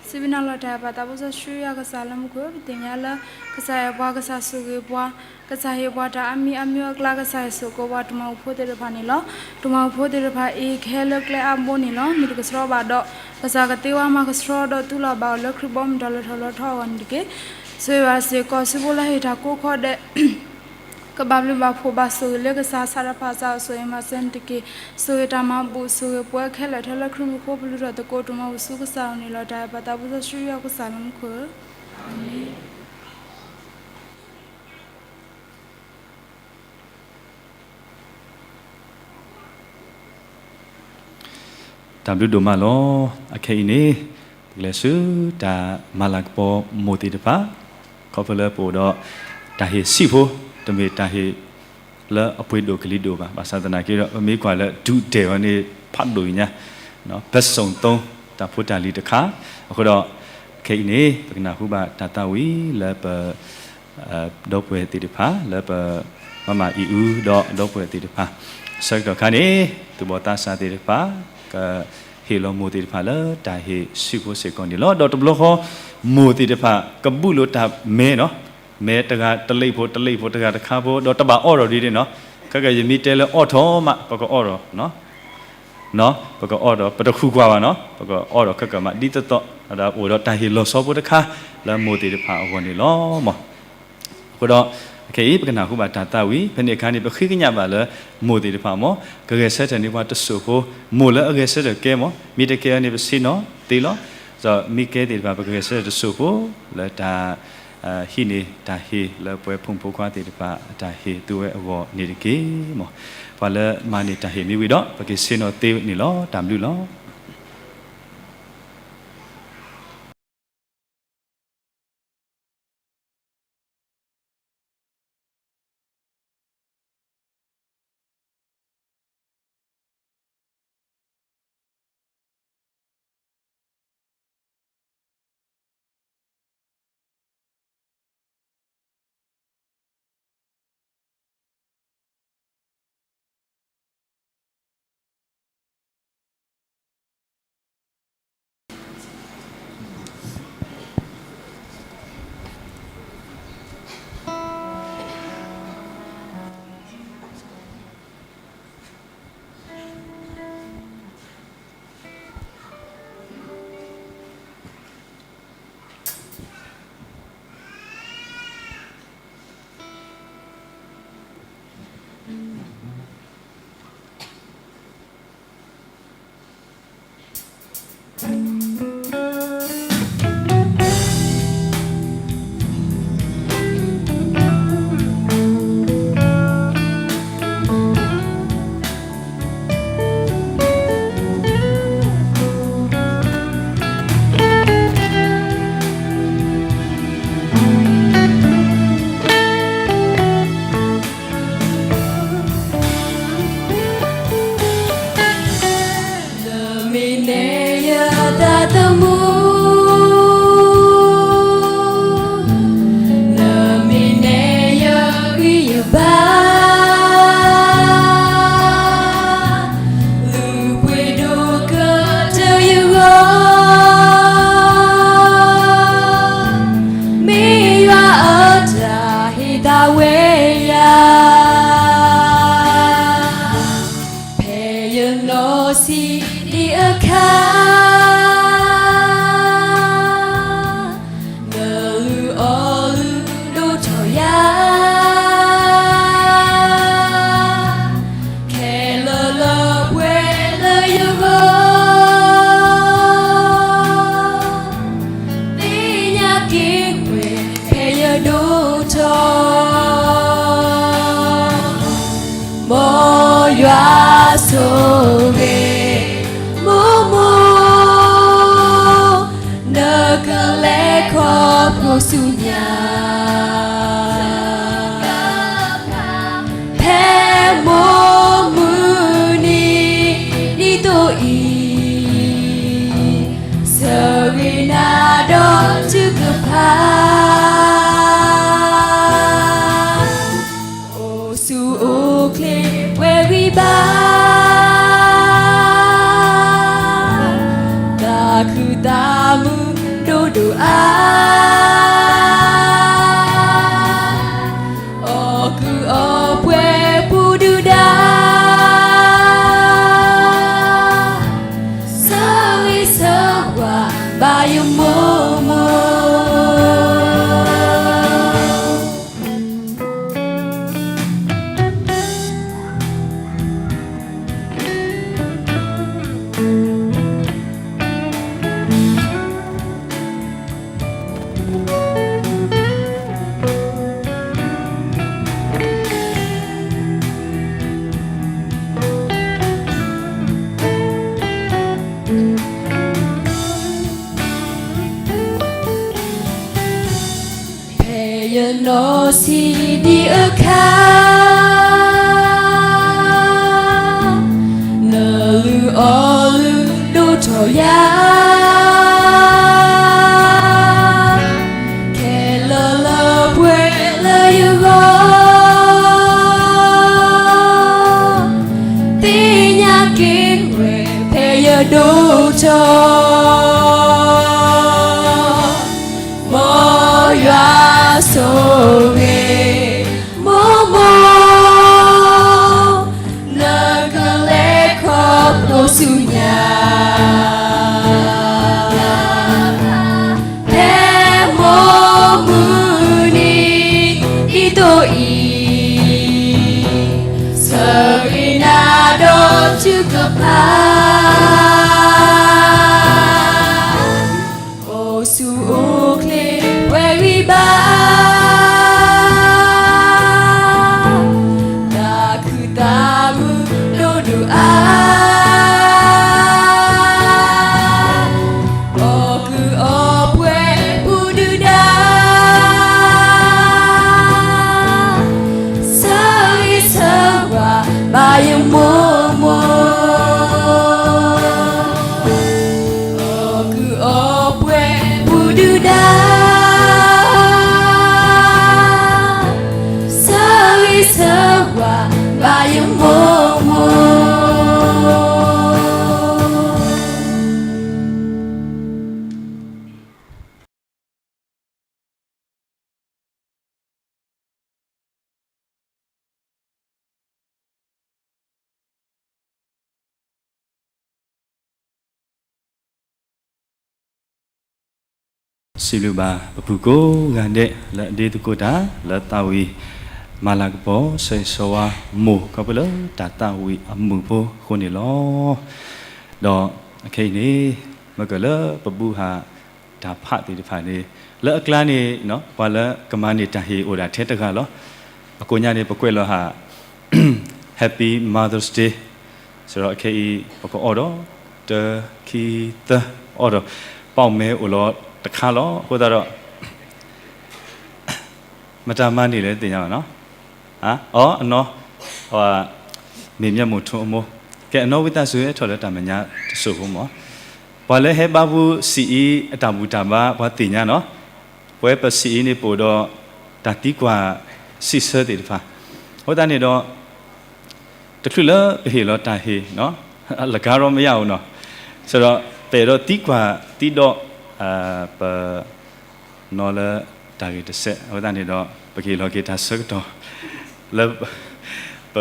စံးဘျုးနၤလီၤ တၢ်အဲၣ်ပၢ်သးဘိစီဆှံယွၤကစၢ်လၢမူခိၣ်, ပသ့ၣ်ညါလၢ ကစၢ်အဲၣ်ပှၤ, ကစၢ်ဆိၣ်ဂ့ၤပှၤ, ကစၢ်ဟ့ၣ်ပှၤတၢ်အါမံၤအါမံၤအကျါ, ကစၢ်ဟ့ၣ်စိာ်ကီးပှၤတမၤဘူၣ်ဖိသ့ၣ်တဖၣ်န့ၣ်လီၤ. တမၤဘူၣ်ဖိသ့ၣ်တဖၣ်အံၤ ကဟဲလၢကျဲအါဘိန့ၣ်လီၤ. မ့ၢ်တကဆှီဘၣ်ဒီး ကစၢ်ကသ့ဝဲမၤကဆှီဒီးသူလီၤဘၣ်အီၤလၢခရံာ်ဘီမုၢ်တၢ်လၢထီၣ်လၢထီအဂီၢ်န့ၣ်တက့ၢ်. ဆိၣ်ဂ့ၤဘၣ်စ့ၢ်ကီး ဆူဖိလၢဟ့ၣ်တၢ်ကိးခီဒဲး ကဘၣ်ဘျုးဘၣ်ဖှိၣ်ဘၣ်ဆိၣ်ဂ့ၤလၢကစၢ်ဆၣ်တဖၣ်စၢ်အစိၤအံၤမၤစၢၤန့ၣ်တက့ၢ်. ဆိၣ်ဂ့ၤတၢ်မၤဘူၣ် ဆိၣ်ဂ့ၤပှၤခဲလၢာ် ထဲလၢခရံာ်မူခိၣ်ပလူၤထီၣ်သကိးတမၤဘူၣ်ဆူကစၢ်အအိၣ်န့ၣ်လီၤ. တၢ်အဲၣ်ပၢ်သးဘိစီဆှံယွၤကစၢ်လၢမူခိၣ်ဧၢ, အၤမ့ၣ်. တၢ်ဘျုးဒိၣ်မးလီၤ. အခဲအံၤန့ၣ် ပကလဲၤဆူတၢ်မၤလၤကပီၤမိၢ်သ့ၣ်တဖၣ်, ခီဖျိလၢပအိၣ်ဒီးတၢ်ဟ့ၣ်ဆံးဖိ, တမ့ၢ်တၢ်ဟ့ၣ်လၢအပှ့ၤဒိၣ်ကလံၤဒိၣ်ဘၣ်. ဘၣ်ဆၣ်သနာ်က့ဒီး ပမ့ၢ်ကွၢ်လၢဒုးဒဲးဝဲန့ၣ် ဖးဒိၣ်ညါ, ဘၢၣ်စိၣ်သိ တၢ်ဖိတၢ်လံၤတခါ. အဃိဒီး ခဲအံၤန့ၣ် ပကနၢ်ဟူဘၣ်တၢ်သးဝံၣ်လၢပ ဒီပုၢ်ဝဲၢ်သ့ၣ်တဖၣ် လၢပမၤမၤအံၤအူဒီးဒီပုၢ်ဝဲၢ်သ့ၣ်တဖၣ်, ဆၢကတီၢ်ခါန့ၣ် သူၣ်ဘီၣ်သးစၢ်သ့ၣ်တဖၣ် ကဟ့ၣ်လီၤမိၢ်သ့ၣ်တဖၣ်လၢတၢ်ဟ့ၣ်ဆံးဖိစ့ၢ်ကီးန့ၣ်လီၤ. ဒီးတဘျီဃီ မိၢ်သ့ၣ်တဖၣ် ကဘူးလိာ်တၢ်မဲနီၤ မဲတဂၤတလံာ်ဖိ တလံာ်ဖိ တဂၤတခါဖိ ဒီးတဘၣ်အီၣ်ဒီးဒ်န့ၣ်နီၤ. ခဲကနံၣ်အံၤ ယမ့ၢ်တဲလၢအီၣ်ထီၣ်မး ပကအီၣ်ဒီး ပကအီၣ်ဒီး ပတဃုကွၢ်ဘၣ်နီၤ, ပကအီၣ်ဒီးခဲကနံၣ်အံၤမး ဒ်သိးသိး ဒီးအိၣ်ဒီးတၢ်ဟ့ၣ်လီၤဆီဖိတခါ လၢမိၢ်သ့ၣ်တဖၣ်အဂီၢ်န့ၣ်လီၤမး. အဃိဒီး ခဲအံၤ ပကနၢ်ဟူဘၣ်တၢ်သးဝံၣ် ဖဲန့ၣ်အခါန့ၣ် ပဃ့ကညးဘၣ်လၢ မိၢ်သ့ၣ်တဖၣ်မး ကဂဲၤဆၢထၢၣ်န့ၢ်ပှၤတစိၢ်ဖိ, မိၢ်လၢအဂဲၤဆၢထၢၣ်ကဲမး, မ့ၢ်တကဲအီၤန့ၣ် ပဆ့ၣ်နီၤသ့လီၤ. ဒီးမ့ၢ်ကဲသ့ၣ်တဖၣ် ပကဂဲၤဆၢထၢၣ်တစိၢ်ဖိ လၢတၢ် ဟံးန့ၢ်တၢ်ဟ့ၣ်လၢပဝဲဖိမုၣ်ဖိခွါသ့ၣ်တဖၣ် အတၢ်ဟ့ၣ်သုဝဲအဂီၢ်န့ၣ်တက့ၢ်မး. ပှၤလၢမၤန့ၢ်တၢ်ဟ့ၣ်မ့ၢ်ဝံၤဒီး ပကဆ့ၣ်နီၤသ့န့ၣ်လီၤ. တၢ်ဘျုးလီၤ.နမ့ၢ်နဲယသးသမူ, နမ့ၢ်နဲယဂံၢ်ယဘါ, လုၢ်ပှ့ၤဒိၣ်ကတၢၢ်ယဂီၢ်, မ့ၢ်ယွၤအတၢ်ဟ့ၣ်သးဝဲယၤ ဖဲယနီၢ်ဆံးဒံးအခါ, နလုၢ်အီၣ်လုၢ်ဒိၣ်ထီၣ်ယၤ, ခဲလၢာ်လၢပှဲၤလၢယဂီၢ်, သ့ၣ်ညါက့ၤဝဲဖဲယဒိၣ်ထီၣ် မ်ယွၤဆိၣ်ဂ့ၤမိၢ်မိၢ်, နကလဲၤခီဖျိဆူညါ, ဖဲမိၢ်မုၢ်နံၤဒ်သိးအံၤ, ဆၢဂ့ၤနၤဒီးထုကဖၣ် အိၣ်ဆူၣ်အိၣ်ချ့ပှဲၤဂံၢ်ဘါ, သးခုသးမုာ်ဒိၣ်ဒိၣ်အါ, အီၣ်ကုၢ်အီပှဲၤပူၤဒုၣ်ဒါ, ဆၢဂ့ၤဆၢဝါဘၣ်ယမိၢ်မိၢ်. ဖဲယနီၢ်ဆံးဒံးအခါ, နလုၢ်အီၣ်လုၢ်ဒိၣ်ထီၣ်ယၤ, ခဲလၢာ်လၢပှဲၤလၢယဂီၢ်, သ့ၣ်ညါက့ၤဝဲဖဲယဒိၣ်ထီၣ်, မ်ယွၤဆိၣ် ဂ့ၤမိၢ်မိၢ်, နကလဲၤခီဖျိဆူညါ, ဖဲမိၢ်မုၢ်နံၤဒ်သိးအံၤ, ဆၢဂ့ၤနၤဒီးထုကဖၣ် အိၣ်ဆူၣ်အိၣ်ချ့ဝဲဂံၢ်ဘါ, သးခုသးမုာ်ဒိၣ်ဒိၣ်အါ, အီၣ်ကုၢ်အီပှဲၤပူၤဒုၣ်ဒါ, ဆၢဂ့ၤဆၢဝါဘၣ်ယမိၢ်မိၢ်, အီၣ်ကုၢ်အီပှဲၤပူၤဒုၣ်ဒါ, ဆၢဂ့ၤဆၢဝါဘၣ်ယမိၢ်မိၢ်. စံးဘျုးဘၣ်ပပုၢ်ကိးဂၤဒဲး လၢအဒ့သကိးတၢ်လၢသးဝံၣ် မၤလၤကပီၤ ဆၢဂ့ၤဆၢဝါမိၢ် ခီဖျိလၢတၢ်သးဝံၣ်အမုာ်ဖိအဃိန့ၣ်လီၤ. ဒီးအခဲအံၤန့ၣ် မ့ၢ်ကလၢပဘူၣ်ဟး တၢ်ဖးသ့ၣ်တဖၣ်န့ၣ် လၢအကျါန့ၣ် ပှၤလၢကမၤန့ၢ်တၢ်ဟ့ၣ်အိၣ်ဒၣ်ထဲတဂၤလီၤ. အကိးညါန့ၣ် ပကွဲးလီၤဟး Happy Mother's Day စးဒီးအခဲအံၤ ပကအီၣ်ဒီး တၢ ခံ သၢ အီၣ်ဒီး ပီၣ်မဲအိၣ်လီၤတခါလီၤ. အဃိသတးဒီး မတၤမၤန့ၢ်လဲၣ်သ့ၣ်ညါဘၣ်နီၤ. အီၤအနီၢ် မ့ၢ်မျၢ်မိၢ်ထူအမိၢ်, ကဲအနီၢ်ဝံသးစူၤ ဟဲထီၣ်လၢတၢ်မဲာ်ညါတစိၢ်ဖိမး. ပှၤလၢဟဲဘါပူၤ စံၣ်အံၤအတၢ်ဘူၣ်တၢ်ဘါ ပှၤသ့ၣ်ညါနီၤ. ပဝဲပစံၣ်အံၤန့ၣ် ပအိၣ်ဒီးတၢ်သံကွၢ်စံးဆၢသ့ၣ်တဖၣ်. အဃိသတးန့ၣ်ဒီး တချုးလၢပဟ့ၣ်လီၤတၢ်ဟ့ၣ် အလကါရီမယါအိၣ်နီၤ, စးဒီးပအဲၣ်ဒိးသံကွၢ်သံဒီး ပ နီၢ်လၢတၢ်ဂ့ၢ်တစဲး အဃိသတးန့ၣ်ဒီး ပကဟ့ၣ်လီၤက့ၤတၢ်ဆၢကတီၢ် လၢ ပ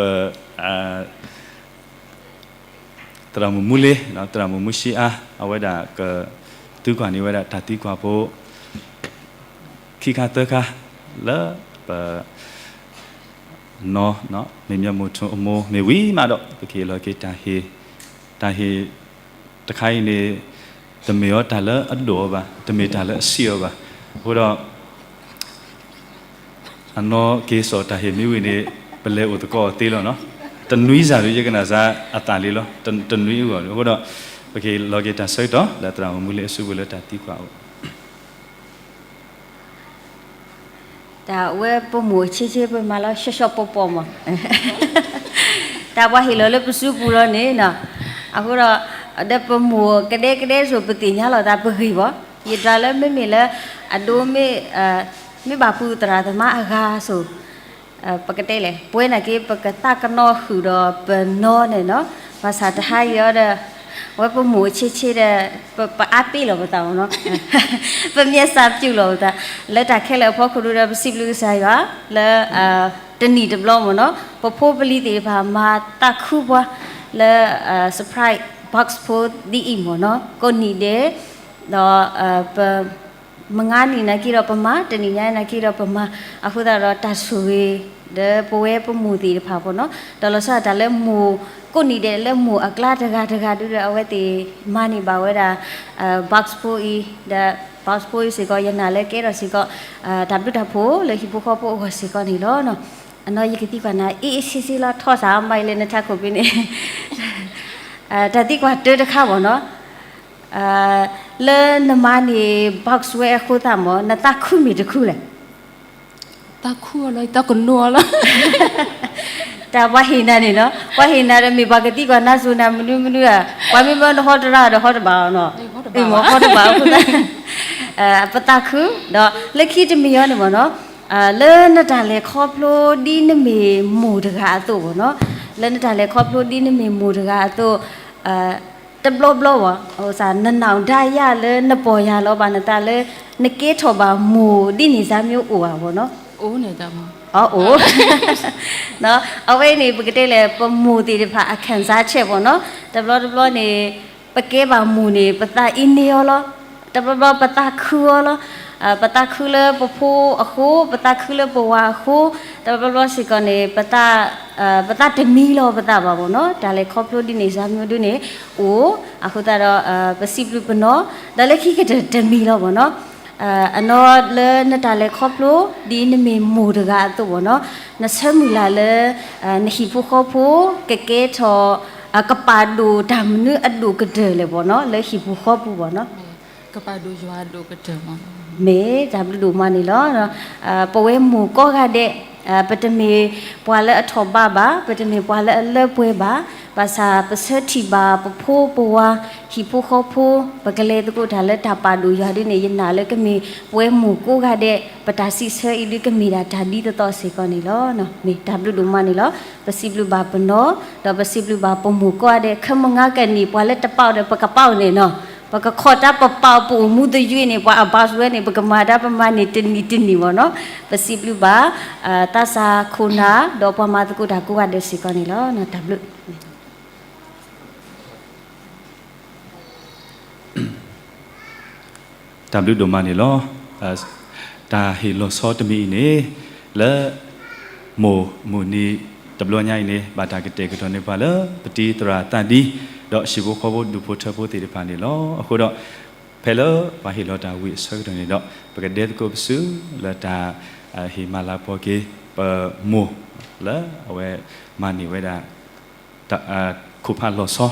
သရၣ်မုၣ်မူလ့, သရၣ်မုၣ်မူဆံအါ အဝဲဒၣ်ကသံကွၢ်န့ၢ်ဝဲဒၣ်တၢ်သံကွၢ်ဖိ ခံခါသၢခါ လၢပ နီၢ် မ့ၢ်မျၢ်မိၢ်ထူအမိၢ် မ့ၢ်ဝံၤမးဒီး ပကဟ့ၣ်လီၤက့ၤတၢ်ဟ့ၣ်, တၢ်ဟ့ၣ်တခါအံၤန့ၣ် တမ့ၢ်အီၤတၢ်လၢအဒိၣ်အီၤဘၣ်, တမ့ၢ်တၢ်လၢအဆံးအီၤဘၣ်. အဃိဒီး အနီၢ်က့ၤစိာ်တၢ်ဟ့ၣ်မ့ၢ်ဝံၤန့ၣ် ပလဲၤအိၣ်သကိးအီၤသ့လီၤနီၤ. တနွံစၢ်ဒီး ယကနၣ်စၢ်အသးလံလီၤ, တနွံအဂီၢ်န့ၣ်. အဃိဒီး ပကဟ့ၣ်လီၤက့ၤတၢ်ဆၢကတီၢ် လၢသရၣ်မုၣ်မူလ့အစုပူၤလၢတၢ်သံကွၢ်အိၣ် တၢ်ဝဲပမိၢ်ဆ့ဆ့ ပမၤလီၤ ရှော့ရှော့ပေါ့ပေါ့မး, တၢ်ပှၤဟ့ၣ်လီၤလၢပစုပူၤလီၤန့ၣ်နီၤ. အဃိဒီး ဒီးပမိၢ်ကဒဲကဒဲစိၤ ပသ့ၣ်ညါလီၤသး ပဂ့ၢ်ဘၣ်, ယတြၢ်လၢမ့မ့ၢ်လၢ အဒိမ့ၢ် မ့ၢ်ဘၣ်ပုၢ်သရၣ်သမါအဂၤစိၤ ပကတဲလဲၣ် ပဝဲန့ၣ်က့ ပကသးကနီၣ်ဃုာ်ဒီးပနီၢ်န့ၣ်နီၤ. ဘၣ်ဆၣ်တဟါအံၤဒီး အဝဲပမိၢ်ဆ့ဆ့ဒီး ပ ပအါပ့ၢ်လီၤပသးမ့ၢ်နီၤ, ပမျက်စပ်ပြုတ်လီၤပသး လၢတၢ်ခဲလၢာ်အဖီခိၣ်ဒီး ပစံးဘျုးကစၢ်ယွၤ လၢ တနံၣ်တဘျီမ့ၢ်နီၤ ပဖိပလံၤသ့ၣ်တဖၣ်မၤသးခုပှၤလၢ surprise box ဖိဒ်အံၤမ့ၢ်နီၤ ကိးနံၣ်ဒဲး ဒီး ပ မုၢ်နံၤနာ်က့ဒီးပမၤ, တနံၤညါနာ်က့ဒီးပမၤ, အဃိသတးဒီးတၢ်ဆိၣ်ဂ့ၤ ဒီးပဝဲပမိၢ်သ့ၣ်တဖၣ်မ့ၢ်နီၤ, ဒီးလီၤဆီဒၣ်တၢ်လၢမိၢ် ကိးနံၣ်ဒဲးလၢမိၢ်အကျါတဂၤတဂၤဒုဒီး အဝဲသ့ၣ်မၤန့ၢ်ဘၣ်ဝဲဒၣ် box ဖိအံၤ ဒီး box ဖိအံၤစ့ၢ်ကီး ယနာ်လၢကဲထီၣ်စ့ၢ်ကီး တၢ်ဘျုးတၢ်ဖှိၣ်လၢဟံၣ်ဖိဃီဖိအဂီၢ်စ့ၢ်ကီးန့ၣ်လီၤ. အနီၢ်ယကသံကွၢ်နၤ အ့ၣ်အ့ၣ်ဆ့ဆ့လီၤ ထီၣ်စးမၤအံၤလၢ နထးခိၣ်ဖဲန့ၣ် တၢ်သံကွၢ်တၢတခါမ့ၢ်နီၤ လၢနမၤန့ၢ် box ဝဲအဃိသတးမ့ၢ် နသးခုမ့ၢ်တခုလဲၣ်. သးခုအီၤလီၤ သးကနိးအီၤလီၤ. တၢ်ပှၤဟ့ၣ်နၤန့ၣ်နီၤ ပှၤဟ့ၣ်နၤဒီးမ့ၢ်ပှၤကသံကွၢ်နၤစိၤနၤမနုၤမနုၤဧါ, ပှၤမ့ၢ်မၢနဟီတရါဒီးဟီတဘးအီၤနီၤ, မ့ၢ်ဟီတဘးအဃိသတး ပသးခု, ဒီးလၢခံတမံၤအံၤန့ၣ်မ့ၢ်နီၤ လၢနတၢ်လဲၤခီဖျိဒ်နမ့ၢ်မိၢ်တဂၤအသိးမ့ၢ်နီၤ, လၢနတၢ်လဲၤခီဖျိဒ်နမ့ၢ်မိၢ်တဂၤအသိး တဘျီဘျီဘၣ် နနာ်ဒါယၤလၢနပီၢ်ယၢ်လီၤဘၣ်နသးလၢ နကဲထီၣ်ဘၣ်မိၢ်ဒ်န့ၣ်စါမ့ၢ်အိၣ်ဧါမ့ၢ်နီၤ အိၣ်န့ၣ်တၢ်မ အအိၣ် အဝဲအံၤန့ၣ် ပကတဲလဲၣ် ပမိၢ်သ့ၣ်တဖၣ်အခံစားချက်ပေါ့နော်, တဘျီတဘျီန့ၣ် ပကဲဘၣ်မိၢ်န့ၣ် ပသးအ့န့အီၤလီၤ, တဘျီဘျီပသးခုအီၤလီၤ, ပသးခုလၢပဖိအဃိ, ပသးခုလၢပဝၤအဃိ, တဘျီဘျီစ့ၢ်ကီးန့ၣ် ပသး ပသးတမံလီၤပသးဘၣ်ပေါ့နော်, တၢ်လဲၤခီဖျိဒ်န့ၣ် စၢ်မံဒ်န့ၣ် အိၣ်, အဃိသတးဒီး ပစံးဘျုးပနီၢ်, ဒီးလၢခံကတၢၢ်တမံလီၤပေါ့နော်, အနီၢ်လၢနတၢ်လဲၤခီဖျိ ဒ်နမ့ၢ်မိၢ်တဂၤအသိးပေါ့နော်, နဆၢမုၢ်လၢ်လၢ နဟံၣ်ဖိဃီဖိ ကကဲထီၣ် ကပာ်ဒိၣ်တၢ်မနုၤအဒိၣ်ကတၢၢ်လဲၣ်ပေါ့နော်, လၢဟံၣ်ပူၤဃီပူၤပေါ့နော်. ကပာ်ဒိၣ်ယွၤအဒိၣ်ကတၢၢ်မ မ့ၢ်တၢ်ဘျုးဒိၣ်မးန့ၣ်လီၤ. ပဝဲမိၢ်ကိးဂၤဒဲး ပတမ့ၢ်ပှၤလၢအထီၣ်ဘးဘၣ်, ပတမ့ၢ်ပှၤလၢအလၢပှဲၤဘၣ်, ဘၣ်ဆၣ်ပဆၢထံၣ်ဘၣ်ပဖိပဝၤ ဟံၣ်ဖိဃီဖိ, ပကလဲၤသကိးတၢ်လၢတၢ်ပာ်ဒိၣ်ယွၤဒ်န့ၣ် ယနာ်လၢကမ့ၢ်ပဝဲမိၢ်ကိးဂၤဒဲး ပတၢ်စံးဆၢအံၤဒ်ကမ့ၢ်ဒၣ်တၢ်ဒ်သိးသိးစ့ၢ်ကီးန့ၣ်လီၤ. မ့ၢ်တၢ်ဘျုးဒိၣ်မးန့ၣ်လီၤ. ပစံးဘျုးဘၣ်ပနီၢ်, ဒီးပစံးဘျုးဘၣ်ပမိၢ်ကိးဂၤဒဲး, ခဲမုၢ်နံၤကနံၣ် ပှၤလၢတပာ်အီၤဒီး ပကပာ်အီၤန့ၣ်နီၤ, ပကခီၣ်တၢ်ပပာ်အီၤ ပအိၣ်မူသယုၢ်န့ၣ် ပှၤအဘၣ်စဝဲန့ၣ် ပကမၤတၢ်ပမၤန့ၣ်တနံၤတနံၤမ့ၢ်နီၤ. ပစံးဘျုးဘၣ် သးစၢ်ခိၣ်နၢ် ဒီးပှၤမၤသကိးတၢ်ကိးဂၤဒဲးစ့ၢ်ကီးန့ၣ်လီၤ. တၢ်ဘျုး တၢ်ဘျုးဒိၣ်မးန့ၣ်လီၤ. တၢ်ဟ့ၣ်လီၤဆီတမံၤအံၤန့ၣ် လၢ မိၢ်မုၢ်နံၤတဘျီညါအံၤန့ၣ် ဘၣ်တၢ်ကတဲာ်ကတီၤန့ၢ်ပှၤလၢ ပတံၤသရၣ်သးဒံ ဒီးဟံၣ်ဖိဃီဖိဒူၣ်ဖိထၢဖိသ့ၣ်တဖၣ်န့ၣ်လီၤ. အဃိဒီး ဖဲလၢပှၤဟ့ၣ်လီၤတၢ်ဝံၤအဆၢကတီၢ်န့ၣ်ဒီး ပကဒဲသကိးပစုလၢတၢ် ဟ့ၣ်မၤလၤကပီၤက့ၤ ပမိၢ်လၢအဝဲမၤန့ၢ်ဝဲဒၣ် ခိၣ်ဖးလီၤဆီ,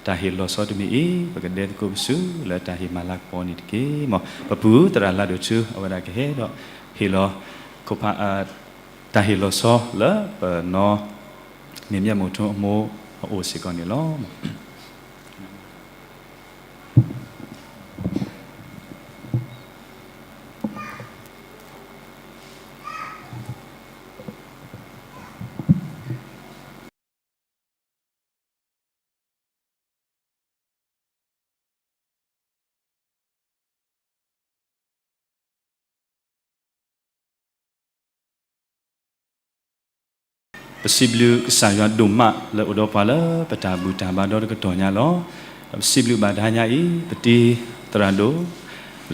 တၢ်ဟ့ၣ်လီၤဆီတမံၤအံၤ ပကဒဲသကိးပစုလၢတၢ်ဟ့ၣ်မၤလၤကပီၤန့ၣ်တက့ၢ်. မ်ပပူၤသရၣ်လါဒိၣ်ထူ အဝဲဒၣ်ကဟဲဒီး ဟ့ၣ်လီၤ ခိၣ်ဖး တၢ်ဟ့ၣ်လီၤဆီလၢပနီၢ် မ့ၢ်မၠဲၣ်မိၢ်ထူအမိၢ်အအိၣ်စ့ၢ်ကီးန့ၣ်လီၤ. ပစံးဘျုးကစၢ်ယွၤဒိၣ်မးလၢအိၣ်ဒီးပှၤလၢပတၢ်ဘူၣ်တၢ်ဘါဒီတကတီၢ်ညါလီၤ. ဒီးပစံးဘျုးဘၣ်တဟါညါအံၤ ပတံၤသရၣ်ဒိၣ်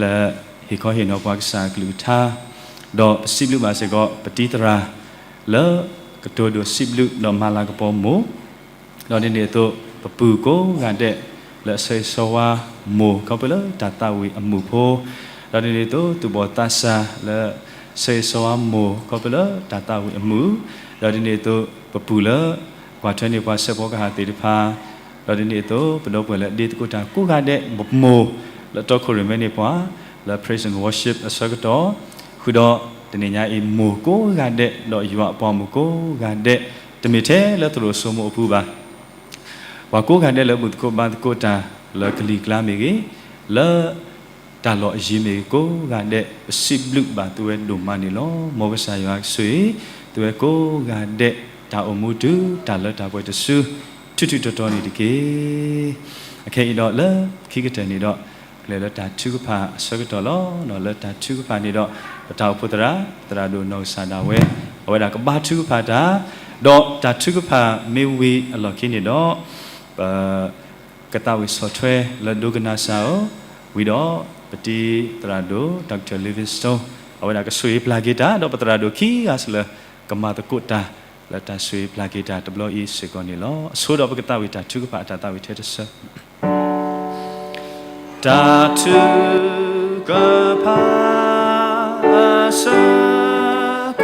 လၢဟ့ၣ်ခီဟ့ၣ်နီၤပှၤကစၢ်အကလုၢ်ကထါ, ဒီးပစံးဘျုးဘၣ်စ့ၢ်ကီး ပတံၤသရၣ် လၢကတိၤဒိၣ်စံးဘျုးဒီးမၤလၤကပီၤမိၢ်, ဒီးဒ်န့ၣ်အသိး ပပုၢ်ကိးဂၤဒဲး လၢအဆၢဂ့ၤဆၢဝါမိၢ် ခီဖျိလၢတၢ်သးဝံၣ်အမုၢ်ဖိ, ဒီးဒ်န့ၣ်အသိး သူၣ်ဘီၣ်သးစၢ် လၢဆၢဂ့ၤဆၢဝါမိၢ် ခီဖျိလၢတၢ်သးဝံၣ်အမုၢ်, ဒီးဒ်န့ၣ်အသိး ပပုၢ်လၢ ကွၢ်ထွဲန့ၢ်ပှၤစဲးဖီကဟၣ်သ့ၣ်တဖၣ်, ဒီးဒ်န့ၣ်အသိး ပဒီပုၢ်ဝဲၢ်လၢအဒ့သကိးတၢ်ကိးဂၤဒဲး, ပမိၢ်လၢအတီခိၣ်ရိၣ်မဲန့ၢ်ပှၤ လၢ Praise and Worship အဆၢကတီၢ်, ဃုာ်ဒီးတနံၤညါအံၤ မိၢ်ကိးဂၤဒဲး ဒီးယွၤအပှၤမိၢ်ကိးဂၤဒဲး, တမ့ၢ်ထဲလၢသရိာ်စိမိၤအပူၤဘၣ် ပှၤကိးဂၤဒဲးလၢဘူၣ်သကိးဘါသကိးတၢ် လၢကလံၤကျါမ့ၢ်ဂ့ၤ, လၢ တၢ်လီၢ်အယံၤမ့ၢ်ဂ့ၤကိးဂၤဒဲး, ပစံးဘျုးဘၣ်သုဝဲဒိၣ်မးန့ၣ်လီၤ. မ်ကစၢ်ယွၤကဆိၣ်ဂ့ၤ သုဝဲကိးဂၤဒဲး, တၢ်အိၣ်မူတုၤတၢ်လၢတၢ်ပှဲၤတစု, ထူးထူးတီၤတီၤန့ၣ်တက့ၢ်. အခဲအံၤဒီးလၢခံကတၢၢ်န့ၣ်ဒီး, ကလဲၤလၢတၢ်ထုကဖၣ်အဆၢကတီၢ်လီၤ. လၢတၢ်ထုကဖၣ်န့ၣ်ဒီး, ပတၢ်အိၣ်ဖှိၣ်သရၣ်, သရၣ်ဒိၣ်နီၢ်ကစၢ်ဒၣ်ဝဲ, အဝဲဒၣ်ကဘါထုကဖၣ်တၢ်, ဒီးတၢ်ထုကဖၣ်မ့ၢ်ဝံၤအလီၢ်ခံန့ၣ်ဒီး, ပ ကသးဝံၣ်ဆီၣ်ထွဲလၢဒိကနၣ်စၢ်ဧၢ, ဝံၤဒီးပတံၤသရၣ်ဒိၣ် Doctor Livingstone အဝဲဒၣ်ကဆိၣ်ဂ့ၤပျၢ်က့ၤတၢ်, ဒီးပသရၣ်ဒိၣ်ခံဂၤစ့ၢ်လၢ ကမၤသကိးတၢ်လၢတၢ်ဆိၣ်ဂ့ၤပျၢ်က့ၤတၢ်တဘျီအံၤစ့ၢ်ကီးန့ၣ်လီၤ. အဆိဒီးပကသးဝံၣ်တၢ်ထုကဖၣ်အတၢ်သးဝံၣ်ထဲတဆၢ တၢ်ထုကဖၣ်အဆၢက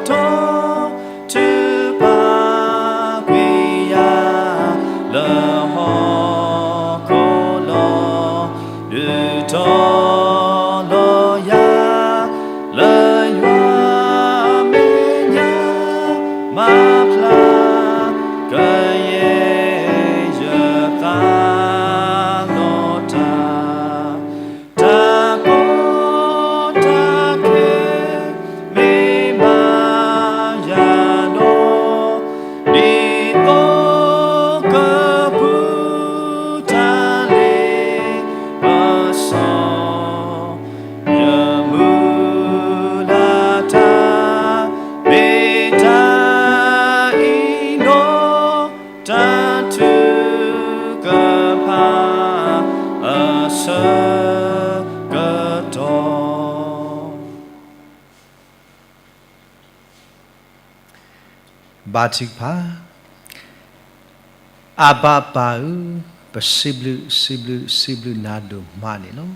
တီၢ် ထုးပာ်ကွံာ်ယၤလၢဟီၣ်ခိၣ်လီၤ, ဒုးတီၤလီၤယၤ လၢယွၤမဲာ်ညါ မၤဖျါကယဲၢ်ယသးလီၤတၢ် တၢ်ကီတၢ်ခဲ ဘါထုကဖၣ်. အဘၣ်ပၢ်ဧၢ, ပစံးဘျုး စံးဘျုး စံးဘျုးနၤဒိၣ်မးန့ၣ်လီၤ.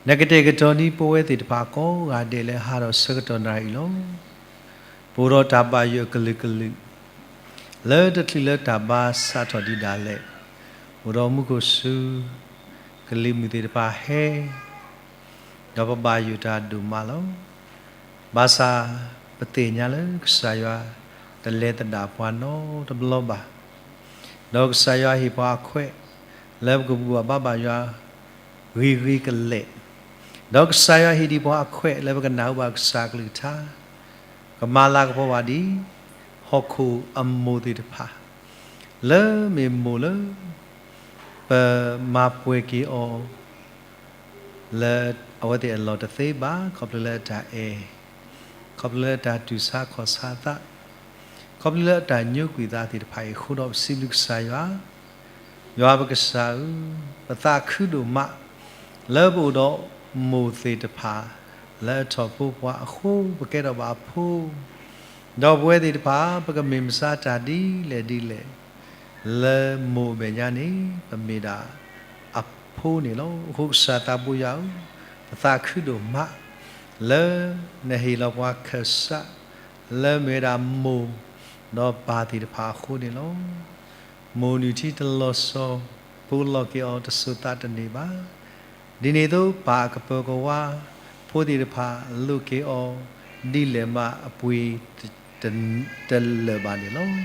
နကတဲာ်ကတီၤန့ၢ်ပဝဲသ့ၣ်တဖၣ်ကိးဂၤဒဲးလၢဟါဒီးဆၢကတီၢ်နၣ်ရံၣ်လီၤ. ပအိၣ်ဒီးတၢ်ဘၣ်ယိၣ်အကလုာ်ကလုာ် လၢတချုးလၢတၢ်ဘါစးထီၣ်ဒံးဒၣ်လဲာ်, အိၣ်ဒီးမူခိၣ်စူၤ ကလံၤမုၢ်သ့ၣ်တဖၣ်ဟဲ ဒီးပဘၣ်ယိၣ်တၢ်ဒိၣ်မးလီၤ. ဘၣ်ဆၣ်ပသ့ၣ်ညါလၢကစၢ်ယွၤတလဲၤသဒၣ်ပှၤနီတဘျီဘၣ်. ဒီးကစၢ်ယွၤဟ့ၣ်ပှၤအခွဲး လၢပကဘူၣ်ဘၣ်ဘါဘၣ်ယွၤဂ့ၤဂ့ၤကလဲာ်, ဒီးကစၢ်ယွၤဟ့ၣ်ဒံးပှၤအခွဲးလၢပကနၢ်ဟူဘၣ်ကစၢ်အကလုၢ်ကထါ, ကမၤလၤကပီၤဘၣ်ဒ် ဟီၣ်ခိၣ်အမိၢ်သ့ၣ်တဖၣ် လၢမ့ၢ်မိၢ်လၢ ပမၤပှဲၤက့ၤအီၤ လၢအဝဲသ့ၣ်အလီၢ်တသ့ဘၣ်, ခီဖျိလၢအတၢ်အဲၣ်, ခီဖျိလၢအတၢ်တူၢ်ဆါခီၣ်ဆါသး, ခီဖျိလၢအတၢ်ညိကွံာ်သးသ့ၣ်တဖၣ်အံၤအဃိဒီး ပစံးဘျုးကစၢ်ယွၤ, ယွၤပကစၢ်ဧၢ, ပသးခုဒိၣ်မး လၢပအိၣ်ဒီးမိၢ်သ့ၣ်တဖၣ် လၢအထီၣ်ဖိပှၤအဃိ ပကဲထီၣ်ဘၣ်အဖိ, ဒီးပဝဲသ့ၣ်တဖၣ် ပကမ့ၢ်မဆါတၢ်ဒ်လဲၣ်ဒ်လဲၣ် လၢမိၢ်အမဲာ်ညါန့ၣ် ပမ့ၢ်ဒၣ်အဖိန့ၣ်လီၤ. အဃိကစၢ်သးဘိယွၤဧၢ, ပသးခုဒိၣ်မး လၢနဟ့ၣ်လီၤပှၤခၢၣ်စး လၢမ့ၢ်ဝဲဒၣ်မိၢ် ဒီးပၢ်သ့ၣ်တဖၣ်အဃိန့ၣ်လီၤ. မိၢ်နုၢ်ထံတလီၤစီၤ ပူၤလီၤက့ၤအီၤတစိၤသးတန့ၢ်ဘၣ်. ဒ်န့ၣ်အသိး ပၢ်အကပၢၤကဝါ ဖိသ့ၣ်တဖၣ်လိးက့ၤအီၤ ဒ်လဲၣ်မးအပှ့ၤတလၢာ်ဘၣ်န့ၣ်လီၤ.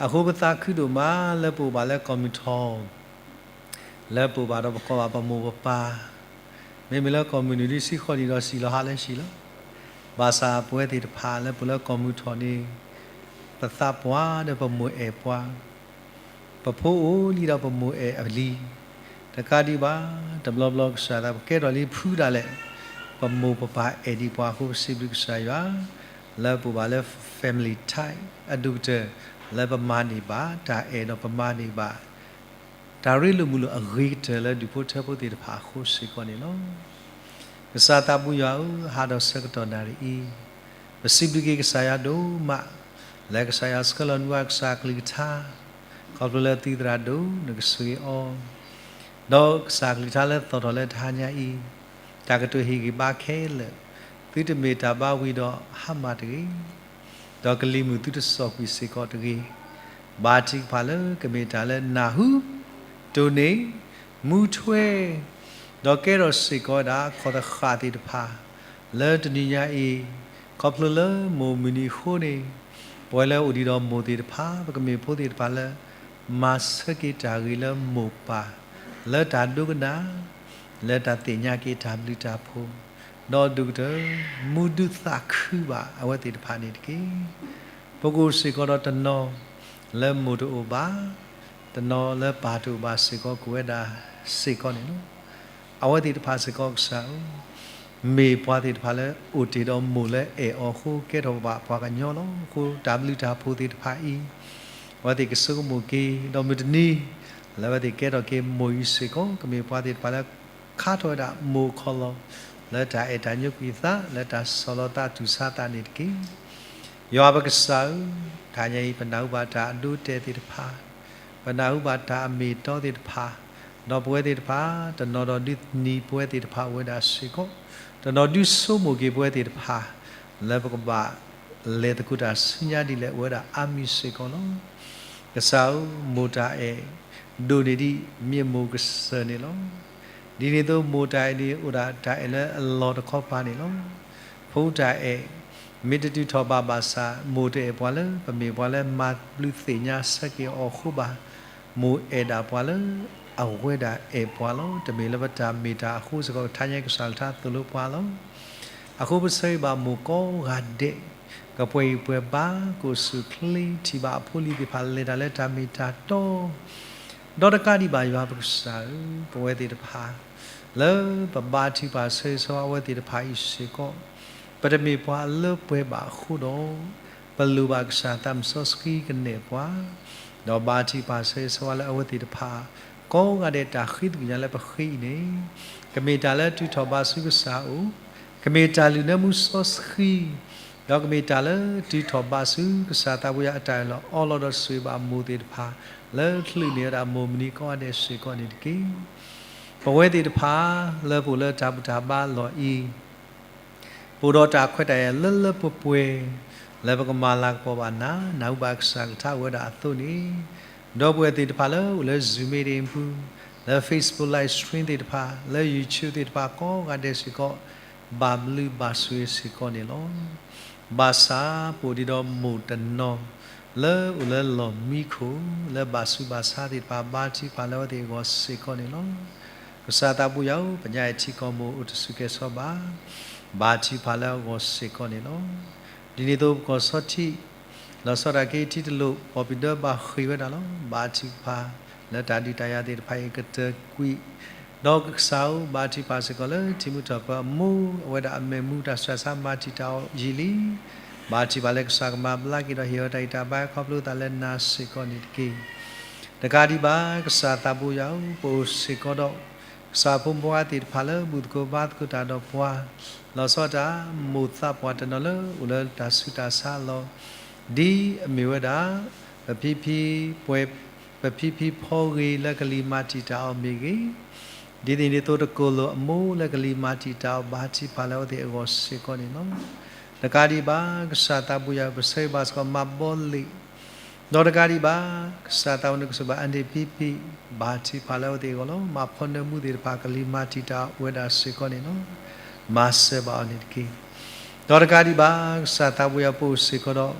အဃိပသးခုဒိၣ်မး လၢပအိၣ်ဘၣ်လၢကီၢ်မုၢ်ထီၣ် လၢပအိၣ်ဘၣ်ဒီးပကိးဘၣ်ပမိၢ်ပပၢ်, မ့မ့ၢ်လၢကီၢ်မုၢ်နုာ်ဒ်ဆံဃီနံၣ်ဒီးစံၣ်လီၤဟးလၢဟံၣ်လီၤ. ဘၣ်ဆၣ်ပဝဲသ့ၣ်တဖၣ်လၢပအိၣ်လၢကီၢ်မုၢ်ထီၣ်န့ၣ် ပသးပှၢ်ဒီးပမိၢ်အဲၣ်ပှၤ, ပဖိအိၣ်လံဒီးပမိၢ်အဲၣ်အလံၤ, တကးဒံးဘၣ် တဘျီဘျီကစၢ်သး ပကဲထီၣ်လံဖုဒၣ်လဲာ် ပမိၢ်ပပၢ်အဲၣ်ဒံးပှၤအဃိ ပစံးဘျုးကစၢ်ယွၤ လၢပအိၣ်ဘၣ်လၢ family tie အဒိၣ်ကတၢၢ် လၢပမၤန့ၢ်ဘၣ်တၢ်အဲၣ်ဒီးပမၤန့ၢ်ဘၣ် တၢ်ရ့လိာ်မုာ်လိာ်အဂ့ၤကတၢၢ်လၢဒူၣ်ဖိထၢဖိသ့ၣ်တဖၣ်အဃိစ့ၢ်ကီးန့ၣ်လီၤ. ကစၢ်သးဘိယွၤဧၢ, ဟါဒီးဆၢကတီၢ်နၣ်ရံၣ်အံၤ, ပစံးဘျုးက့ၤကစၢ်ယွၤဒိၣ်မး လၢကစၢ်ယွၤဆှၢလီၤနုာ်ဝဲကစၢ်အကလုၢ်ကထါ, ခီဖျိလၢသုသရၣ်ဒိၣ်နကဆိၣ်ဂ့ၤအီၤ, ဒီးကစၢ်အကလုၢ်ကထါလၢသီၣ်ထီၣ်လၢတဟါညါအံၤ, တၢ်ကတိၤဟ့ၣ်ဂံၢ်ဘါခဲလၢာ်, သုတမ့ၢ်တၢ်ဘါဝံၤဒီးဟါမၢ်တဂ့ၤ ဒီးကလံၤမုၢ်သုတစီၣ်ကွံာ်စ့ၢ်ကီးတဂ့ၤ. ဘါထုကဖၣ်လၢကမ့ၢ်တၢ်လၢနၢ်ဟူ တိၢ်န့ၢ် မူထွဲ ဒီးကဲထီၣ်စ့ၢ်ကီးဝဲဒၣ်ခီၣ်သဃာ်သ့ၣ်တဖၣ် လၢတနံၤညါအံၤ, ခီဖျိလၢမိၢ်မုၢ်နံၤအဃိန့ၣ်, ပဝဲလၢအိၣ်ဒံးဒီးမိၢ်သ့ၣ်တဖၣ် ပကမ့ၢ်ဖိသ့ၣ်တဖၣ်လၢ မၤဆၢက့ၤတၢ်ဂ့ၤလၢမိၢ်ပၢ် လၢတၢ်ဒိကနၣ် လၢတၢ်သ့ၣ်ညါက့ၤတၢ်ဘျုးတၢ်ဖှိၣ်, ဒီးဒိၣ်ကတၢၢ် မူဒုးသးခုဘၣ်အဝဲသ့ၣ်တဖၣ်န့ၣ်တက့ၢ်. ပကအိၣ်စ့ၢ်ကီးဒီးတနီၤလၢမိၢ်တအိၣ်ဘၣ်, တနီၤလၢပၢ်တအိၣ်ဘၣ်စ့ၢ်ကီး ကအိၣ်ဝဲဒၣ်စ့ၢ်ကီးန့ၣ်လီၤ. အဝဲသ့ၣ်တဖၣ်စ့ၢ်ကီးကစၢ်ဧၢ, မ့ၢ်ပှၤသ့ၣ်တဖၣ်လၢအိၣ်တ့ၢ်ဒီးမိၢ်လၢအဲၣ်အီၤအဃိ ကဲထီၣ်ဘၣ်ပှၤကညီလီၤ. အဃိတၢ်ဘျုးတၢ်ဖှိၣ်သ့ၣ်တဖၣ်အံၤ, အဝဲသ့ၣ်ကဆိကမိၣ်က့ၤ ဒီးမုၢ်တနံၤ လၢအဝဲသ့ၣ်ကဲထီၣ်က့ၤမိၢ်အံၤစ့ၢ်ကီး ကမ့ၢ်ပှၤသ့ၣ်တဖၣ်လၢ ခါထီၣ်ဝဲဒၣ်မိၢ်ခီၣ်လီၢ် လၢတၢ်အဲၣ်တၢ်ညိကွံာ်သး လၢတၢ်ဆီၣ်လီၤသးတူၢ်ဆါသးန့ၣ်တက့ၢ်. ယွၤပကစၢ်ဧၢ, တဟါညါအံၤ ပနၢ်ဟူဘၣ်တၢ်အဒိအတဲာ်သ့ၣ်တဖၣ်, ပနၢ်ဟူဘၣ်တၢ်အမ့ၢ်အတီသ့ၣ်တဖၣ်, ဒီးပဝဲသ့ၣ်တဖၣ် တနီၤဒီးဒုးသန့ၤပဝဲသ့ၣ်တဖၣ်အိၣ်ဝဲဒၣ်စ့ၢ်ကီး, တနီၤဒုးဆိကမိၣ်က့ၤပဝဲသ့ၣ်တဖၣ် လၢပကဘၣ်လဲၤသကိးတၢ်ဆူညါဒ်လဲၣ် အိၣ်ဝဲဒၣ်အါမံၤစ့ၢ်ကီးလီၤ. ကစၢ်ဧၢ, မိၢ်တၢ်အဲၣ် ဒိၣ်န့ၢ်ဒံးမ့ၢ်မိၢ်ကစၢၢ်န့ၣ်လီၤ. ဒ်န့ၣ်အသိး မိၢ်တၢ်အဲၣ်န့ၣ် အိၣ်ဒၣ်တၢ်အဲၣ်လၢအလီၢ်တခီပၤန့ၣ်လီၤ. ဖိတၢ်အဲၣ် မ့ၢ်တတုၤထီၣ်ဘၣ်ဘၣ်ဆၣ် မိၢ်တအဲၣ်ပှၤလၢ ပမ့ၢ်ပှၤလၢမၤဘျုးသ့ၣ်ညါဆၢက့ၤအီၤအဃိဘၣ်. မိၢ်အဲၣ်ဒၣ်ပှၤလၢ အဝဲဒၣ်အဲၣ်ပှၤလီၤ. တမ့ၢ်လၢပတၢ်မ့ၢ်တၢ်အဃိစ့ၢ်ကီး ကထါညါကစၢ်ကထါသိၣ်လိပှၤလီၤ. အဃိပဆၢဂ့ၤဘၣ်မိၢ်ကိးဂၤဒဲး, ကပှဲၤဂံၢ်ပှဲၤဘါ ကအိၣ်ဆူၣ်အိၣ်ချ့ ထံၣ်ဘၣ်အဖိအလံၤသ့ၣ်တဖၣ် လဲၤတၢ်လၢတၢ်မ့ၢ်တၢ်တီ ဒီးတကးဒံးဘၣ်ယွၤပကစၢ်ဧၢ, ပဝဲသ့ၣ်တဖၣ် လၢပဘါထုကဖၣ်ဆၢဂ့ၤဆၢဝါအဝဲသ့ၣ်တဖၣ်အံၤစ့ၢ်ကီး, ပတမ့ၢ်ပှၤအလၢပှဲၤဘၣ်အဃိဒီး, ပလိၣ်ဘၣ်ကစၢ်သးစီဆှံကနဲၣ်ပှၤ, ဒီးဘါထုကဖၣ်ဆၢဂ့ၤဆၢဝါလၢအဝဲသ့ၣ်တဖၣ် ကိးဂၤဒဲးတၢ်ဃ့သကွံၢ်ညါလၢပဃ့အံၤန့ၣ်, ကမ့ၢ်တၢ်လၢတုၤထီၣ်ဘးဆူကစၢ်အအိၣ်, ကမ့ၢ်တၢ်လုၢ်နၢမူစီဆှံ ဒီးကမ့ၢ်တၢ်လၢတုၤထီၣ်ဘးဆူကစၢ်သးပူၤယၤအတၢ်အၢၣ်လီၤအီလီၤဒီး ဆိၣ်ဂ့ၤဘၣ်မိၢ်သ့ၣ်တဖၣ် လၢချုးန့ၢ်ဝဲဒၣ်မိၢ်မုၢ်နံၤကိးဂၤဒဲးစ့ၢ်ကီးန့ၣ်တက့ၢ်. ပဝဲသ့ၣ်တဖၣ် လၢပအိၣ်လၢတၢ်ဘူၣ်တၢ်ဘါအလီၢ်အံၤ ပအိၣ်ဒီးတၢ်ခွဲးတၢ်ယာ်လၢလၢပှဲၤပှဲၤ လၢပကမၤလၤကပီၤဘၣ်နၤ နၢ်ဟူဘၣ်ကစၢ်ကလုၢ်ကထါအိၣ်ဝဲဒၣ်အသိးန့ၣ်, ဒီပုၢ်ဝဲၢ်သ့ၣ်တဖၣ်လၢအိၣ်လၢ Zoom meeting ပူၤ, လၢ Facebook live stream သ့ၣ်တဖၣ်, လၢ YouTube သ့ၣ်တဖၣ်ကိးဂၤဒဲးစ့ၢ်ကီး ဘၣ်ဘျုးဘၣ်ဆိၣ်ဂ့ၤစ့ၢ်ကီးန့ၣ်လီၤ. ဘၣ်ဆၣ်ပအိၣ်ဒံးဒီးမိၢ်တနီၤ လၢအိၣ်လၢလီၢ်မံခိၣ် လၢဘၣ်ဆူးဘၣ်ဆါသ့ၣ်တဖၣ် ဘါထုကဖၣ်လၢအဝဲသ့ၣ်အဂီၢ်စ့ၢ်ကီးန့ၣ်လီၤ. ကစၢ်သးပူၤယၤဧၢ, ပညါအံၤထံကီၢ်မိၢ်အိၣ်တဆူၣ်ကဲၤဆီဘၣ်, ဘါထုကဖၣ်လၢအဂီၢ်စ့ၢ်ကီးန့ၣ်လီၤ. ဒ်န့ၣ်အသိးပကီၢ်ဆီထံး လီၤဆီဒၣ်တၢ်က့ၤထံတလိာ် ပီၣ်ပံၤဒၢဘၣ်ဃ့ၢ်ဝဲဒၣ်လီၤ. ဘါထုကဖၣ်လၢတၢ်ဒုးတၢ်ယၤသ့ၣ်တဖၣ်အံၤကတၢၢ်ကွံာ်, ဒီးကစၢ်ဧၢ, ဘါထုကဖၣ်စ့ၢ်ကီးလၢထံမုၢ်ထီၣ်ပၢအမိၢ် အဝဲဒၣ်အမဲာ်မူတၢ်ဆှၢဆါမၤတံာ်တာ်အီၤယံာ်လံ. ဘါထုကဖၣ်လၢကစၢ်ကမၤဘျါက့ၤဒီးဟ့ၣ်အီၤတၢ်ဂံၢ်တၢ်ဘါခီဖျိသးလၢနၤစ့ၢ်ကီးန့ၣ်တက့ၢ်. တကးဒံးဘၣ် ကစၢ်သးပူၤယၤဧၢ, ပအိၣ်စ့ၢ်ကီးဒီး ကစၢ်ဖိမုၣ်ဖိခွါသ့ၣ်တဖၣ်လၢဘူၣ်သကိးဘါသကိးတၢ်ဒီးပှၤ, လီၤဆီဒၣ်တၢ် မိၢ်သးပှၢ်တနီၤလၢအိၣ်လၢတၢ်ဆူးတၢ်ဆါအလီၢ်, ဒ်အမ့ၢ်ဝဲဒၣ် ပဖံဖံဖီဂ့ၤလၢကလံၤမၤတံာ်တာ်အီၤမ့ၢ်ဂ့ၤ, ဒ်န့ၣ်အသိးတကိၢ်လိာ်အမိၢ်လၢကလံၤမၤတံာ်တာ်အီၤ ဘါထုကဖၣ်လၢအဝဲသ့ၣ်အဂီၢ်စ့ၢ်ကီးန့ၣ်လီၤ. တကးဒံးဘၣ် ကစၢ်သးပူၤယၤဧၢ, ပဆၢဂ့ၤဘၣ်စ့ၢ်ကီးမၤဘီလ့ၣ် ဒီးတကးဒံးဘၣ် ကစၢ်သးပူၤန့ၣ်ကစၢ်ဘၣ် အၣ်ဒ့ၣ်ပံပံ, ဘါထုကဖၣ်လၢအဝဲသ့ၣ်အဂီၢ်လီၤ. မၤဖီနၢမူသ့ၣ်တဖၣ် ကလံၤမၤတံာ်တာ်ဝဲဒၣ်စ့ၢ်ကီးန့ၣ်လီၤ. မၤစၢၤဘၣ်အီၤန့ၣ်တက့ၢ်. ဒီးတကးဒံးဘၣ် ကစၢ်သးပူၤယၤဧၢ, ပအိၣ်စ့ၢ်ကီးဒီး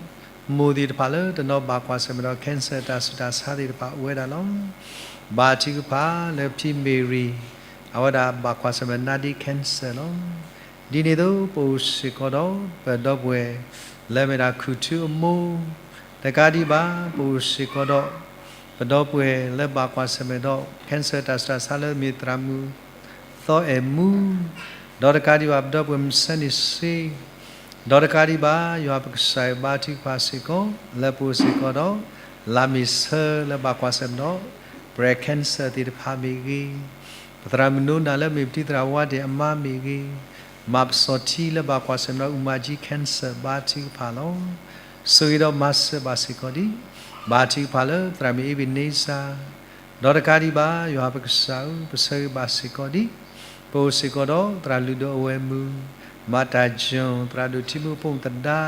မိၢ်သ့ၣ်တဖၣ်လၢတနီၤဘၣ်ကွၢ်ဆၢၣ်မဲာ်ဒီး cancer တၢ်ဆူးတၢ်ဆါသ့ၣ်တဖၣ်အိၣ်ဝဲဒၣ်လီၤ. ဘါထုကဖၣ်လၢဖံမ့ၤရံၤ အဝဲဒၣ်ဘၣ်ကွၢ်ဆၢၣ်မဲာ် နာဒ့ cancer လီၤ. ဒ်န့ၣ်အသိး ပအိၣ်စ့ၢ်ကီးဒီး ပဒီပုၢ်ဝဲၢ် လၢအမ့ၢ်ဒၣ်ခူၣ်ထူအမိၢ်, တကးဒံးဘၣ် ပအိၣ်စ့ၢ်ကီးဒီး ပဒီပုၢ်ဝဲၢ်လၢဘၣ်ကွၢ်ဆၢၣ်မဲာ်ဒီး cancer တၢ်ဆူးတၢ်ဆါလၢမ့ၢ်သရၣ်မုၣ် သီအဲၣ်မူ, ဒီးတကးဒံးဘၣ် ပဒီပုၢ်ဝဲၢ်မုၣ်ဆၢန့ၣ်စ့, ဒီးတကးဒံးဘၣ် ယွၤပကစၢ်ဧၢ ဘါထုကဖၣ်စ့ၢ်ကီး လၢပအိၣ်စ့ၢ်ကီးဒီး လါမ့ၤဆၢလၢဘၣ်ကွၢ်ဆၢၣ်မဲာ်ဒီး breast cancer သ့ၣ်တဖၣ်မ့ၢ်ဂ့ၤ, ပသရၣ်မုၣ်နိနၤလၢမ့ၢ်ပတံၤသရၣ်ဝါဒဲၣ်အမါမ့ၢ်ဂ့ၤ, မၤပစီၤထံလၢဘၣ်ကွၢ်ဆၢၣ်မဲာ်ဒီး အူမၤကၠံ cancer ဘါထုကဖၣ်လီၤ. ဆိၣ်ဂ့ၤဒီးမၤစၢၤဘၣ်စ့ၢ်ကီးဒံး, ဘါထုကဖၣ်လၢသရၣ်မုၣ်အ့ဘ့ၣ်န့စၢ်, ဒီးတကးဒံးဘၣ် ယွၤပကစၢ်ဧၢ ပဆၢဂ့ၤဘၣ်စ့ၢ်ကီးဒံး, ပအိၣ်စ့ၢ်ကီးဒီးသရၣ်လုၢ်ဒိၣ်အဝဲၢ်မုၣ်, မၤတၢ်ကၠိၣ် သရၣ်ဒိၣ်ထံမုၢ်ဖိမုၣ်သဒါ,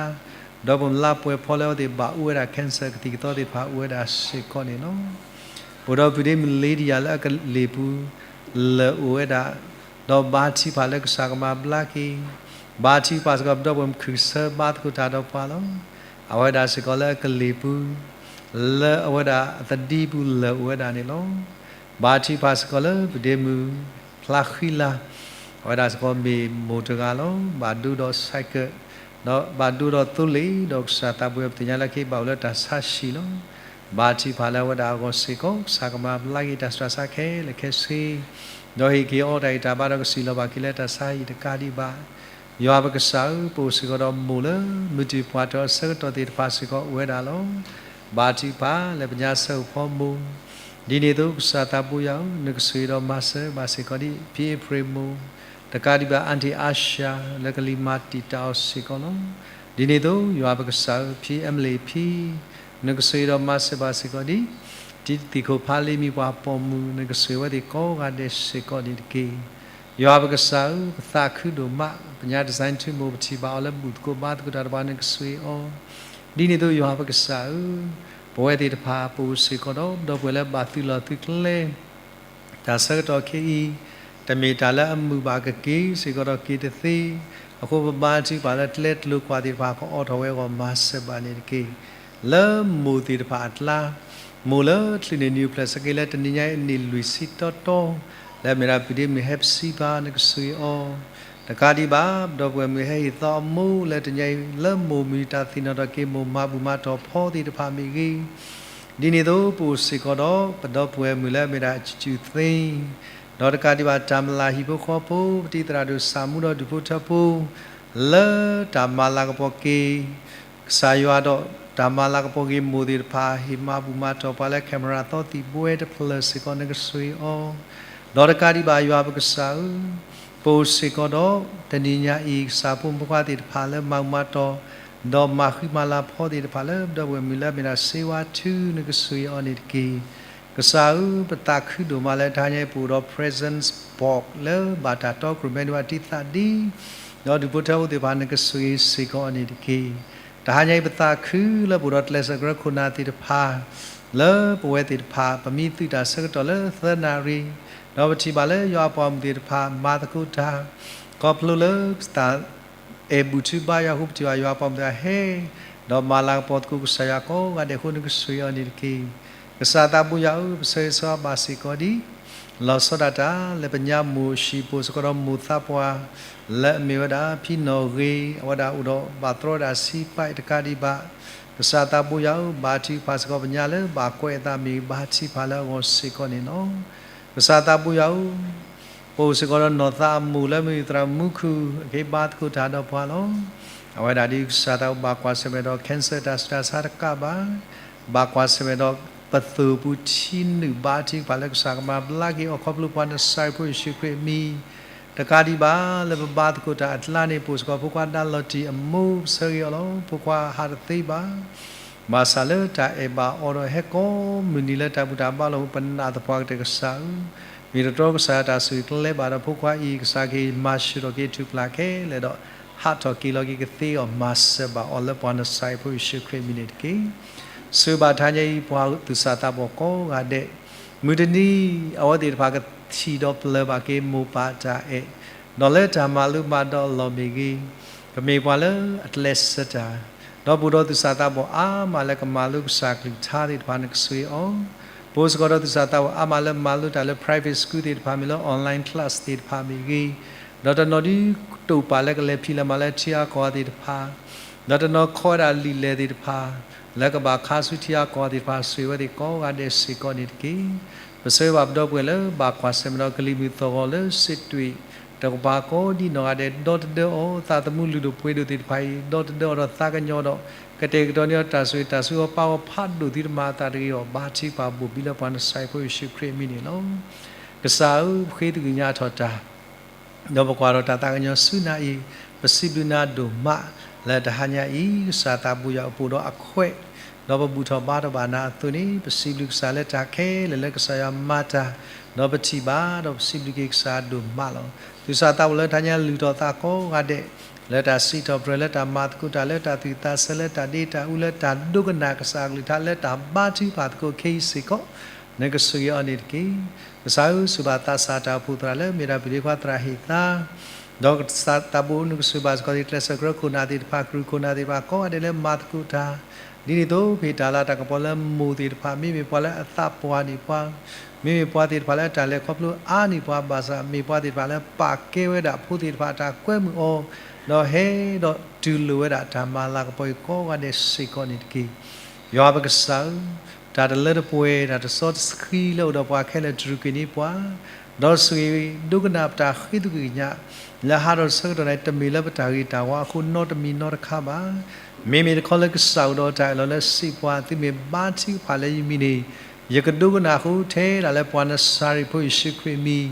ဒီးပမုၢ်လါပှဲၤဖီလၢအဝဲသ့ၣ်ဘၣ်အိၣ်ဝဲဒၣ် cancer ကသံၣ်ကသီသ့ၣ်တဖၣ်အိၣ်ဝဲဒၣ်စ့ၢ်ကီးန့ၣ်လီၤ. ပအိၣ်ဒီးပုၢ်ဒ့မုၣ်လ့ဒံယၤလၢအကလ့ၢ်ပူၤ လၢအိၣ်ဝဲဒၣ်, ဒီးဘါထုကဖၣ်လၢကစၢ်ကမၤဘျါက့ၤ, ဘါထုကဖၣ်စ့ၢ်ကီး ပဒီပုၢ်ဝဲၢ်မုၣ်ခူၣ်ဆၢဘါသကိးတၢ်ဒီးပှၤလီၤ. အဝဲဒၣ်စ့ၢ်ကီးလၢအကလ့ၢ်ပူၤ လၢအဝဲဒၣ်အသဒံပူၤလၢအိၣ်ဝဲဒၣ်န့ၣ်လီၤ. ဘါထုကဖၣ်စ့ၢ်ကီးလၢပုၢ်ဒ့မုၣ် ဖျါဃံလၤ, အဝဲဒၣ်စ့ၢ်ကီးမ့ၢ်မိၢ်တဂၤလီၤ. ဘၣ်ဒိဒီး cycle, ဒီးဘၣ်ဒိဒီးသိလ့ၣ်, ဒီးကစၢ်သးပူၤပသ့ၣ်ညါလၢက့ၤဘၣ်အိၣ်လၢတၢ်ဆါဟံၣ်လီၤ. ဘါထုကဖၣ်လၢအဝဲဒၣ်အဂီၢ်စ့ၢ်ကီး ကစၢ်ကမၤဘျါက့ၤတၢ်ဆူးတၢ်ဆါခဲလၢာ်ခဲဆ့, ဒီးဟ့ၣ်က့ၤအီၤတၢ်ဂံၢ်တၢ်ဘါဒီးကစံၣ်လီၤဘၣ်က့ၤလၢတၢ်ဆါဟံၣ်တကးဒံးဘၣ် ယွၤပကစၢ်ဧၢ, ပအိၣ်စ့ၢ်ကီးဒီးမိၢ်လၢ မုၢ်တံၢ်ပှၢ်တၢၢ်အဆၢကတီၢ်သ့ၣ်တဖၣ်စ့ၢ်ကီးအိၣ်ဝဲဒၣ်လီၤ. ဘါထုကဖၣ်လၢပညါဆၢအိၣ်ဖီမိၢ်, ဒ်န့ၣ်အသိးကစၢ်သးပူၤယၤဧၢ, နကဆိၣ်ဂ့ၤဒီးမၤစၢၤဘၣ်စ့ၢ်ကီးဒံး ဖံအ့ဖြ့ၣ်မိၢ်, တကးဒံးဘၣ် အၣ်ထံၣ်အါရှၢၣ် လၢကလံၤမၤတံာ်တာ်အီၤစ့ၢ်ကီးလီၤ. ဒ်န့ၣ်အသိး ယွၤပကစၢ်ဧၢ, ဖံအမလ့ၣ်ဖံ, နကဆိၣ်ဂ့ၤဒီးမၤစၢၤဘၣ်စ့ၢ်ကီးဒံး တံၤသကိးဖးလ့မံၤပှၤပိာ်မုၣ်, နကဆိၣ်ဂ့ၤဝဲသ့ၣ်ကိးဂၤဒဲးစ့ၢ်ကီးန့ၣ်တက့ၢ်. ယွၤပကစၢ်ဧၢ, ပသးခုဒိၣ်မး, ပညါတစဲးထူမိၢ် ပထံၣ်ဘၣ်အီၤလၢဘူၣ်သကိးဘါသကိးတၢ်တဖၣ် နကဆိၣ်ဂ့ၤအီၤ, ဒ်န့ၣ်အသိးယွၤပကစၢ်ဧၢ, ပဝဲသ့ၣ်တဖၣ်ပအိၣ်စ့ၢ်ကီးဒီး ပဒီပုၢ်ဝဲၢ်လၢဘၣ်သုးလီၢ်သုးကျဲ တၢ်ဆၢကတီၢ်ခဲအံၤ, တမ့ၢ်တၢ်လၢအမုာ်ဘၣ်ကက့ၤစ့ၢ်ကီးဒီးက့ၤတသ့, အဃိပဘါထုကဖၣ်လၢကျဲကျိၤကွာ်သ့ၣ်တဖၣ် ကအီထီၣ်ဝဲအဂီၢ်မၤစၢၤဘၣ်န့ၣ်တက့ၢ်. လၢမိၢ်သ့ၣ်တဖၣ်အကျါ, မိၢ်လၢချုးန့ၢ်နံၣ်အိၣ်ဖျဲၣ်ဆၢက့ၤလၢတနံၤညါအံၤအနံၣ်လွံၢ်ဆံတီတီ, လၢအမ့ၢ်ဒၣ်ပုၢ်ဒ့မုၣ်ဟဲပစံးဘၣ် နကဆိၣ်ဂ့ၤအီၤ, တကးဒံးဘၣ် ပဒီပုၢ်ဝဲၢ်မုၣ်ဟဲဟ့ၣ်သီအမိၢ်လၢတနံၤညါအံၤ လၢမိၢ်မုၢ်တၢ်သ့ၣ်နီၣ်ထီၣ်က့ၤမိၢ်မၤဘူၣ်မၤတီၢ်ဖီသ့ၣ်တဖၣ်မ့ၢ်ဂ့ၤ, ဒ်န့ၣ်အသိးပအိၣ်စ့ၢ်ကီးဒီး ပဒီပုၢ်ဝဲၢ်မုၣ်လၢအမ့ၢ်ဒၣ်အစူၣ်သ့, ဒီးတကးဒံးဘၣ်တၢ်မုၢ်လၢ်ဟံၣ်ဖိဃီဖိ ပတံၤသရၣ်ဒိၣ်စၢ်မူဒီးဒူၣ်ဖိထၢဖိ လၢတၢ်မၤလၤကပီၤက့ၤ ကစၢ်ယွၤဒီး တၢ်မၤလၤကပီၤက့ၤမိၢ်သ့ၣ်တဖၣ် ဟ့ၣ်မၤဘူၣ်မၤတီၢ်ပှၤလၢ camera သီသံၣ်ဘှဲတဖျၢၣ်စ့ၢ်ကီး နကဆိၣ်ဂ့ၤအီၤ, ဒီးတကးဒံးဘၣ်ယွၤပကစၢ်ဧၢ, ပအိၣ်စ့ၢ်ကီးဒီး တနံၤညါအံၤ ကစၢ်ဖိမုၣ်ဖိခွါသ့ၣ်တဖၣ်လၢမၤဘူၣ်မၤတီၢ် ဒီးမၤဃံမၤလၤဖီသ့ၣ်တဖၣ်လၢပဒီပုၢ်ဝဲၢ်မုၣ်လၢအမ့ၢ်ဒၣ် Sewa Two နကဆိၣ်ဂ့ၤအီၤန့ၣ်တက့ၢ်. ကစၢ်ဧၢ, ပသးခုဒိၣ်မးလၢတဟါညါအံၤ ပအိၣ်ဒီး presents box လၢဘၣ်တၢ်တီခိၣ်ရိၣ်မဲဒိၣ်အတံၢ်သးဒ့, ဒီးဒူၣ်ဖိထၢဖိသ့ၣ်တဖၣ် နကဆိၣ်ဂ့ၤစ့ၢ်ကီးအီၤန့ၣ်တက့ၢ်. တဟါညါအံၤ ပသးခုလၢပအိၣ်ဒီးကျဲးစၢးကရၢခိၣ်နၢ်သ့ၣ်တဖၣ် လၢပဝဲသ့ၣ်တဖၣ် ပမံသုးတၢ်ဆၢကတီၢ်လၢသၢနၣ်ရံၣ်, ဒီးပထံၣ်ဘၣ်လၢယွၤအပှၤမုၣ်သ့ၣ်တဖၣ် မၤသကိးတၢ် ခီဖျိလၢတၢ်အဲၣ်ဘူၣ်ထုဘါယွၤအဃိ ပထံၣ်ဘၣ်ယွၤအပှၤမုၣ်သ့ၣ်တဖၣ်ဟဲ ဒီးမၤလၤကပီၤသကိးကစၢ်ယွၤကိးဂၤဒဲးအဃိ နကဆိၣ်ဂ့ၤအီၤန့ၣ်တက့ၢ်. ကစၢ်သးဘိယွၤဧၢ, ပဆၢဂ့ၤဆၢဝါဘၣ်စ့ၢ်ကီးဒံး လီၤဆီဒၣ်တၢ် လၢပညါမိၢ်အဟံၣ်ပူၤစ့ၢ်ကီးဒီးမိၢ်သးပှၢ် လၢအမ့ၢ်ဝဲဒၣ်ဖံနီၣ်ဂ့ၤ အဝဲဒၣ်အိၣ်ဒီးဘၣ်တြီဒၣ်ဆံပာ်တကးဒံးဘၣ်. ကစၢ်သးဘိယွၤဧၢ, ဘါထုကဖၣ်စ့ၢ်ကီးပညါလၢဘၣ်ကွဲးအသးမ့ၢ်ဂ့ၤ ဘါထုကဖၣ်လၢအဂီၢ်စ့ၢ်ကီးန့ၣ်လီၤ. ကစၢ်သးဘိယွၤဧၢ, ပအိၣ်စ့ၢ်ကီးဒီးနီၢ်သးအမိၢ်လၢမ့ၢ်သရၣ်မူခိၣ် အက့ၤဘါသကိးတၢ်ဒီးပှၤလီၤ. အဝဲဒၣ်ဒ်ကစၢ်သးဘိဘၣ်ကွၢ်ဆၢၣ်မဲာ်ဒီး cancer တၢ်ဆူးတၢ်ဆါတကးဘၣ် ဘၣ်ကွၢ်ဆၢၣ်မဲာ်ဒီးပသိၣ်ပူၤထံနုာ် ဘါထုကဖၣ်လၢကစၢ်ကမၤဘျါက့ၤအီၤ ခီဖျိပှၤနစၤရ့းဖိယ့ၣ်ၡူးခရံာ်အမံၤ တကးဒံးဘၣ် လၢပဘါသကိးတၢ်အကျါန့ၣ် ပအိၣ်စ့ၢ်ကီးဖိခွါဒါလီၤတံၢ်အမိၢ် ပဆၢဂ့ၤအီၤလီၤ. ဖိခွါဟးတသ့ဘၣ် ဘၣ်ဆၣ်လၢတၢ်အဲၣ်ဘၣ်အီၤဒီးဟဲကိးမုၢ်နံၤလၢတၢ်ဘူၣ်တၢ်ဘါလီၤအဃိ ပနာ်သပှၢ်ကတၢၢ်ကစၢ်ဧၢ, မ့ၢ်တတြီကစၢ်ယွၤတၢ်ဆိၣ်ဂ့ၤကျဲဘၣ်ဒီးဖိခွါအံၤ ကစၢ်က့ၤမၤဆှၢထီၣ်က့ၤထူၣ်ဖျးခဲလၢာ်ဒီး ဟးထီၣ်က့ၤလီၤက့ၤကသ့အီၤ မၤစၢၤဘၣ်အီၤလၢပှၤနစၤရ့းဖိယ့ၣ်ၡူးခရံာ်အမံၤန့ၣ်တက့ၢ်. ဆိၣ်ဂ့ၤဘၣ်တဟါညါအံၤ ပှၤသူၣ်စၢ်သးဘီၣ်ကိးဂၤဒဲး, မုၢ်တနံၤ အဝဲသ့ၣ်တဖၣ်ကထံၣ်ဒီးပျၢၤဘၣ်က့ၤမိၢ်ပၢ်တၢ်အဲၣ်, ဒီးလၢတၢ်မၤလိမၤဒိးအလီၢ်မ့ၢ်ဂ့ၤ, ကမ့ၢ်ပှၤလၢအကျဲးစၢးတၢ်, ဒီးပအိၣ်ဒီးသူၣ်စၢ်သးဘီၣ်အါမးလၢကမၤလိကစၢ်ကလုၢ်ကထါသ့ၣ်တဖၣ် နကဆိၣ်ဂ့ၤအီၤ ပအိၣ်စ့ၢ်ကီးဒီးသူၣ်စၢ်သးဘီၣ်အါမးလၢမၤလိတၢ်လၢ private school သ့ၣ်တဖၣ်မ့ၢ်လၢ online class သ့ၣ်တဖၣ်မ့ၢ်ဂ့ၤ, ဒီးတနီၤဒုးတိာ်ပာ်လၢကလဲၤဖံးလဲၤမၤလၢထံအါကီၢ်သ့ၣ်တဖၣ်, ဒီးတနီၤခီဝဲဒၣ်လံာ်လဲၢ်သ့ၣ်တဖၣ် လၢကဘၣ်ခါဆူထံအါကီၢ်သ့ၣ်တဖၣ် ဆိၣ်ဂ့ၤဝဲသ့ၣ်ကိးဂၤဒဲးစ့ၢ်ကီးန့ၣ်တက့ၢ်. ပဆၢဂ့ၤဘၣ်ပဒီပုၢ်ဝဲၢ်လၢဘၣ်ကွၢ်ဆၢၣ်မဲာ်ဒီးကလံၤမုၢ်သီၣ်ဂီၤလၢ စ့းတွံၣ် တကပၤကိးဒံနီၢ်ဂၤဒဲး ဒီတဒၢအီၤ သးသမူလုၢ်ဒိၣ်ပှ့ၤဒိၣ်သ့ၣ်တဖၣ်အံၤ ဒီတဒၢအီၤဒီးသးကညီၤဒီး ကတဲာ်ကတီၤန့ၢ်အီၤတၢ်ဆိၣ်ဂ့ၤတၢ်ဆူအီၤ ပာ်ဂီၤဖးဒိၣ်သုတမၤအသးတဂ့ၤအီၤ ဘါထုကဖၣ်ဘိၣ်ဘံလၢပှၤနစၤရ့းဖိယ့ၣ်ၡူးခရံာ်အမံၤန့ၣ်လီၤ. ကစၢ်ဧၢ, ပဃ့သုကညးထီၣ်တၢ် ဒီးပကွၢ်ထီၣ်တၢ်သးကညီၤဆူနၤအံၤ, ပစံးဘျုးနၤဒိၣ်မးလၢတဟါညါအံၤ ကစၢ်သးဘိယွၤအိၣ်ဖှိၣ်ဒီးအခွဲး, ဒီးပဘူၣ်ထီၣ်ဘါထီၣ်ဘၣ်နၤအသိးန့ၣ် ပစံးဘျုးကစၢ်လၢတၢ်ခဲလၢာ်လၢကစၢ်ယွၤမၤတၢ်, ဒီးပထံၣ်ဘၣ် ဒီးပစံးဘျုးက့ၤကစၢ်ဒိၣ်မးလီၤ. သုးစၢ်သးဘိလၢတဟါညါလုၢ်ထီၣ်သးကိးဂၤဒဲး လၢတၢ်စံးထီၣ်ပတြၢၤ လၢတၢ်မၤသကိးတၢ် လၢတၢ်သူၣ်ဝံၣ်သးဆၢ လၢတၢ်ဒ့တၢ်အူ လၢတၢ်ဒိကနၣ်ကစၢ်အကလုၢ်ကထါ လၢတၢ်ဘါထုကဖၣ်သကိးခဲအံၤစ့ၢ်ကီး နကဆိၣ်ဂ့ၤအီၤန့ၣ်တက့ၢ်. ကစၢ်ဧၢ, ဆိၣ်ဘၣ်သးစၢ်တၢ်အိၣ်ဖှိၣ်သရၣ်လၢမ့ၢ်ဒၣ်ပဒ့ခွါသရၣ်ဟ့ၣ်သါ, ဒီးကစၢ်သးဘိနကဆိၣ်ဘၣ်စ့ၢ်ကီး ကျဲးစၢးကရၢခိၣ်နၢ်သ့ၣ်တဖၣ် ကရူၢ်ခိၣ်နၢ်သ့ၣ်တဖၣ် ကိးဂၤဒဲးလၢမၤသကိးတၢ်, ဒ်န့ၣ်အသိး ပဟ့ၣ်တၢ်လၤတၢ်ကပီၤလၢမိၢ်သ့ၣ်တဖၣ် မ့မ့ၢ်ပှၤလၢအသးပှၢ်န့ၢ်ပှၤ, မ့မ့ၢ်ပှၤသ့ၣ်တဖၣ်လၢအတၢ်လဲၤခီဖျိအါန့ၢ်ပှၤ ဘၣ်ဆၣ် မ့ၢ်ပှၤသ့ၣ်တဖၣ်လၢပာ်ကဲဝဲဒၣ်ဖိသ့ၣ်တဖၣ်အတၢ်ကွဲမုာ်အီၤ, ဒီးဟဲဒီးတူၢ်လိာ်ဝဲဒၣ်တၢ်မၤလၤကပီၤအံၤကိးဂၤဒဲးစ့ၢ်ကီးန့ၣ်တက့ၢ်. ယွၤပကစၢ်ဧၢ, တၢ်တလၢတပှဲၤ တၢ်တစီတဆှံလၢအိၣ်ဒီးပှၤခဲလၢာ် တရူးက့ၤန့ၢ်ပှၤ, ဒီးဆိၣ်ဂ့ၤဒိကနၣ်ပတၢ်ဃ့သကွံၢ်ကညး လၢဟးထီၣ်ဆၢကတီၢ်န့ၣ် တမ့ၢ်လၢပတၢ်ဂ့ၤတၢ်ဝါအဃိနီတမံၤနီတခါဘၣ်. မ့မ့ၢ်တခီလၢကစၢ်အိၣ်ဒီးတၢ်အၢၣ်လီၤလၢစံးပှၤ သုမ့ၢ်ဘါထုကဖၣ်လၢယမံၤန့ၣ် ယကဒိကနၣ်အဃိ ထဲဒၣ်လၢပှၤနစၤရ့းဖိယ့ၣ်ၡူးခရံာ်အမံၤ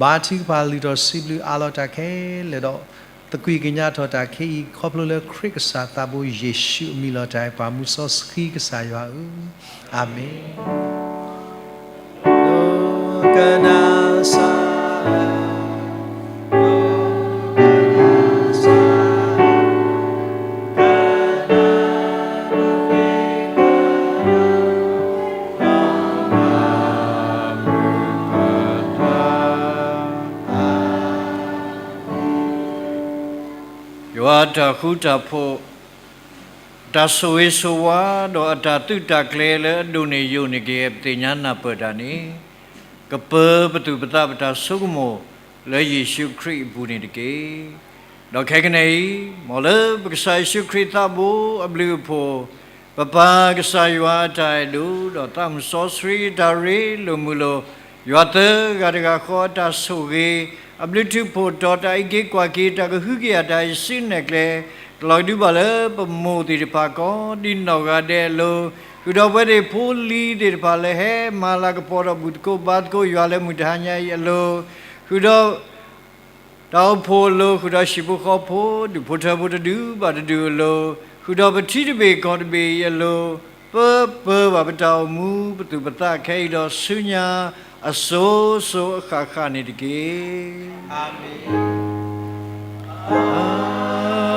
ဘါထုကဖၣ်လုၢ်ထီၣ်စံးဘျုးအးလီၤတၢ်ခဲလၢာ်ဒီး သကွံၢ်ကညးထီၣ်တၢ်ခဲအံၤ ခီဖျိလၢခရံာ်ကစၢ်သးဘိယ့ၣ်ၡူးအမံၤလီၤတၢ် ပၢ်မူစီဆှံကစၢ်ယွၤဧၢ, အၤမ့ၣ်. ယွၤအတၢ်ဃူတၢ်ဖိး, တၢ်ဆိၣ်ဂ့ၤဆိၣ်ဝါ ဒီးအတၢ်သုးတၢ်ကျဲၤလၢအဒိၣ်န့ၢ်ယိာ်န့ၢ်က့ၤ ပသ့ၣ်ညါနၢ်ပၢၢ်တၢ်န့ၣ်, ကပၢၤပသူၣ်ပသးပတၢ်ဆိကမိၣ်လၢယ့ၣ်ၡူးခရံာ်အပူၤန့ၣ်တက့ၢ်. ဒီးခဲကနံၣ်အံၤ, မ်လၢပကစၢ်ယ့ၣ်ၡူးခရံာ်သးဘိအဘျုးအဖှိၣ်, ပပၢ်ကစၢ်ယွၤအတၢ်အဲၣ်ဒိၣ်, ဒီးသးမူစီဆှံအတၢ်ရ့လိာ်မုာ်လိာ်, ယွၤသၢဂၤတဂၤဃီအတၢ်ဆိၣ်ဂ့ၤ, အဘျုးထူးဖှိၣ်တီၤ တၢ်အံးက့ၤကွၢ်က့ၤ တၢ်ကဟုကယာ်တၢ်အံၤစုနဲၣ်ကျဲ, ကလီၤကဒုဘၣ်လၢပမိၢ်သ့ၣ်တဖၣ်ကိးဒံးနီၢ်ဂၤဒဲးအလိၤ, ဃုာ်ဒီးပဝဲသ့ၣ်ဖိလံၤသ့ၣ်တဖၣ်လၢဟဲမၤလၤကပီၤဒီးဘူၣ်သကိးဘါသကိးယွၤလၢမုၢ်တဟါညါအံၤအလိၤ, ဃုာ်ဒီး တၢ်အိၣ်ဖှိၣ်အလိၤ, ဃုာ်ဒီးဟံၣ်ဖိဃီဖိ, ဒူၣ်ဖိထၢဖိတဒူၣ်ဘၣ်တဒူၣ်အလိၤ, ဃုာ်ဒီးပထံတဘ့ၣ်ကီၢ်တဘ့ၣ်အံၤအလိၤ, ပၢပၢဘၣ်ပတၢ်အိၣ်မူပသူၣ်ပသးခဲအံၤဒီးဆူညါအစိၤစိၤအဃၣ်ဃၣ်န့ၣ်တက့ၢ်. အၤမ့ၣ်.